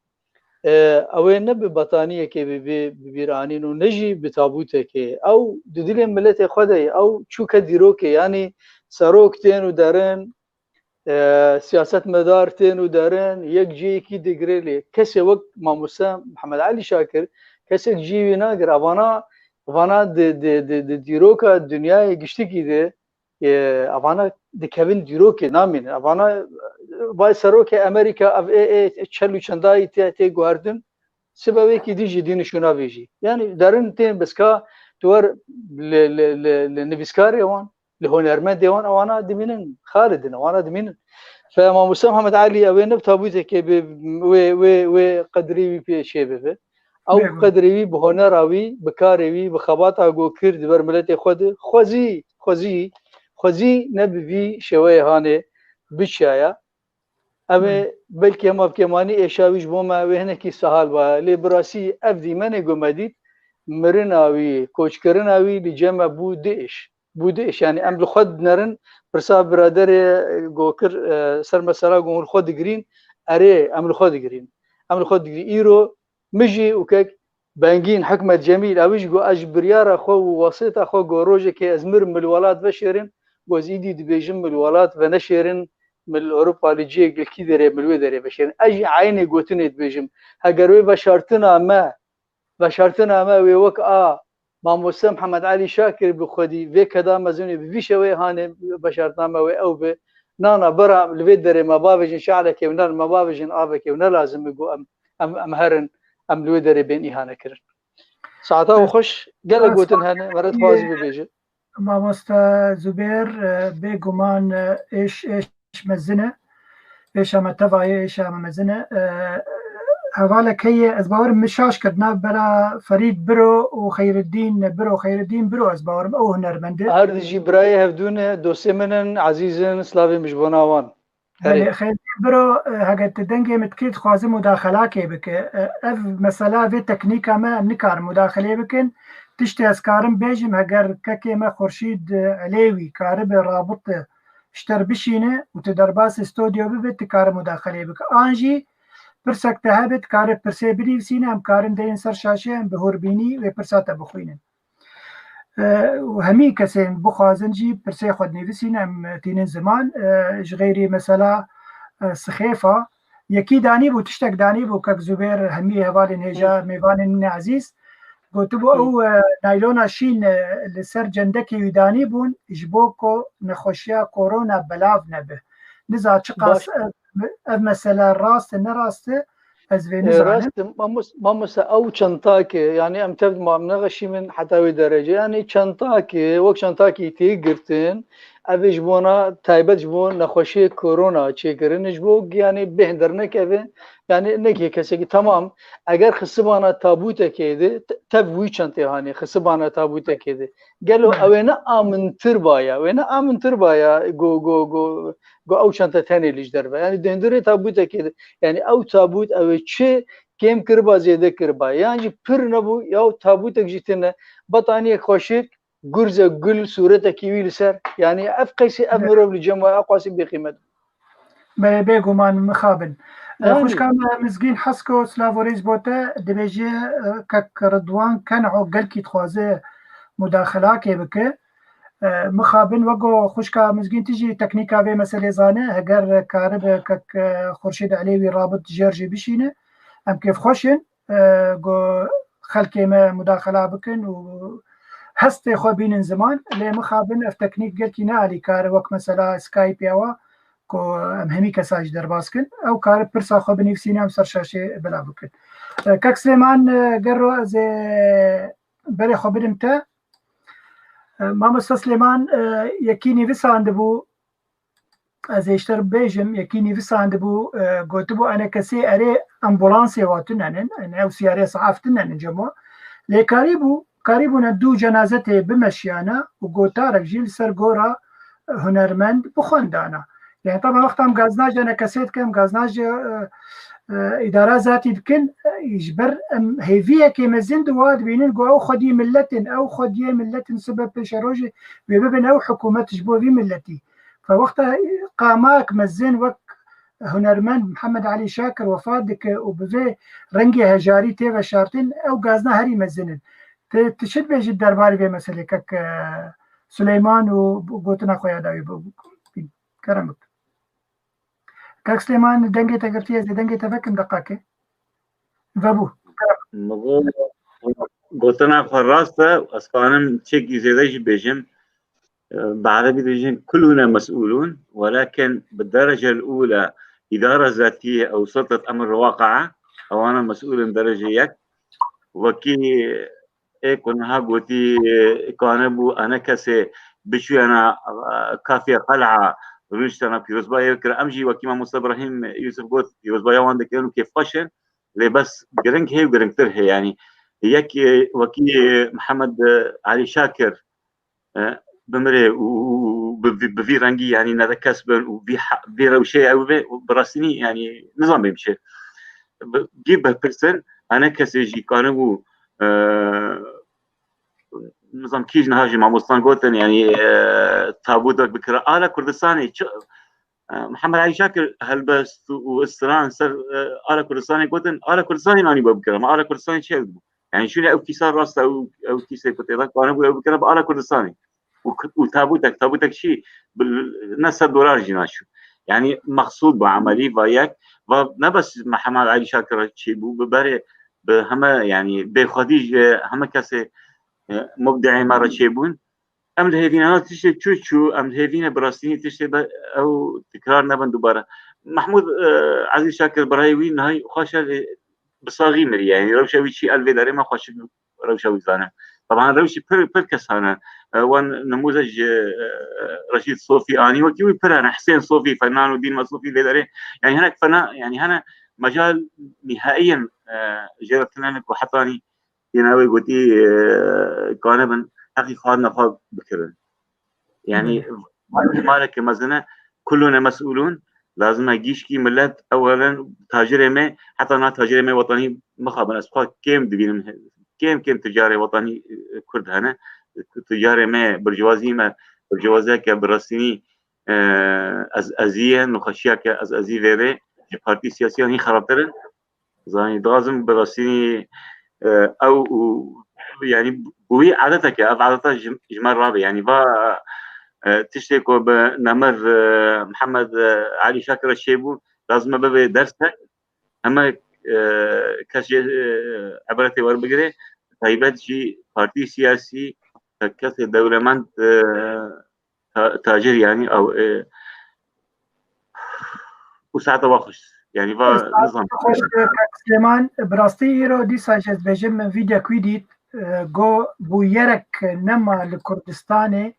e, ew ê ne bi betaniyekê bi, bi, bi bîr anîn û ne jî bi tabûtekê. Ew di dilê miletê xwe de ye. Ew çûke dîrokê, yanî serok tên û derin, e, siyasetmedar tên û derin, yek cihekî digire lê. Kesê wek mamoste Mihemed Elî Şakir, kesek cihê wî nagir. Evana, evana di, di, di, di dîroka dinyayê giştikî de, e, evana dikevin dîrokê, namînin. Evana, e, vay serokê Amerîka, ev ê, ê, çel û çendayî tê, tê guherdin, sibe wekî dî jî dî nişûna vê jî. Yanî derin tên biska, tu wer li, li, li, li nivîskarê wan, li hunermendê wan, ewana dimînin, xalidin, ewana dimînin. Fe mamoste Mihemed Elî, ew ê ne bi tabûtekê bi wê, wê, wê qedrê wî pê çê bibe. Ew Bêguman. Qedrê wî bi honera wî, bi karê wî, bi xebata ku kir di ber miletê xwe de, xwezî, xwezî, xwezî ne bi vî şêweyê hanê biçiyaya. Em ê Belê. Belkî hema bi kêmanî êşa wî ji bo me wê hinekî sehal baye. Lê bi rastî ev dîmenê ku me dît, mirina wî, koçkirina wî li cem me bû du êş. Bû du êş. Yanî em li xwe dinerin, pirsa biraderê, e, go kir, e, ser mesela ku hûn li xwe digirîn, erê, em li xwe digirîn. Em li xwe digirîn. Îro min jî û kek Bengîn Hikmet Cemîl, ew jî got, ez ji biryara xwe û wesêta xwe got, rojekê ez mirim, min li welat veşêrin, got, ez îdî dibêjim, min li welat veneşêrin, min li Ewropa li cihê gilkî derê, min li wê derê veşêrin. Ez jî eynê gotinê dibêjim. Heger wê veşartina me, veşartina me wê wek a Mamoste Mihemed Elî Şakir bi xwedî vê keda mezin wê bi vî şewê hanê veşartina me wê ew bi. Nana bera li vê derê me bavêjin şe'lekê û ne li me bavêjin avekê û ne lazim e ku em, em, em herin, em li wê derê bên îhane kirin. Saeta we xweş, gelek gotin hene, mere dixwazî bibêje. Mamoste Zubêr, e, bêguman, e, êş, êş mezin e. Êşa me teva ye, êşa me mezin e. E, hevalek heye, ez bawerim min şaş kir, navbera Ferîd Biro û Xeyreddîn Biro, Xeyreddîn Biro, ez bawerim ew hunermend e. Her di jî birayê hevdû ne, dostê min in, ezîz in, slavê min ji bona wan. Belê, Xeyreddîn Biro, e, heger tu dengê min dikî, dixwazim mudaxelakê bike. E, ev mesela vê teknîka me, em nikarin mudaxelê bikin. Tiştê ez karim bêjim, heger kekê me Xurşîd, e, Elêwî karibe rabit, e, ji te re bişîne û tu derbasî stûdyo bibe, tu kare mudaxelê bike. An jî pirsek te hebe, tu kare pirsê binivîsîne, em karin deyên ser şaşê, em bi hûrbînî wê pirsa te bixwînin. E, û hemî kesên bixwazin jî pirsê xwe dinivîsîn, em tînin ziman. E, ji xeyrî mesela, e, sixêfa, yekî danîbû, tiştek danîbû, kek Zubêr, hemî hevalên hêja, mêvanên min ezîz, gotibû ew, e, naylona şîn, e, li ser cendekê wî danîbûn, ji bo ku nexweşiya korona belav nebe. Niza çiqas ev, ev mesele rast e, ne rast e, ez vê E, nizanim. Rast e, mamoste, mamoste, ew çentakê, yanî em tev ma-, em neqeşîmin heta wê derece. Yanî çentakê, wek çentakê tê girtin, ev ê ji bona taybet ji bo nexweşiyê korona çêkirin, ji bo, yanî bêhn dernekeve, yanî nekê kesekî, temam, eger xisibana tabûtekê de, te-, tev wî çentê hanê, xisibana tabûtekê de. Gelo Evet. ew ê ne amintir baya, wê ne amintir baya, go, go, go, go ew çente tenê li ji derve. Yanî dêndurê tabûtekê de, yanî ew tabût ew ê çi kêm kiriba, zêde kiriba. Yan jî pir nebû, ya tabûtek jî tune, betaniyek xweşik, gurze gul, sûretekî wî li ser. Yanî ev qeysî, ev Evet. mirov li cem we, ew qasî bêqîmet. Belê, bêguman mixabin. E, Yanî. Xwişka me Mizgîn Hesko, silav û rêz bo te, dibêje, e, kek Ridwan Ken'o gelkî dixwaze mudaxelakê bike. E, mixabin wego xwişka Mizgîn tu jî teknîka vê meselê zane, heger karibe kek, e, Xurşîd Elêwî rabit jêr jî bişîne, em kêfxweş in, e, ku xelkê me mudaxela bikin û hestê xwe bînin ziman. Lê mixabin ev teknîk gelkî ne alîkar e, wek mesela Skype ya wa, ku em hemî kesa jî derbas kin. Ew kare pirsa xwe binivîsîne, em ser şaşê belav bikin. E, Kek Silêman, e, Gerro, ez ê berê xwe bidim te. E, Mamoste Silêman, e, yekî nivîsandibû, ez ê ji te re bêjim, yekî nivîsandibû, e, gotibû, enekesê erê ambulansê wa tunenin, yani ew siyarê sahaf tunenin cemo. Lê karîbû, karîbûne du cenazetê bimeşiyana û gotarek jî li ser gora, e, hunermend bixwendana. Yani taban wexta em gaznaje enekesê dikin, em gaznaje, e, e, îdara zatî dikin, e, ji ber em hêviyekê mezin di wa dibînin ku ew xwediyê milletin, ew xwediyê milletin sibe pêşerojê wê bibin ew hikûmet ji bo vî milletî. Fe wexta qamak mezin wek hunermend Mihemed Elî Şakir wefat dike û bi vê rengê hejarî tê veşartin, ew gazna herî mezin in. Ti, ti çi dibêjî derbarê vê meselê, kek, e, Suleyman û gotina xwe ya dawî bi, bi, kerem bik. Kek Suleyman, dengê te girtiye, ez ê dengê te vekim deqakê. Vebû. Min got, gotina xwe rast e, ez kanim çekî zêde jî bêjim. Bi erebî dibêjin, "Kulûne mes'ûlûn, welakin bi derece l-ûle, îdare zatî ew sultet emr waqi'a, ewana mes'ûl in derece yek." Wekî ê ku niha gotî, e, kanibû, ene kesê biçûyana, e, kafê qel'a, rûniştana pîrozbahê kir. Em jî wekî mamoste Ibrahîm Yûsif got, pîrozbahiya wan dikirin û kêfxweş in. Lê bes giring hê û giringtir hê, yanî yek, e, wekî, e, Mihemed, e, Elî Şakir, e, bimire û, û, û bi, bi, bi vî rengî, yanî nede kes bin û vî ha-, vî rewşê ew be, bi rastînî, yanî nizam bê çi. Bi, gî bipirsin, ene kesê jî kanibû, e, nizam kî ji niha jî mamostan gotin, yanî, e, tabûtek bikira. Ala Kurdistanê çi, e, Mihemed Elî Şakir helbest û, û stran ser, e, ala Kurdistanê gotin, ala Kurdistanê nanî we bikira. Ma ala Kurdistanê çi ew dibû? Yani şûnê ew kîsa rast e, ew, ew kîsê ku tê de kanibû ew bikira bi ala Kurdistanê. Û, û tabûtek, tabûtek çi? Bi ne sed dolar jî naçû. Yani mexsûd bi emelî va yek, va ne bes Mihemed Elî Şakir re çêbû, bi berê, bi heme, yani bêxwedî ji heme kesê, e, mubdi'ê me re çêbûn. Em li hêvînana tiştê çû çû, em li hêvîne bi rastînî tiştê be ew tikrar nebin dubare. Mehmûd, e, Ezîz Şakir birayê wî nihayî xweş e, lê bi saxî miriye. Yani rewşa wî çi el vê derê me xweşik rewşa wî zanim. Taban rewşî pir, pir kes hene. E, wan nimûze ji, e, Reşîd Sofî anî, wekî wî pir hene. Hesên Sofî, Fenan û Dîn Mesûfî vê derê. Yani hinek fena, yani hene mecal nihaiyen, e, jê re tune ne ku hetanî yê navê gotî, e, kanibin heqî xwarina xwe bikirin. Yani, hmm, maleke mezin e, kulûne mes'ûlûn, lazim e gişkî millet ewelen tacirê me, heta na tacirê me wetanî mixabin. Ez xwe kêm dibînim, kêm kêm ticarê wetanî, e, Kurd hene. Ticarê me, bircivazî me, bircivaziyeke bi rastînî, e, ez ezî ye, nexweşiyeke ez ezî vêrê, ji partî siyasiyan hîn xerabtir in. Zanî, dixwazim bi rastînî, e, ew û, yani, bi wî adeteke, ev adeta ji, ji me rabe. Yani, va, e, tiştê ku bi nemir, e, Mihemed, e, Elî Şakir re çêbû, lazim e bibe dersek. Heme, e, kes jê, e, ebretê werbigire, taybet jî partî siyasî, kesê dewlemend, e, ta-, tacir, yani, ew, e, û saeta wa xweş. Yani, va nizam. Xweş, e, Kak Silêman, bi rastî îro dîsa jî ez dibêjim, min vîdek wî dît, e, go bûyerek nema li Kurdistanê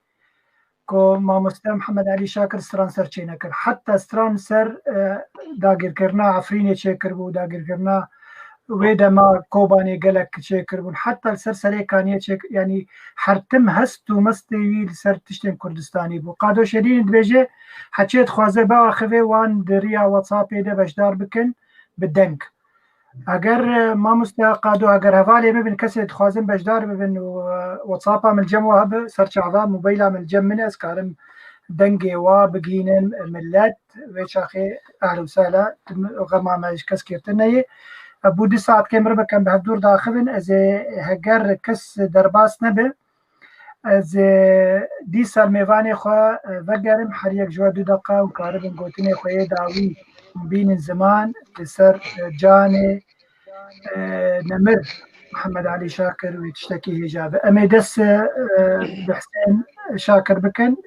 ku mamoste Mihemed Elî Şakir stran ser çênekir. Heta stran ser, e, dagirkirina Efrînê çêkiribû, dagirkirina wê dema Kobanê gelek çêkiribûn. Heta li ser Serêkaniyê çêk-, yanî her tim hest û mestê wî li ser tiştên Kurdistanî bû. Qado Şedînî dibêje, heçê dixwaze biaxive wan di riya WhatsAppê de beşdar bikin bi deng. Eger, e, mamoste Qado, eger hevalê min bin, kesê dixwazin beşdar bibin û, e, WhatsApp-a min li cem wa hebe, ser çava, mobayla min li cem min e, ez karim dengê wa bigihînim millet, vê çaxê ehlen û sehlen, tim-, xema me ji kes kêftir neyê. E, bû du saet kêm re bikin bi hevdûr daxivin, ez ê heger kes derbas nebe, ez ê dîsa mêvanê xwe, e, vegerim, her yek ji we du deqa û karibin gotinê xwe yê dawî bînin ziman, li ser, e, canê, e, nemir Mihemed Elî Şakir wê tiştekî hêja be. Em ê dest, e, bi Husên Şakir bikin.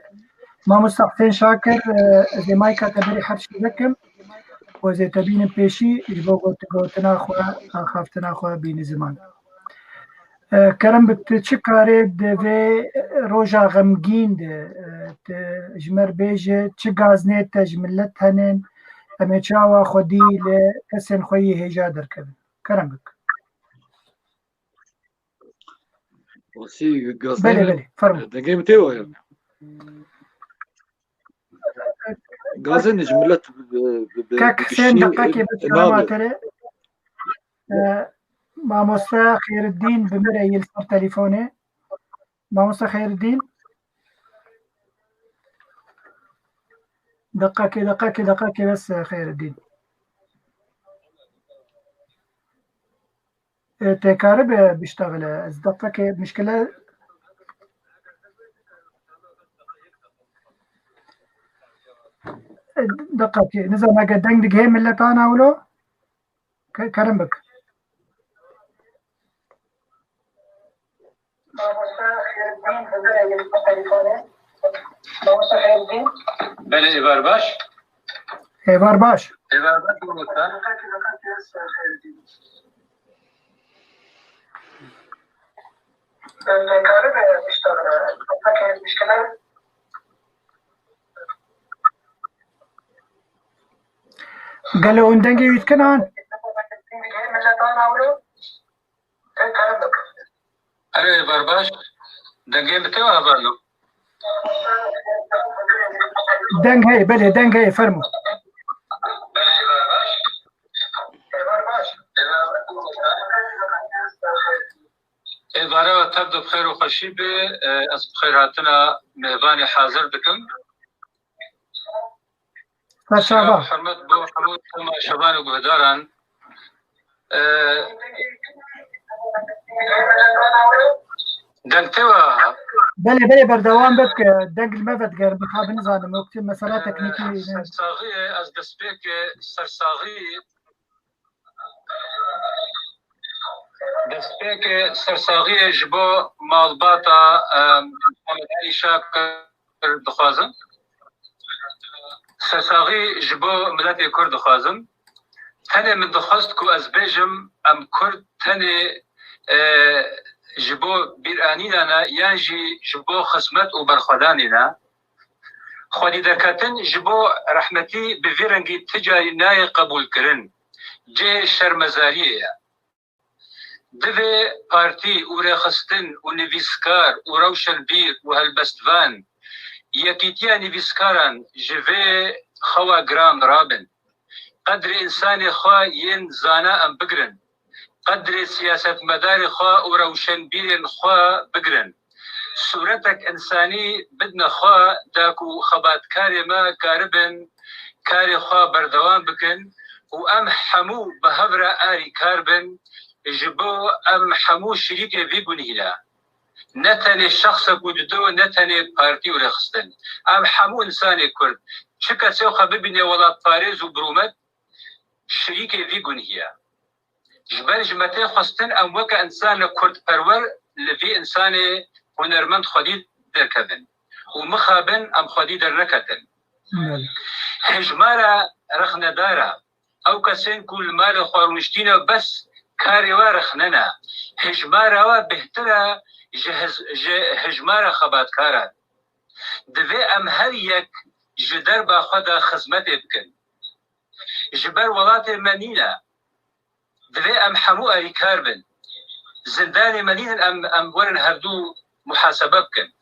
Mamosta Husên Şakir, e, ez ê mayka te berî her tiştî vekim. Û ez ê te bînim pêşî ji bo got-, gotina xwe, axaftina xwe bînî ziman. E, kerem bik, tu çi karê di vê roja xemgîn de, e, e, ji me re bêje, çi gaznê te ji milet hene, em ê çawa xwedî li kesên xwe yê hêja derkevin? Kerem bik. Wasî, gazê Belê, belê, fermo. Dengê min tê waya. Gazê min ji milet bi, bi, bi, Kek Husên, gişî, deqekê e, bi nabe. Kerema te re. E, mamoste Xêriddîn bi min re yê li ser telefonê. Mamoste Xêriddîn. Deqekê, deqekê, deqekê bes, e, Xêriddîn. E, tê karibe biştexile. Ez deqekê mişkile. E, deqekê. Nizam eger deng digihê miletan wilo. Ke-, kerem bik. Belê, êvar baş. Êvar baş. Êvar baş, mamoste. Gelo hûn dengê wî dikin an? Erê, êvar baş. Dengê min tê wa hevalno? Deng heye, belê, deng heye, fermo. Êvara we tev de bi xêr û xweşî be. Ez bi xêrhatina mêvanê hazir dikim. Serçava. Selam, hurmet bo hemû temaşevan û guhdaran. Ee, deng tê wa? Belê, belê, berdewam bike. Deng li me vedigerin, bixabin nizanim. Wekî mesela teknîkî. Ee, sersaxiyê, ez destpêkê sersaxî Destpêkê sersaxiyê ji bo malbata, em, Mihemed Elî Şakir dixwazim. Sersaxî ji bo miletê Kurd dixwazim. Tenê min dixwest ku ez bêjim, em Kurd tenê, e, ji bo bîranîna ne yan jî ji bo xizmet û berxwedanê ne. Xwedî derketin ji bo rehmetî bi vî rengî ti carî nayê qebûlkirin. Cihê şermezariyê ye. Divê partî û rêxistin û nivîskar û rewşenbîr û helbestvan, yekîtiya nivîskaran ji vê xewa giran rabin. Qedrê însanê xwe yên zana em bigirin. Qedrê siyasetmedarê xwe û rewşenbîrên xwe bigirin. Sûretek însanî bidine xwe, da ku xebatkarê me karibin karê xwe berdewam bikin û em hemû bi hev re arîkar bin, ji bo em hemû şirîkê vî gunhî ne. Ne tenê şexsek û dido, ne tenê partî û rêxistin. Em hemû însanê Kurd, çi kesê xwe bibîne welatparêz û birûmet, şirîkê vî gunhî ye. Ji ber ji me tê xwestin em weke însanê kurdperwer li vî însanê hunermend xwedî derkevin û mixabin em xwedî derneketin. Belê. Hejmara rexnedar e. Ew kesên ku li malê xwe rûniştîne bes karê we rexne ne. Hejmara we bêhtir e ji hez-, ji hejmara xebatkaran. Divê em her yek ji derba xwe de xizmetê bikin. Ji ber welatê me nîne. Divê em hemû alîkar bin. Zindanê me nînin em, em werin hevdû muhasebe bikin.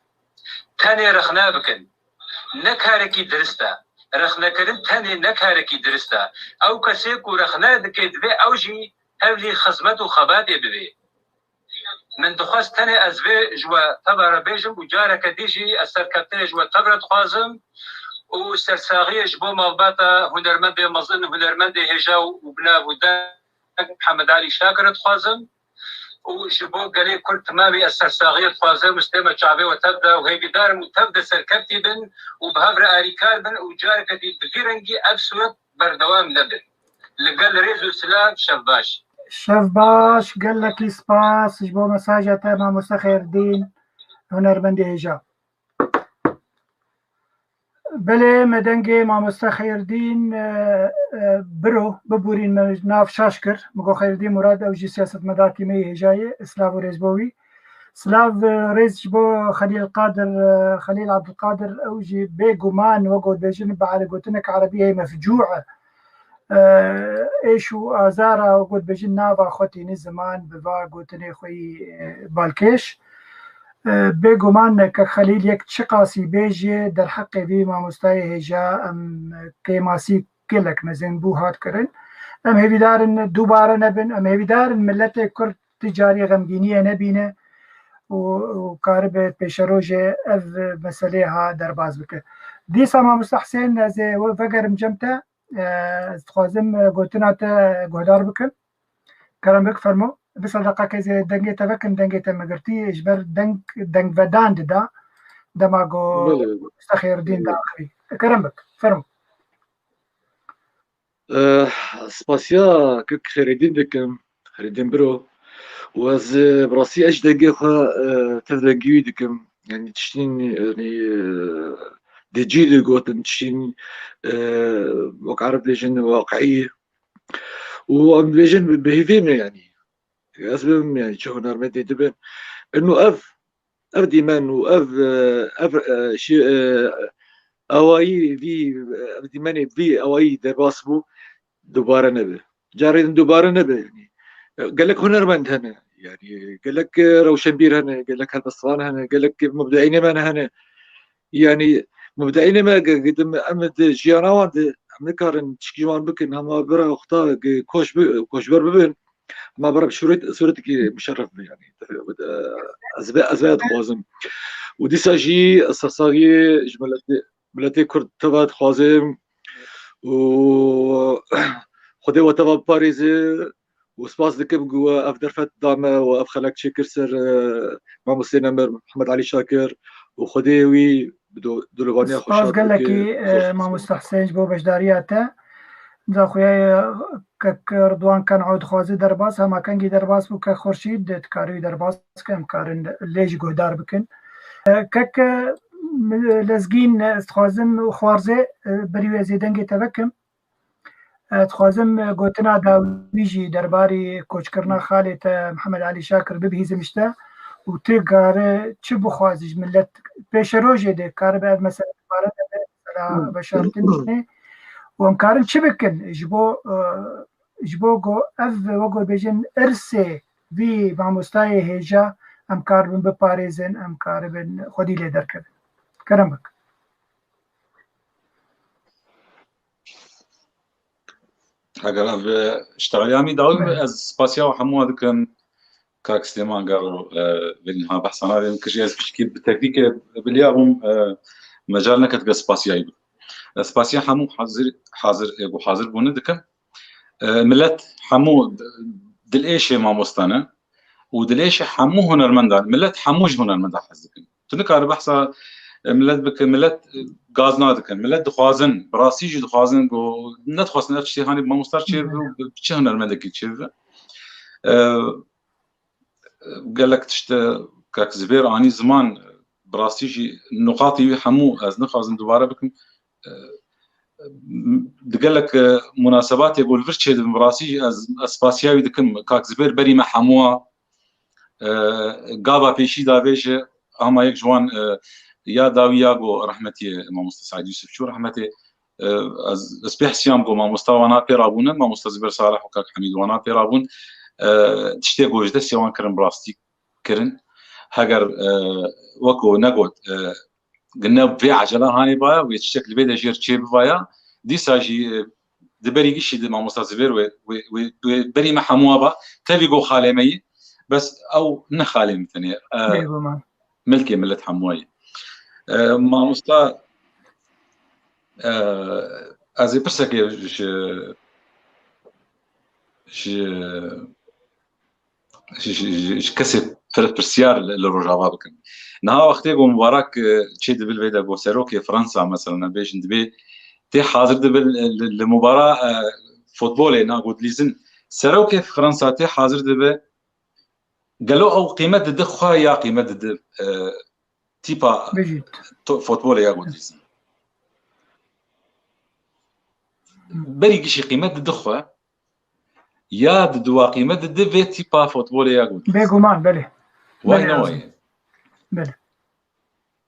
Tenê rexne bikin. Ne karekî dirist e. Rexnekirin tenê ne karekî dirist e. Ew kesê ku rexne dike divê ew jî tevlî xizmet û xebatê bibê. Min dixwest tenê ez vê ji we tev re bêjim û careke dî jî ez serkeftinê ji we tev re dixwazim û sersaxiyê ji bo malbata hunermendê mezin, hunermendê hêja û bi nav û deng Mihemed Alî Şakir re dixwazim û ji bo gelê Kurd timamî ez sersaxiyê dixwazim û stême çavê we tev de û hêvîdar im û tev de serkeftî bin û bi hev re arîkar bin û careke dî bi vî rengî ev sûret berdewam nebin. Li gel rêz û silav, şev baş. Şev baş, gelekî spas ji bo mesaja te, mamoste Xêrdîn, hunermendê hêja. Belê, me dengê mamoste Xêrdîn, e, e, biro, biborîn me nav şaş kir. Min got Xêrdîn Murad, ew jî siyasetmedakî me yê hêja ye, silav û rêz bo wî. Silav, e, rêz ji bo Xelîl Qadir, e, Xelîl Abdulkadir, ew jî bêguman, wek got bêjin, bi ele-, gotinek erebî heye, mefcû e. E, êş û azara, wek got bêjin, nava xwe tîne ziman, bi va gotinê xwe yî, e, balkêş. E, bêguman Kek Xelîl yek çiqasî bêjê derheqê vî mamostayê hêja, em kêmasî gelek mezin bû hat kirin. Em hêvîdar in dubare nebin, em hêvîdar in miletê Kurd ti carî xemgîniyê nebîne û, û karibe pêşerojê ev meselê ha derbas bike. Dîsa mamoste Husên, ez ê we vegerim cem te, e, ez dixwazim, e, gotina te guhdar bikim. Kerem bik, fermo. Bi sedeqekê ez ê dengê te vekim, dengê te me girtî, ji ber deng, dengvedan dida, dema ku Belê. Mamoste Xêrdîn Hmm. daxivî. Kerem bik, fermo. Eh, spasiya kek Xêrêdîn dikim, Xêrêdîn Biro. Û ez, eh, bi rastî ez dengê xwe, eh, tev dengî wî dikim. Yani tiştîn, yani, eh, di cî de gotin, tiştîn, eh, wek Ereb dibêjin, waqiî. Û em dibêjin bi, bi hêvê me yani. Ez bim yani çi hunermendê dibin. Ino ev, ev dîmen û ev, eh, ev, eh, şi, eh, awayî vî, ev dîmenê vî awayî derbas bû, dubare nebe. Carê din dubare nebe yani. Eh, gelek hunermend hene. Yani gelek, eh, rewşenbîr hene, gelek helbestvan hene, gelek mubdeînê me hene. Yani mubdeînê me ge-, ge-, em di jiyana wan de em nikarin çikî wan bikin, hema bira wexta ge-, koç bi-, koçber bibin. Ma bera bi sûret-, sûretekî muşerref be yani. Ez vê, ez vê dixwazim. Û dîsa jî ez sersaxiyê ji miletê, miletê Kurd teva dixwazim. Û Xwedê we teva biparêze. Û spas dikim ku we ev derfet da me û ev xelek çêkir ser, e, mamostê nemir Mihemed Elî Şakir û Xwedê wî bi do-, dilovaniya xwe Spas şad gelekî, bike. e, Zor spas. Mamoste Husên, ji bo beşdariya te. Za xuya ye, kek Ridwan Ken'o dixwaze derbas, hema kengî derbas bû, kek Xurşîd dikarî wî derbas ke, em karin lê jî guhdar bikin. E, kek, e, Lezgîn, ez dixwazim xwarzê, e, berî wê ez ê dengê te vekim. E, dixwazim, e, gotina dawî jî derbarî koçkirina xalê te Mihemed Elî Şakir bibihîzim ji te û tu kare çi bixwazî ji milet pêşerojê de karibe ev mesele dubare nebe, mesela Hı. veşartin bine û em karin çi bikin ji bo, e, ji bo ku ev, wek bêjin, irsê vî mamostayê hêja em karibin biparêzin, em karibin xwedî lê derkevin. Kerem bik. Eger ev, e, ji te re ya min dawî be, Belê. ez spasiya we hemû dikim. Kak Silêman Garo, e, vê niha behsa navê min kir jî ez pişkî bi teknîkê biliya bûm, e, mecal neketibû spasiyayî bû. Ez spasiya hemû hazir, hazir, e, bû hazir bûne dikim. E, milet hemû dilêşê mamosta ne û dilêşê hemû hunermendan, milet hemû ji hunermendan hez dikin. Tu nikare behsa, e, milet bike, milet, e, gaz nadikin. Milet dixwazin, bi rastî jî dixwazin ku nedixwazin ev tiştê hanê bi mamosta çêbibe û bi çi hunermendekî çêbibe. E, gelek tişt, e, kek Zibêr anî ziman, e, bi rastî jî nuqatê wî hemû ez nixwazim dubare bikim. E, di gelek, e, munasebatê ku li vir çêdibin, bi rastî jî ez, ez spasiya wî dikim. Kak Zibêr berî me hemû a, e, gava pêşî davêje, hema yek ji wan, e, ya dawî ya ku rehmetî mamoste Seîd Yûsif çû rehmetê, e, ez, ez pê hesiyam ku mamosta wana pê rabûne, mamosta Zibêr Salih û kak Hemîd wana pê rabûn, e, tiştê ku ji destê wan kirin bi rastî kirin. Heger, e, wek ku negot, e, gine vê ecela hanê baya, wê tiştek li vê de jêr çê bivaya, dîsa jî, e, di berî gişî di mamosta Zibêr wê, wê, wê, wê berî me hemû ba, tevî go xalê me yî, bes ew ne xalê min tenê, e, Bêguman. milkê milet hemû ye. E, mamosta, e, ez ê pirsekê ji, ji, ji, ji, ji, ji kesê pir-, pirsyar li, li Rojava bikim. Niha wextê ku Mubarak, e, çê dibe li vê de ku serokê Fransa, mesela, bêjin dibê tê hazir dibe li, li, li mubara, e, futbolê, na ku dilîzin. Serokê Fransa tê hazir dibe, gelo ew qîmet dide xwe ya qîmet dide, e, tîpa Bijît. to-, futbolê ya ku dilîzin? Berî gişî qîmet dide xwe, ya di duwa qîmet dide vê tîpa futbolê ya ku dilîzin? Bêguman, belê. Way Belê, ne razî. Wayê. Belê.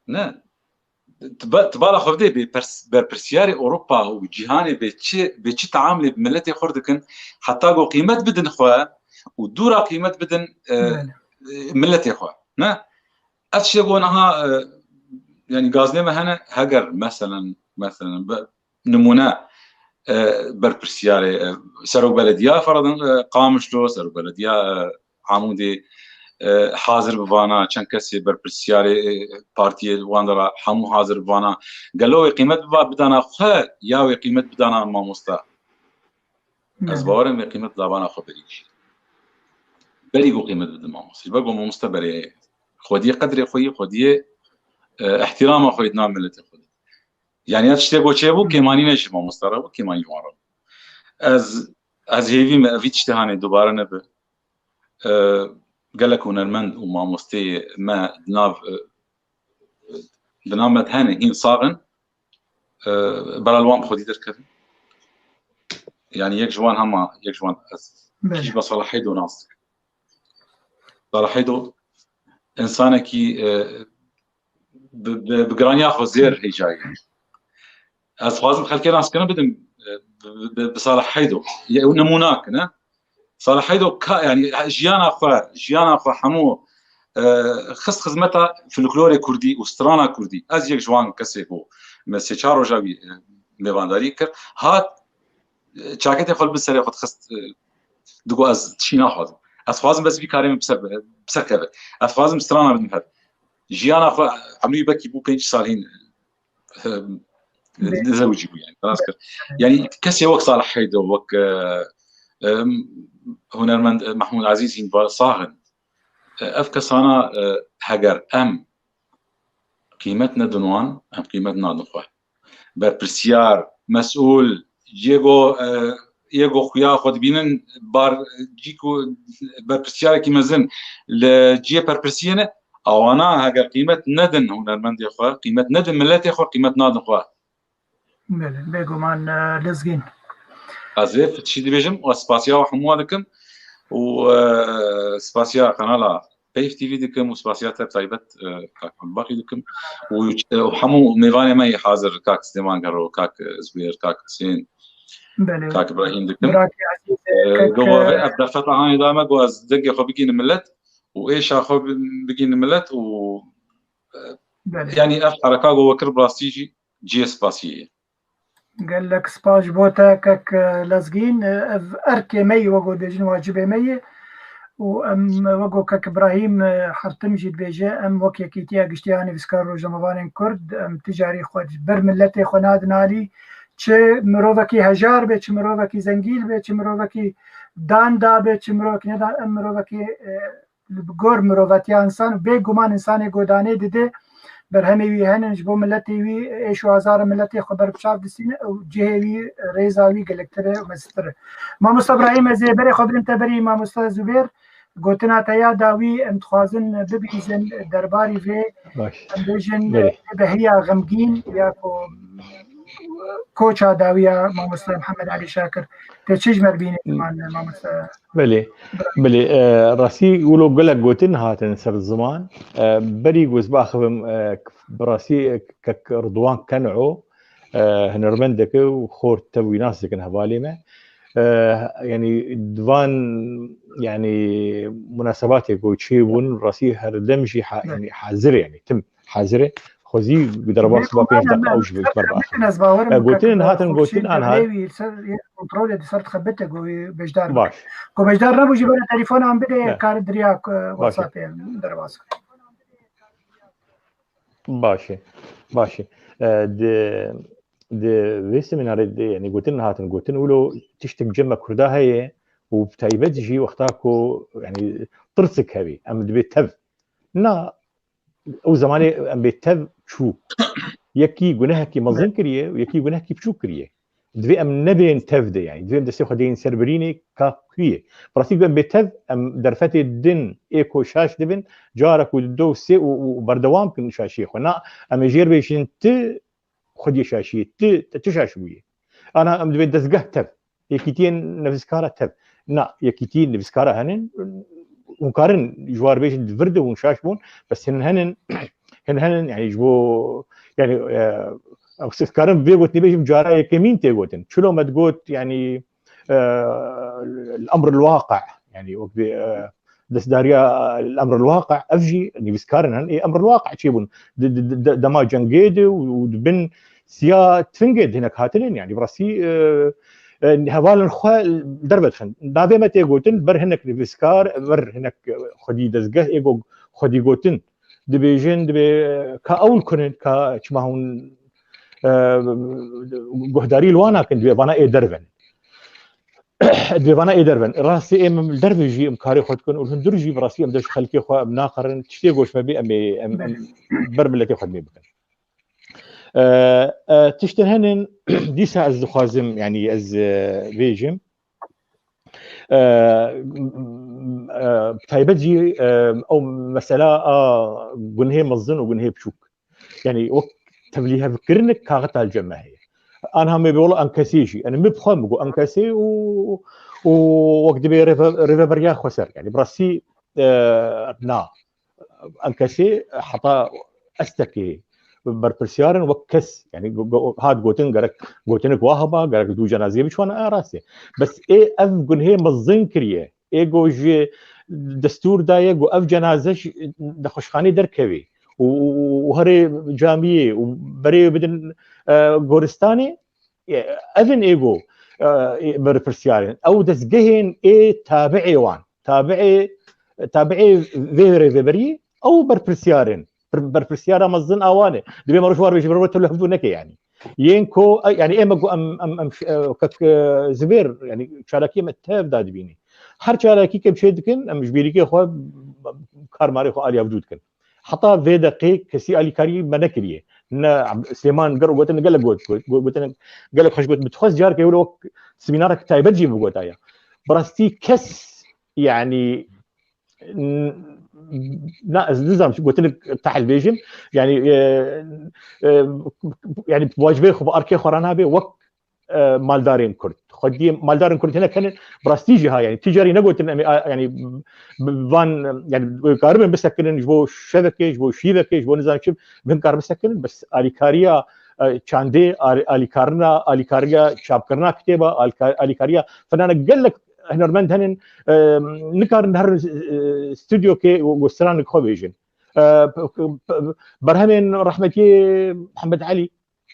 Ne. Tiba-, tibala xwe bidê bê pers-, berpirsiyarê Ewropa û cîhanê bê çi, bê çi teamlê bi miletê xwe dikin, heta ku qîmet bidin xwe û dûra qîmet bidin, e, Belê. e, miletê xwe. Ne? Ev tiştê ku niha, e, yanî gazinê me hene, heger meselen, meselen, be-, nimûne, e, berpirsiyarê, e, serok belediya, feradin, e, Qamişlo, serok belediya, e, Amûdê, e, hazir bi vana, çend kesê berpirsiyarê, e, partiyê wan de re hemû hazir bi vana. Gelo wê qîmet biba, bidana xwe ya wê qîmet bidana mamosta? Ez Belê. bawerim wê qîmet labana xwe berî jî. Berî ku qîmet bidin mamosta. Ji ber ku mamosta berê xwediyê qedrê xwe yî, xwediyê, e, ihtirama xwe yî di nav miletê xwe de. Yani ya tiştê ku çêbû, Hı. kêmanî ne ji mamosta re bû, kêmanî ji wan re bû. Ez, ez hêvî me, evî tiştê hanê dubare nebe. E, gelek hunermend û mamosteyê me di nav, e, di nav me de hene, hîn sax in. E, bera li wan bi xwedî derkevin. Yani yek ji wan hema, yek ji wan ez Belê. kî ji me Salih Heydo nas dikim. Salih Heydo insanekî, e, bi, bi, bi giraniya xwe zêr hêjayî. Ez dixwazim xelkê naskirin bidim, e, bi, bi, bi Salih Heydo. Ye, ew nimûnak, ne? Salih Heydo ka, yani, jiyana xwe, jiyana xwe hemû, e, xist xizmeta folklorê kurdî û strana kurdî. Ez yek ji wan kesê bû. Me sê çar roja wî, e, mêvandarî kir. Hat, e, çaketê xwe li bin serê xwe dixist, e, digo ez tişî naxwazim. Ez xwazim bes vî karê min bi ser, bi ser keve. Ez xwazim strana bidim hev. Jiyana xwe, emrî wî bekî bû pênc sal hîn, e, Bê. zewicî bû yani. Xelas kir. Yani kesê wek Salih Heydo, wek, e, e, hunermend, e, Mahmûd Ezîz hîn va sax in. E, ev kesana, e, heger em qîmet nedin wan, em qîmet nadin xwe. Berpirsiyar, mesûl, yê ku, e, yê ku xuya xwe dibînin bar cî ku berpirsiyarek mezin li cihê berpirsiyê ne, awana heger qîmet nedin hunermendê xwe, qîmet nedin miletê xwe, qîmet nadin xwe. Belê, bêguman, e, Lezgîn. Ez ê tiştî dibêjim û ez spasiya we hemû dikim û, e, spasiya kanala Peyv T V dikim û spasiya te taybet, e, kak Ebubakî dikim û, e, û hemû mêvanê me yê hazir, kak Silêman Gero, kak Zubêr, kak Husên, Belê. kak Îbrahîm dikim. Birakî ezîz, E, kak, gogo e, ev derfeta hanê da me, go ez dengê xwe bigînim millet û êşa xwe bi-, bigînim millet û, e, Belê. yani ev hereka go we kir bi rastî jî cihê spasiyê ye. Gelek spas ji bo te kek, e, Lezgîn. E, ev erkê me yî, wek ku dibêjin wacibê me yî. Û em, wek ku kek Îbrahîm, e, Hertim jî dibêje, em wek Yekîtiya Giştî ya Nivîskar Rojnamevanên Kurd, em ti carî xwe ji ber miletê xwe nadin alî. Çi mirovekî hejar be, çi mirovekî zengîn be, çi mirovekî dan dabe, çi mirovekî nedan, em mirovekî, e, li gor mirovetiya însan û bêguman însanê godanê dide, berhemê wî hene, ji bo miletê wî êş û azara miletê xwe ber bi çav distîne û cihê wî, rêza wî gelektir e û mezin tir e. Mamosta Îbrahîm, ez ê berê xwe bidim te berî mamosta Zubêr. Gotina te ya dawî em dixwazin bibihîzin derbarî vê, Baş. em bêjin, Belê. vê behiya xemgîn ya ku koça dawî ya mamosta Mihemed Elî Şakir. Te çi ji me dibîne ziman, mamosta? Belê, belê, e, rastî wilo gelek gotin hatin ser ziman. E, berî ku ez biaxivim, e, bi rastî, e, kek Ridwan Ken'o, e, hunermendek e û xort tev wî nas dikin hevalê me. E, yanî di van, yanî munasebatê ku çêbûn, rastî her dem jî ha-, Belê. yanî hazir e, yanî tim hazir e. Xwezî bi derbas Bê ba pênc guman deqa em ew ji ser ber xebitin, ez bawerim E, bi gotin kek hatin, Xurşîd gotin an hat. Devrê wî ser yê kontrolê di ser dixebite ku wî beşdar bike. Baş. Ku beşdar nebû jî bere telefonan bide, Ne. kar diriya ku Baş. WhatsAppê em derbas kir. Baş e. Baş e. E, di, di vê semînarê de, yanî gotin hatin gotin, wilo tiştek cem me Kurda heye û bi taybet jî wexta ku, yanî tirsik hevî, em dibê tev. Na, ew zemanê em bê tev çû. Yekî gunehekî mezin kiriye û yekî gunehekî biçûk kiriye. Divê em nebên tev de, yanî divê em destê xwe deyên ser birînê ka ku ye. Bi rastî em bê tev, em derfetê din ê ku şaş dibin, carek û du û sê û, û berdewam kin şaşiyê xwe. Na, em ê jêr bêjin ti xwediyê şaşiyê, ti, te çi şaş bûye? Ana em divê dezgeh tev. Yekîtiyên nivîskara tev. Na, yekîtiyên nivîskara henin, hûn karin ji war bêjin di vir de hûn şaş bûn, bes hin henin, hin henin, yani ji bo, yani, e, ez karim vê gotinê bêjim, cara yekemîn tê gotin. Çilo me digot, yani, e, el-emr el-waqi, yani wek vê, e, destdariya el-emr el-waqi, ev jî nivîskarin henin, ê emr el-waqi çêbûn. Di, di, di, dema cengê de û, û di bin siya tifingê de hinek hatinin, yani bi rastî, e, e, hevalên xwe derve dixin. Navê me tê gotin, ber hinek nivîskar, ber hinek xwedî dezgeh ê go-, xwedî gotin. Dibêjin, dibê ka ew kunin, ka çima hûn, e, guhdarî li wan nakin, dibê vana ê derven. Dibê vana ê derven. Rastî ê em li derve jî em karê xwe dikin û li hundir jî bi rastî em de ji xelkê xwe em naqerin. Tiştê goş me bê em ê, em, em ber miletê xwe dimê bikin. E, e, tiştin henin, dîsa ez dixwazim, yani ez, e, bêjim. E, e, taybet jî, e, ew mesela a gunhê mezin û gunhê biçûk. Yani wek tevlîhevkirinek kaxita li cem me heye. Anha me bê wela enkesê jî. Yani min bi xwe min got enkesê û, û wek dibê rêve-, rêveberiya xweser. Yani bi rastî, e, na. Enkesê heta estekê berpirsiyar in wek kes. Yani go-, go-, hat gotin gerek gotinek wa heba, gerek dû cenazeyê biçûna, a rast e. Bes ê ev gunhê mezin kiriye. Ê go ji destûr daye, go ev cenaze ji nexweşxanê derkevê û, û, û herê camiyê û berê bidin, e, goristanê. E, ev in ê go, e, ê berpirsiyar in. Ew destgehên ê tabi'ê wan. Tabi'ê, tabi'ê vê rêveberiyê, ew berpirsiyar in. Ber-, berpirsiyara mezin a wan e. Dibê me roj war bêjî, ber tevlî hevdû neke yani. Yên ku, e, yani ê me ku em, em, em, e, kek, e, Zibêr, yani çalakiyê me tev da dibînî. Her çalakî ke em çê dikin, em ji bîrîkê xwe, karmarê xwe alî hevdû dikin. Heta vê deqê kesî alîkarî me nekiriye. Ne Ab-, Silêman ger gotin gelek got, got, got, gotin gelek xweş got, bi xwest carkê wilo wek semînarek taybet jî bigotaya. Bi rastî kes, yani, n-, na, ez nizam gotinek tehl bêjim. Yani, e, e, yani wacibê xwe bi arkê xwe re nabe wek, e, maldarên Kurd. Xwediyê maldarên Kurd hinek hene, bi rastî jî ha, yani, ticarî negotin em ê, a, yani, b-, van, yani, karibin bisekinin ji bo şevekê, ji bo şîvekê, ji bo nizam çi, bin kar bisekinin, bes alîkariya, e, çandê, al-, alîkarina, alîkariya çapkirina kitêba, alîka-, alîkariya finane gelek hunermend henin, e, nikarin her, e, stûdyokê û, û stranek xwe bêjin. E, p-, p-, p-, berhemên rehmetiyê Mihemed Elî,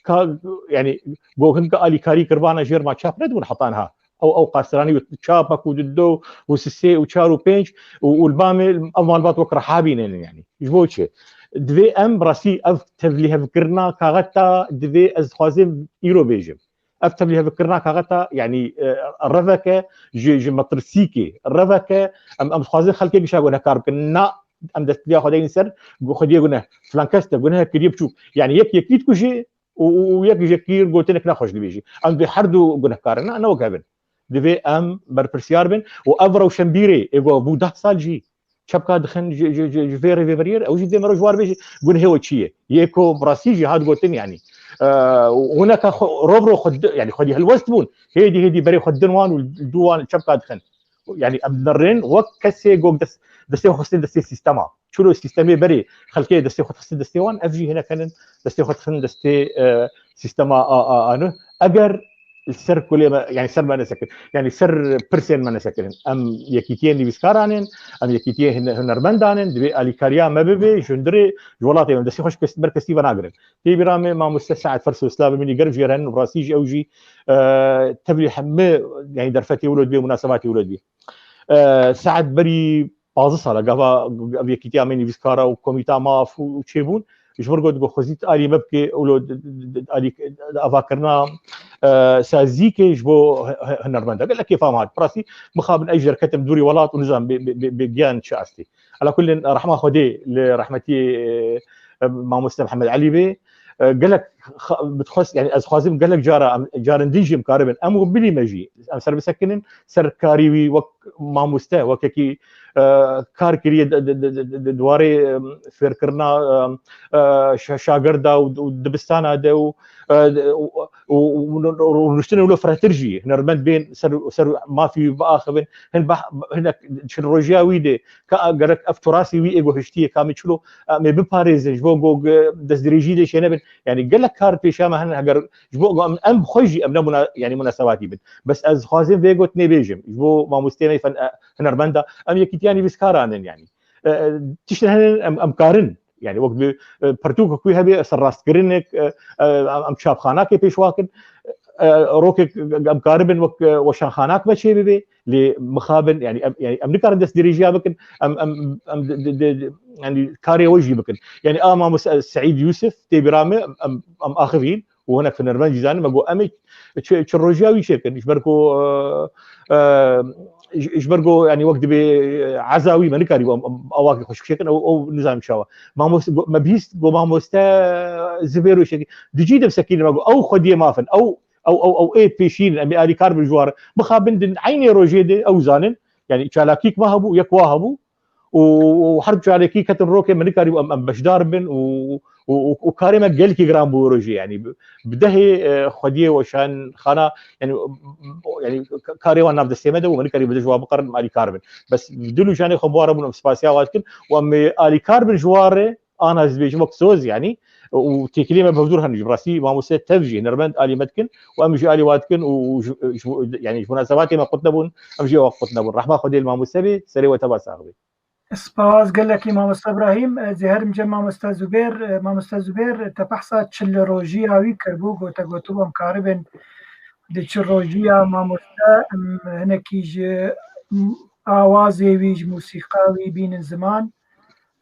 ka, yani, go hinka alîkarî kiribana jêr ma çap nedibûn heta niha. Ew, ew qasranî û çapak û dido û sisê û çar û pênc û, û li bamê ev malbat wek reha bînin, yani. Ji bo çi? Divê em bi rastî ev tevlîhevkirina kaxeta divê ez dixwazim îro bêjim. Ev tevlîhevkirina kaxeta, yani, e, reveke ji, ji metirsîkê, reveke em, em dixwazin xelkê gişa gunehkar bikin. Na, em destliya xwe deynin ser, gu-, xwediyê guneh. Filan kes te guneh kiriye biçûk. Yani yek yekî dikujê, û, û, û yek ji yekî gotinek nexweş dibêjî. Em divê her du gunehkar in, ne wek hev in. Divê em berpirsiyar bin û ev rewşenbîrê ê ku bû deh sal jî çepka dixin ji, ji, ji, ji vê rêveberiyê re, ew jî divê mero ji war bêjî gunhê we çi ye. Yê ku bi rastî jî hat gotin, yanî, e, û hineka xwe, rov rov xwe di-, yanî xwedî helwest bûn. Hêdî hêdî berê xwe didin wan û li dû wan çepka dixin. Yanî em dinerên wek kesê ku dest, destê xwe xistin destê sîstema. Çilo sîstemê berê xelkê destê xwe dixistin destê wan, ev jî hinek henin destê xwe dixin destê, e, sîstema a, a, a nû. Eger li ser kulê me, yanî ser me nesekin, yanî ser pirsên me nesekirin. Em yekîtiyên nivîskaran in, em yekîtiyên hune-, hunermendan in, divê alîkariya me bibe, ji hundirê ji welatê me destê xwe ji kes, ber kesî venagirin. Tê bîra me mamoste Sead Ferso Slavê min ê germ jê re henin, rastî jî ew jî, e, tevlî hemî, yanî derfetê wilo dibê, munasebatê wilo dibê. E, Sead berî pazdeh sala gava ev yekîtiya me nivîskara û komîta maf û, û çêbûn, ji vir got, got xwezî alî me bike, wilo d-, d-, d-, alî avakirina, e, sazîkê ji bo h-, h-, hunermenda. Gelek kêfa me hat. Bi rastî mixabin ez ji derketim dûrî welat û nizam bê, bê, bê, bê giyan çi astê. Ala kullin rehma Xwedê li rehmetî, e, e, mamoste Mihemed Elî bê. E, gelek xa-, bi dixwest, yani ez xwazim gelek cara, em, carin din jî em karibin. Em û bilî me jî. Em ser bisekinin, ser karî wî wek mamoste, wek yekî, e, kar kiriye di, di, di, di, di, di warê, e, fêrkirina, e, e, şa-, şagirda û, û dibistana de û, e, û, û, û, û rûniştinê wilo firehtir jî hunermend bên ser, ser mafî wî biaxivin. Hin bah-, hinek çil rojiya wî de ka gerek ev turasî wî ê guhiştiye kamî çilo, em ê biparêzin ji bo ku destdirêjî lê çênebin. Yani gelek kar pêşiya me hene, heger ji bo em, em xwe jî em ne muna-, yani munasebatî bin. Bes ez xwazim vê gotinê bêjim. Ji bo mamosteyê me fen-, e, hunermenda, em yekîtiya nivîskaran in yani. E, e, tiştin hene em, em karin. Yani wek bi, e, pirtûkek wî hebe, serrastkirinek, e, e, em, em çapxanakê pêşwa kin. E, rokek em karibin wek, e, weşanxanak me çê bibe. Lê mixabin, yani em, yani em nikarin destdirêjiya bikin, em, em, em di, di, di, di, yani karê we jî bikin. Yani a mamoste Seîd Yûsif tê bîra me, em, em, em axivîn û hinek hunermend jî zanin, me got em ê çi, çi rojiya wî çêkin. Ji ber ku, e, e, ji, ji ber ku yani wek dibê, e, eza wî me nikarî em, em, awakî xweşik çêkin, ew, ew nizanim çawa. Mamoste, go-, me bihîst, got mamoste Zubêr û şekî. Dijî de sekîne me got, ew xwediyê mafin, ew, ew, ew, ew ê pêşîn, em ê alîkar bin ji wan re. Mixabin din eynê rojê de ew zanin. Yani çalakîk me hebû, yek wa hebû. Û, û her çalakî ketin rokê me nikarî em, em beşdar bin û, û, û, û karê me gelkî giran bû rojê. Yani bi, bi dehê, e, xwediyê weşanxana, yani, yani ka-, karê wan nav destê me de bû, me nikarî bi dij wa biqerin, em alîkar bin. Bes dil û canê xwe bi wan re bûn, em spasiya wan dikin û em ê alîkar bin ji wan re. Ana ez dibêjim wek soz, yani, û têkiliyê me bi hevdûr hene jî. Bi rastî mamoste tev jî hunermend alî me dikin û em jî alî wa dikin û, û ji, ji, yani ji munasebatê me qut nebûn, em jî ew qut nebûn. Rehma Xwedê li mamoste bê, serê we teva sax bê. Spas gelekî mamoste Ibrahîm. Ez ê herim cem mamoste Zubêr. Mamoste Zubêr, te behsa çil rojiya wî kirbû, got te gotibû em karibin di çil rojiya mamoste, em hinekî ji awazê wî, ji mûsîqa wî bînin ziman.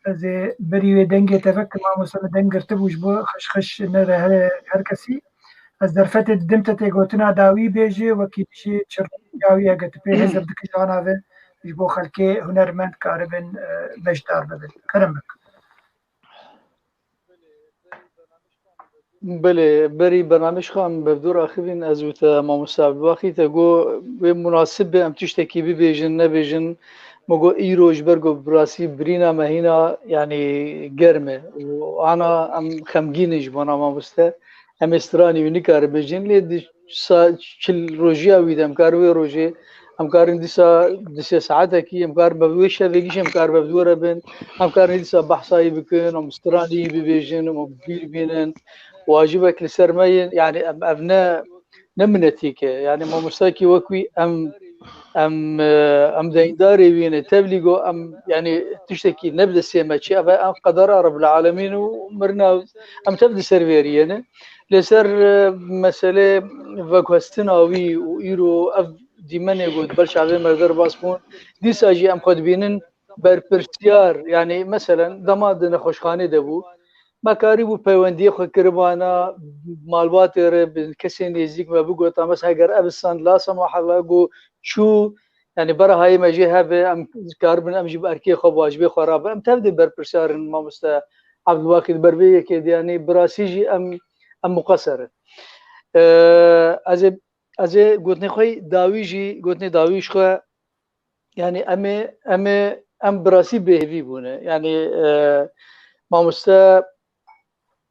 Ez ê berî wê dengê te vekim, mamoste, min deng girtibû ji bo xişxiş nere her, her kesî. Ez derfetê didim te tê gotina dawî bêjî, wekî dijî çirroya wî hege tu pê hêzir dikij ana ve ji bo xelkê hunermend karibin, e, beşdar bibin. Kerem bik. Belê, berî bernamej xwe em bi dûr axivîn, ez û te mamoste Ebdulbaxî te got, wê munasib be em tiştekî bibêjin, nebêjin. Me got, îro ji ber ku bi rastî birîna me hîna, yanî germ e. Û ana em xemgîn in ji bona mamoste. Em ê stranî wî nikarin bêjin, lê di sa-, çil rojiya wî de em karin wê rojê, em karin dîsa di sê saetekî, em karin bi wê şevekî jî em karin bi dû re bin, em karin dîsa behsa wî bikin, em stranî wî bibêjin, em bîr bînin. Wacibek li ser me yên, yani em, ev ne, ne minetîk e. Yani mamostekî wek wî em, em, e, em deyndarê wî ne. Tevlî go em, yani tiştekî ne bi destê me çi. Ev e, em qedera Rebbil Alemîn û mirina em tev di ser vêriyê ne. Li ser, e, meselê veguhestina wî û îro ev dîmenê got ber çavê me derbas bûn. Dîsa jî em xwe dibînin berpirsiyar, yani meselen dema di nexweşxanê de bû, me karîbû peywendiyê xwe kiribana malbatê re, bi kesên nêzîk me bigota, mesela heger ev stand la semahalla got çû, yani berahayê me jê hebe, em karibin em jî bi erkê xwe, bi wacibê xwe rabe. Em tev dê berpirsiyar in, mamoste Abdulbaqî, di ber vê yekê de, yani bi rastî jî em, em muqeser in. Ee, ez ê, ez ê gotinê xwe dawî jî, gotinê dawî ji xwe, yani em ê, em ê, em bi rastî bêhêvî bûne. Yani, e, mamoste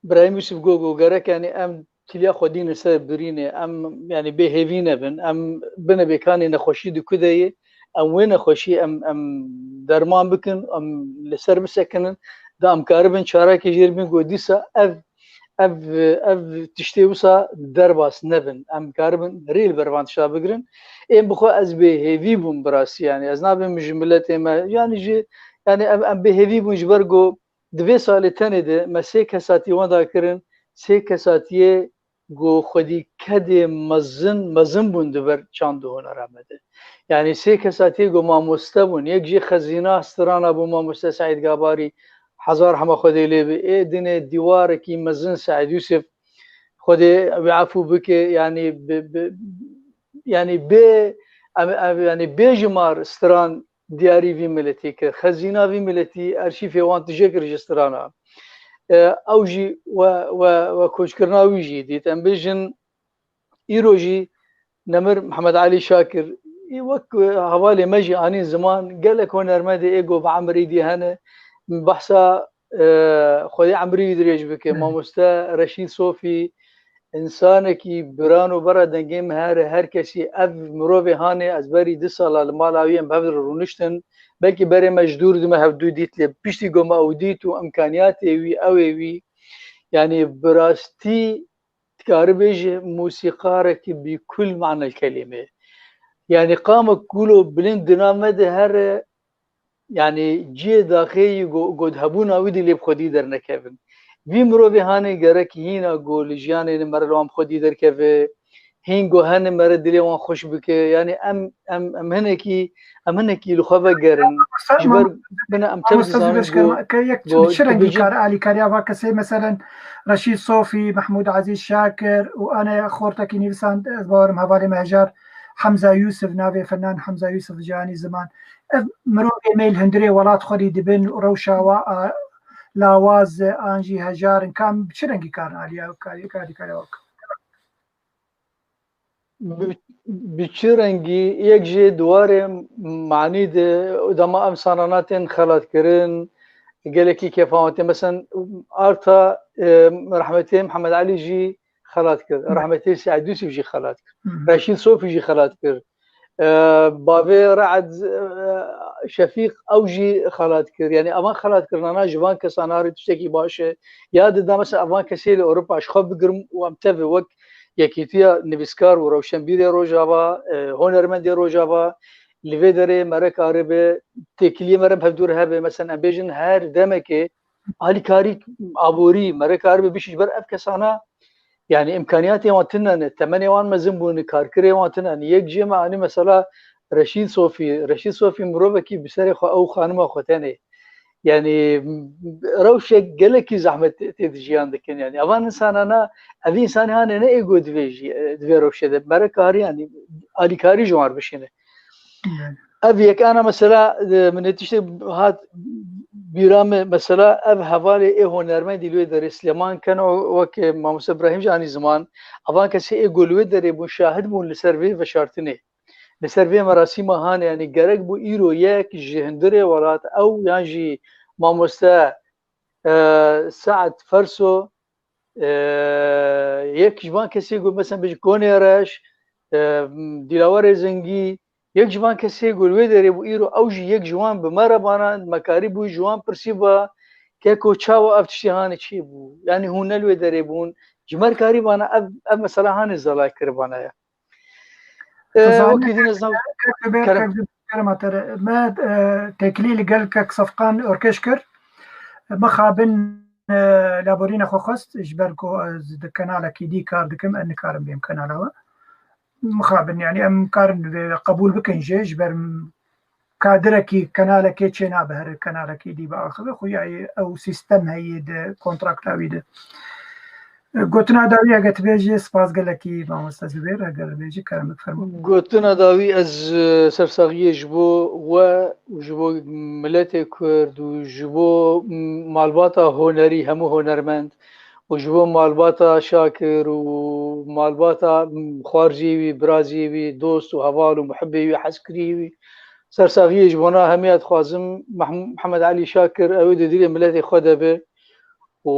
Birahîm Yusuf got, got gerek, yani em tiliya xwedî ne ser birînê, em, yani bêhêvî nebin, em bine bêkanê nexweşî di ku de ye, em wê nexweşî em, em derman bikin, em li ser bisekinin, da em karibin çarekê jê re bin, got dîsa ev, ev, ev tiştê wisa derbas nebin, em karibin rê li ber van tişta bigirin. Ên bi xwe ez bêhêvî bûm bi rastî, yani ez nabêm ji miletê me, yani ji, yani em, em bêhêvî bûn ji ber ku di vê salê tenê de me sê kesatî wenda kirin, sê kesatiyê ku xwedî kedê mezin, mezin bûn di ber çand û hunera me de. Yani sê kesatiyê ku mamoste bûn, yek jê xezîna strana bû mamoste Seîd Gabarî, hezar hema Xwedê lê bi. Ê dinê dîwarekî mezin Seîd Yusuf, Xwedê wê efû bike, yani bi, bi, yani bê, em, em, yani bê jimar stran diyarî vî miletî kir. Xezîna vî miletî, arşîfê wan tije kir ji strana. E, ew jî we, we, we koçkirina wî jî dît. Em bêjin, îro jî nemir Mihemed Elî Şakir, Ê wek, e, hevalê me jî anîn ziman, gelek hunermendê ê ku bi emrî dî hene. Behsa, e, Xwedê emrî wî dirêj bike. Hı. Mamoste Reşîd Sofî, însanekî biran û bera dengê min here, her kesî ev mirovê hanê, ez berî du sala li mala wî em bi hev re rûniştin. Belkî berê me ji dûr dime hevdû dît, lê piştî ku me ew dît û îmkaniyatê wî, ew ê wî, yanî bi rastî dikarî bêjî mûsîqarekî bi kul manel kelîme. Yanî qamek ku lo bilind di nav me de here, yanî cihê daxê yî go-, go hebûna wî dî lê bi xwedî dernekevin. Vî mirovê hanê gerek hîna go li jiyanê ne mere li wan bi xwedî derkeve, hîn go hene mere dilê wan xweş bike. Yanî em, em, em hinekî, em hinekî li xwe vegerin. Ji ber bine em tev dizanin go, ke yek go çi rengî kar alîkariya va kesê, meselen Reşîd Sofî, Mehmûd Ezîz Şakir û ane xortekî nivîsand, ez bawerim hevalê me hejar Hemza Yûsif, navê fenan Hemza Yûsif ji anî ziman. Ev mirovê me li hundirê welat xwedî dibin û rewşa wa a, lawaz e, an jî hejar in. Kam bi çi rengî karin aliya karî, karî, karî wek? Bi, bi çi rengî? Yek jê di warê manî de, dema em sanana tên xelatkirin, gelekî kêfa wan tê. Mesen arta, e, rehmetê Mihemed Elî jî xelat kir. Hı. Rehmetê Seîd Yûsif jî xelat kir. Hı hı. Reşîd Sofî jî xelat kir. E, bavê Re'd, e, Şefîq ew jî xelat kir. Yanî evan xelatkirnana ji van kesan a re tiştekî baş e. Ya dida mesela evan kesê li Ewropa ji xwe bigirim û em tevê wek Yekîtiya Nivîskar û Rewşenbîrê Rojava, e, Hunermendê Rojava, li vê derê mere karibe têkiliyê mere bi hevdû re hebe. Mesela em bêjin her demekê alîkarî aborî mere karibe bişî ji ber ev kesana, yanî îmkaniyatê wan tune ne, temenê wan mezin bûne, karkirê wan tune ne. Yek jê me anî mesela Reşîd Sofî. Reşîd Sofî mirovekî bi serê xwe ew xanima xwe tenê. Yanî rewşek gelekî zehmet tê, tê di jiyan dikin. Yanî evan însanana, ev însanê hane ne ê go divê jî, e, di vê rewşê de. Mere karî yanî alîkarî ji wan re bişîne. Ev yek ana mesela, e, min ê tiştê hat bîra me, mesela ev hevalê ê hunermendî li wê derê Silêman Keno, wek Mamoste Ibrahîm jî anî ziman, evan kesê ê ku li wê derê bûn, şahid bûn li ser vê veşartinê. Li ser vê merasîma hane, yanî gerek bû îro yek ji hundirê welat, ew yan jî mamoste, e, Sead Ferso, e, yek ji van kesê ku mesela bêjî Konê Reş, e, Dîlawerê Zengî, yek ji van kesê ku li wê derê bû îro ew jî yek ji wan bi me re bana, me karî bû ji wan pirsî ba, keko çawa ev tiştê hanê çê bû? Yanî hûn ne li wê derê bûn, ji me re karî bana ev, ev mesela hanê zelal kiribana ya. E, wekî din ez nav Kerem. Kerem Atere. Me, e, têkilî li gel kek Sefqan Orkeş kir. Mixabin, e, laborîna xwe xwest, ji ber ku ez di kenalekî dî kar dikim, ez nikarim bêm kenala we. Mixabin, yanî em karin vê qebûl bikin jê, ji ber m-, kadirekî kenalekê çê nabe, her kenalekî dî biaxive, xuya ew sîstem heye di kontrakta wî de. Gotina dawî eger tu bêjî, spas gelekî mamoste Zubêr, eger bêjî, kerem fermo. Gotina dawî ez, e, sersaxiyê ji bo we û ji bo miletê Kurd û ji bo malbata hunerî, hemû hunermend û ji bo malbata Şakir û malbata xwarziyê wî, biraziyê wî, dost û heval û muhibbê wî, hezkiriyê wî, sersaxiyê ji bona hemiya dixwazim. Meh-, Mihemed Elî Şakir, ew ê di dilê miletê xwe de be û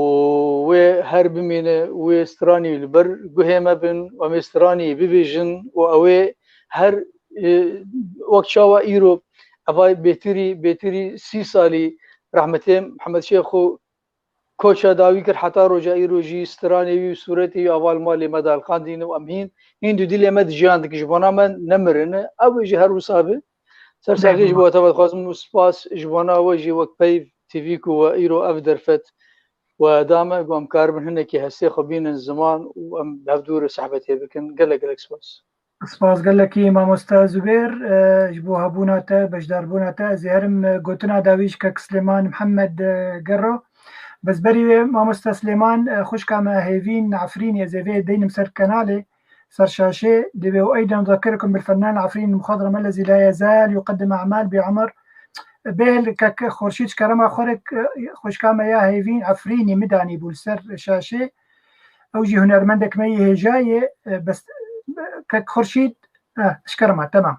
wê her bimîne, wê stranî li ber guhê me bin, em ê stranî bibêjin û ew ê her, e, wek çawa îro, eva bêtirî, bêtirî sî salî rehmetê Mihemed Şêxo koça dawî kir, heta roja îro jî stranê wî û sûretê wî ava li malê me de elqandîne û em hîn, hîn di dilê me de jiyan dikin, ji bona me nemirine. Ew ê jî her wisa be. Sersaxiyê ji bo te ve dixwazim û spas ji bona we jî wek peyv T V ku we îro ev derfet we da me, ku em karibin hinekî hestê xwe bînin ziman û em bi hevdû re sehbetê bikin. Gelek gelek spas. Spas gelekî mamoste Zubêr, e, ji bo hebûna te, beşdarbûna te. Ez ê herim, e, gotina dawî ji kek Silêman Mihemed, e, Gerro. Bes berî wê mamoste Silêman, e, xwişka me Hêvîn Efrînî, ez ê vê deynim ser kenalê, ser şaşê, divê û eyden zakirukum bil fennan Efrîn muxadram ellezî la yezal yuqeddim a'mal bi umr. Bêl kek Xurşîd ji kerema xwe re, e, xwişka me ya Hêvîn Efrînî min danî bû li ser şaşê. Ew jî hunermendek me yê hêja ye, e, bes, e, kek Xurşîd, e, ji kerema, temam.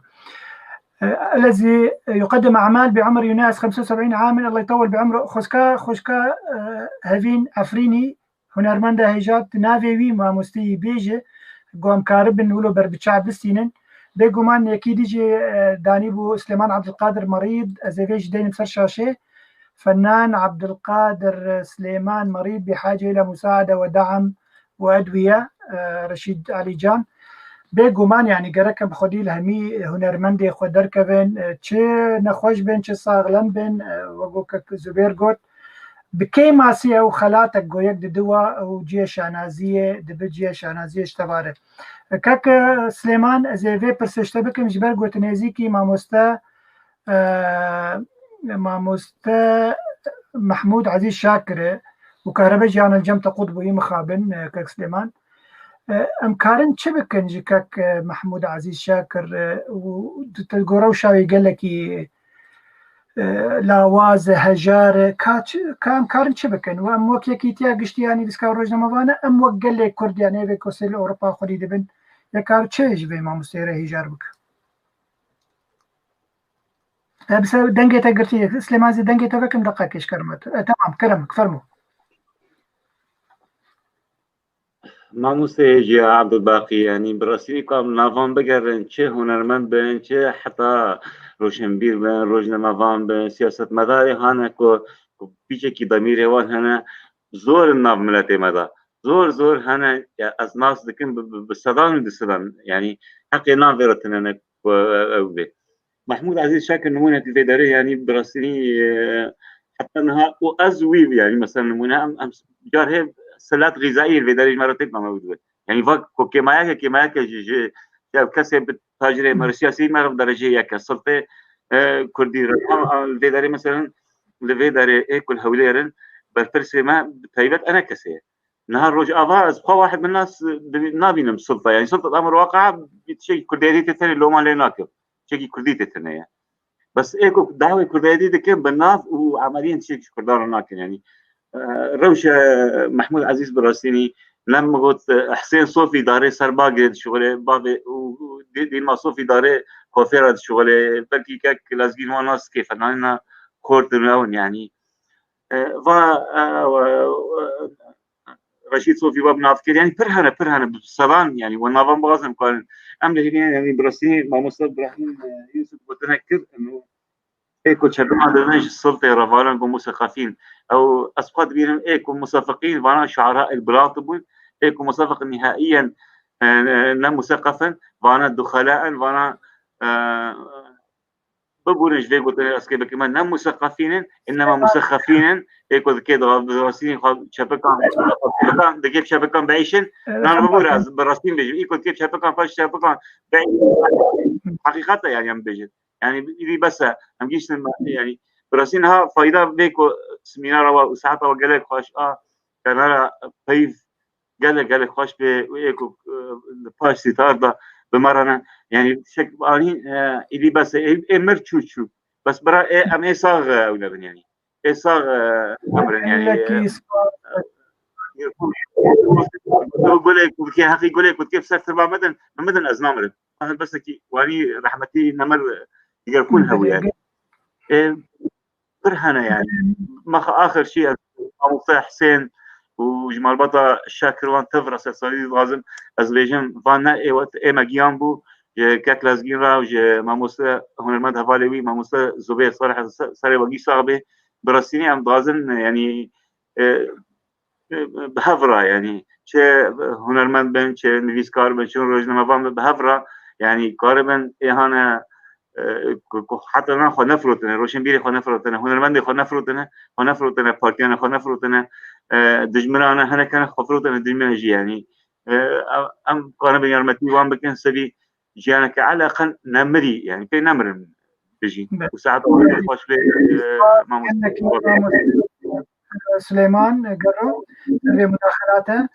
الذي يقدم أعمال بعمر يناهز خمسة وسبعين عاما، الله يطول بعمره. Xwişka, xwişka, e, Hevîn Efrînî, hunermenda hêja, di navê wî mamosteyî bêje, ku em karibin wilo berbiçav bistînin. Bêguman yekî dî jî, e, danîbû Silêman Abdulkadir Merîd, ez ê vê jî deynim ser şaşê. Fenan Abdulkadir Silêman Merîd بحاجة إلى مساعدة ودعم وأدوية، e, Reşîd Alîcan. Bêguman, yanî gerek em xwedî li hemî hunermendê xwe derkevin, e, çi nexweş bin, çi saxlem bin, e, wek ku kek Zubêr got, bi kêmasî ew xelatek goyek didiwa û cihê şanaziyê dibi cihê şanaziyê ji te vare. Kek, e, Silêman, ez ê vê pirsê ji te bikim, ji ber ku tu nêzîkî mamoste, e, mamoste Mehmûd Ezîz Şakir e û Kahrebeciyan el Cem Teqût bûyî mixabin, e, kek Silêman. E, em karin çi bikin ji kek, e, Mehmûd Ezîz Şakir, e, û di te gore û şawê gelekî, e, lawaz e, hejar e, ka çi, ka em karin çi bikin? Û em wek yekîtiya giştî ya nivîskar û rojnamevan e, em wek gelê Kurd, yanî evê ku sê li Ewropa xwedî dibin, ya kar çi ji vê mamosteyê re hêjar bikin? E, bi se-, dengê te girtî, Silêman, zî dengê te vekim, deqekê ji kerema te. E, temam, kerem, fermo. Mamoste Hêjî Abdulbaqî, yanî bi rastî ku em navan bigerin, çi hunermend bin, çi heta roşenbîr bin, rojnamevan bin, siyasetmedarê hane ku, ku pîçekî demîrê wan hene, zor in nav miletê me de. Zor, zor hene, ya ez nas dikim bi, bi, bi sedan û di sedan, yanî heqê nan vê re tune ne ku ew bê. Mehmûd Ezîz Şakir nimûnek li vê derê, yanî bi rastî, e, heta niha û ez wî, yanî mesela nimûne em, em car hê Selat Xîzaî li vê derê ji me re têk, me wî dibe. Yanî va ku kêmayeke, kêmayeke ji, ji, ya kesê bi tacirê me re siyasî me re bi dereceyê yek e. Siltê, e, Kurdî re. Em, em, li vê derê mesela li vê derê ê ku li Hewlêr in, berpirsê me bi taybet ene kesê ye. Niha Rojava ez xwe wahid min nas di-, nabînim silta. Yanî silta di emir waqa tiştekî kurdiyetî tê tenê loma lê nakim. Tiştekî kurdî tê tenê ye. Bes ê ku dawê kurdiyetî dikin bi nav û emeliyên tiştekî ji kurdan re nakin. Yanî, e, rewşe Mehmûd Ezîz bi rastînî ne min got, e, Husên Sofî darê ser bagirê dişuxulê, bavê û, û dî-, dîlma Sofî darê kofê re dişuxulê, belkî kek Lezgîn wan nas dike, fenanîna xort in ew in yanî. E, va, e, e, Reşîd Sofî we bi nav kir. Yanî pir hene, pir hene, bi sedan, yanî we navan bixwazin em karin. Em li hêvî ne, yanî bi rastî mamoste Brahîm, e, Yusuf gotine kir, û ê ku çepikan didin ji siltê re, varan ku museqefîn. Ew ez xwe dibînim, ê ku musefiqîn, varan şuara el bilat bûn, ê ku musefiq nihaiyen, e, ne, ne museqef in, vana duxela in, vana, e, bibûrin ji vê gotinê ez kê bikim, ne museqefîn in, innema museqefîn in, ê ku dikê di rastî xwe çepikan, çepikan, dikê çepikan bieyşin, nan bibûre ez bi rastî bêjim, ê ku dikê çepikan, paş çepikan bieyşin, heqîqet e yanî em bêjin. Yanî îdî bes e, em gihîştin, yanî bi rastî niha fayda vê ku semînara we û saeta we gelek xweş a, kenara peyv gelek, gelek xweş bê û ê ku, e, li paş sîtar de bi me re ne. Yanî tiştek anî, e, îdî bes e, ê, ê mir çû çû. Bes bira ê, em ê sax, e, ew nebin yanî. Ê sax, e, bimirin yanî, e, Gelekî spas. Ew gulê ku dikê heqî gulê ku dikê bi ser tirba midin, min midin ez namirim. Helbestekî wanî rehmetî nemir diger kûn hebû yanî. Ê, pir hene yanî. Mexa axir şî ez mamoste Husên û ji malbata Şakir wan tev re serserî dixwazim ez bêjim, van ne ê wet ê me giyan bû, ji kek Lezgîn re û ji mamoste hunermend hevalê wî, mamoste Zubêr Salih, se-, serê we gî sax bê. Bi rastînî em dixwazin, yanî, e, e, bi hev re, yanî çi hunermend bin, çi nivîskar bin, çi rojnamevan bin, bi hev re, yanî karibin ê hane, e, ku, ku heta nan xwe nefirotine, roşenbîrê xwe nefirotine, hunermendê xwe nefirotine, xwe nefirotine, partiyane xwe nefirotine, e, dijminane, hinek hene xwe firotine dijmine jî, yanî, e, em, em karibin yarmetî wan bikin, sebî jiyaneke eleqel nemirî, yanî pê nemirin bijî. Be- Û saet xweş bê, e, mamoste. Gelekî mamoste Silêman Gero, vê mudaxelate.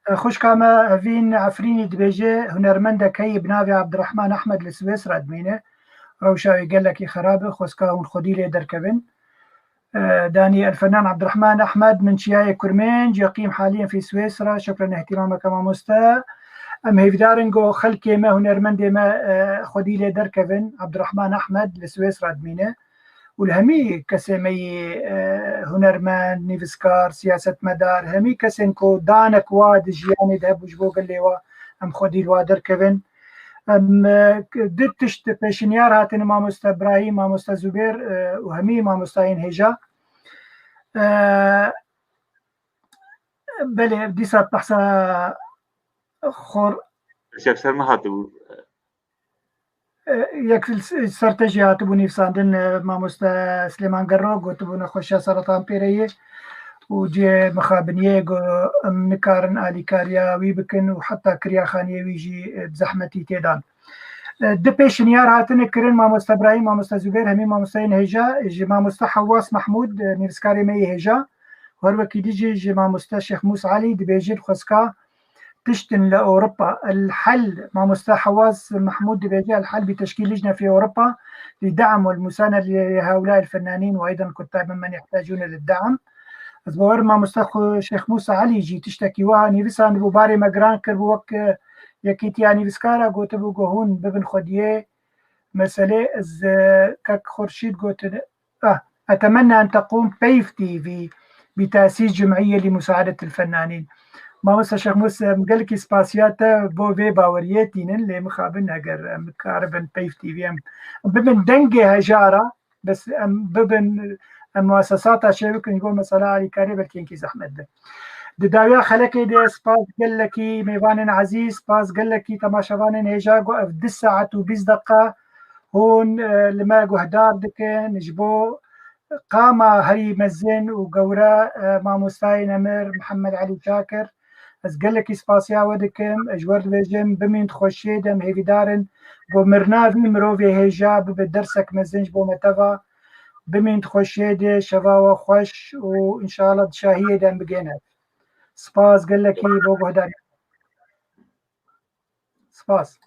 Xwişka me Evîn Efrînî dibêje, hunermendek heye bi navê Abdurrahman Ahmed li Swêsra dimîne. Rewşa wê gelekî xerab e, xwestka hûn xwedî lê derkevin. E, danî Elfenan Abdurrahman Ahmed, min çiyayê Kurmênc, يقيم حاليا في سويسرا، شكرا اهتمامك مامۆستا. Em hêvîdar in ku xelkê me, hunermendê me, e, xwedî lê derkevin. Abdurrahman Ahmed li Swêsra dimîne û li hemî kesê me yî, e, hunermend, nivîskar, siyasetmedar, hemî kesên ku danek wa di jiyanê de hebû ji bo gelê wa, em xwedî li wa derkevin. Em, e, du tişt pêşinyar hatine mamoste Brahîm, mamoste Zubêr, e, û hemî mamostayên hêja. E, belê, dîsa behsa xor. Yek ser me hatibû. E, yek ser te jî hatibû nivîsandin, e, mamoste Silêman Gerro, gotibû nexweşiya seratan pêreyê û cihê mixabiniyê, got, em nikarin alîkariya wî bikin û heta kiriyaxaniyê wî jî, e, bi zehmetî tê dan. E, du pêşinyar hatine kirin, mamoste Brahîm, mamoste Zubêr, hemî mamosteyên hêja, ji mamoste Hewwas Mehmûd, e, nivîskarê me yê hêja, û her wekî dî jî ji mamoste Şêx Mûs Elî, dibêjin xwezka tiştin li Ewropa. El hel, mamoste Hewwas Mehmûd dibêje, el hel bi teşkîl lijne fî Ewropa li da'm wal musane li hewla el fennanîn û eydan kuttab mimmen yehtacûne lid da'm. Ez bawer mamoste xwe Şêx Mûs Elî jî tiştekî wiha nivîsandibû, barê me giran kiribû wek, e, yekîtiya nivîskara, gotibû ku hûn bibin xwediyê meselê. Ez, e, kek Xurşîd gotin, ah, اتمنى ان تقوم Peyv T V بتاسيس جمعية لمساعدة الفنانين. Mamoste Şêx Mûs, em gelekî spasiya te bo vê baweriyê tînin, lê mixabin eger em bikaribin Peyv T V em bibin dengê hejara, bes em bibin, em muesesata çê bikin ji bo mesela alîkariyê belkî hinkî zehmet be. Di dawiya xelekê de spas gelekî mêvanên ezîz, spas gelekî temaşevanên hêja ku ev du saet û bîst deqa hûn, e, li me guhdar dikin ji bo qama herî mezin û gewre, e, mamostayê nemir Mihemed Elî Çakir. Ez gelekî spasiya we dikim. Ez ji we dibêjim, bimîn di xweşiyê de, em hêvîdar in ku mirina vî mirovê hêja bibe dersek mezin ji bo me teva. Bimîn di xweşiyê de, şeva we xweş û înşallah di şahiyê de em bigihîne. Spas gelekî bo guhdarî. Spas.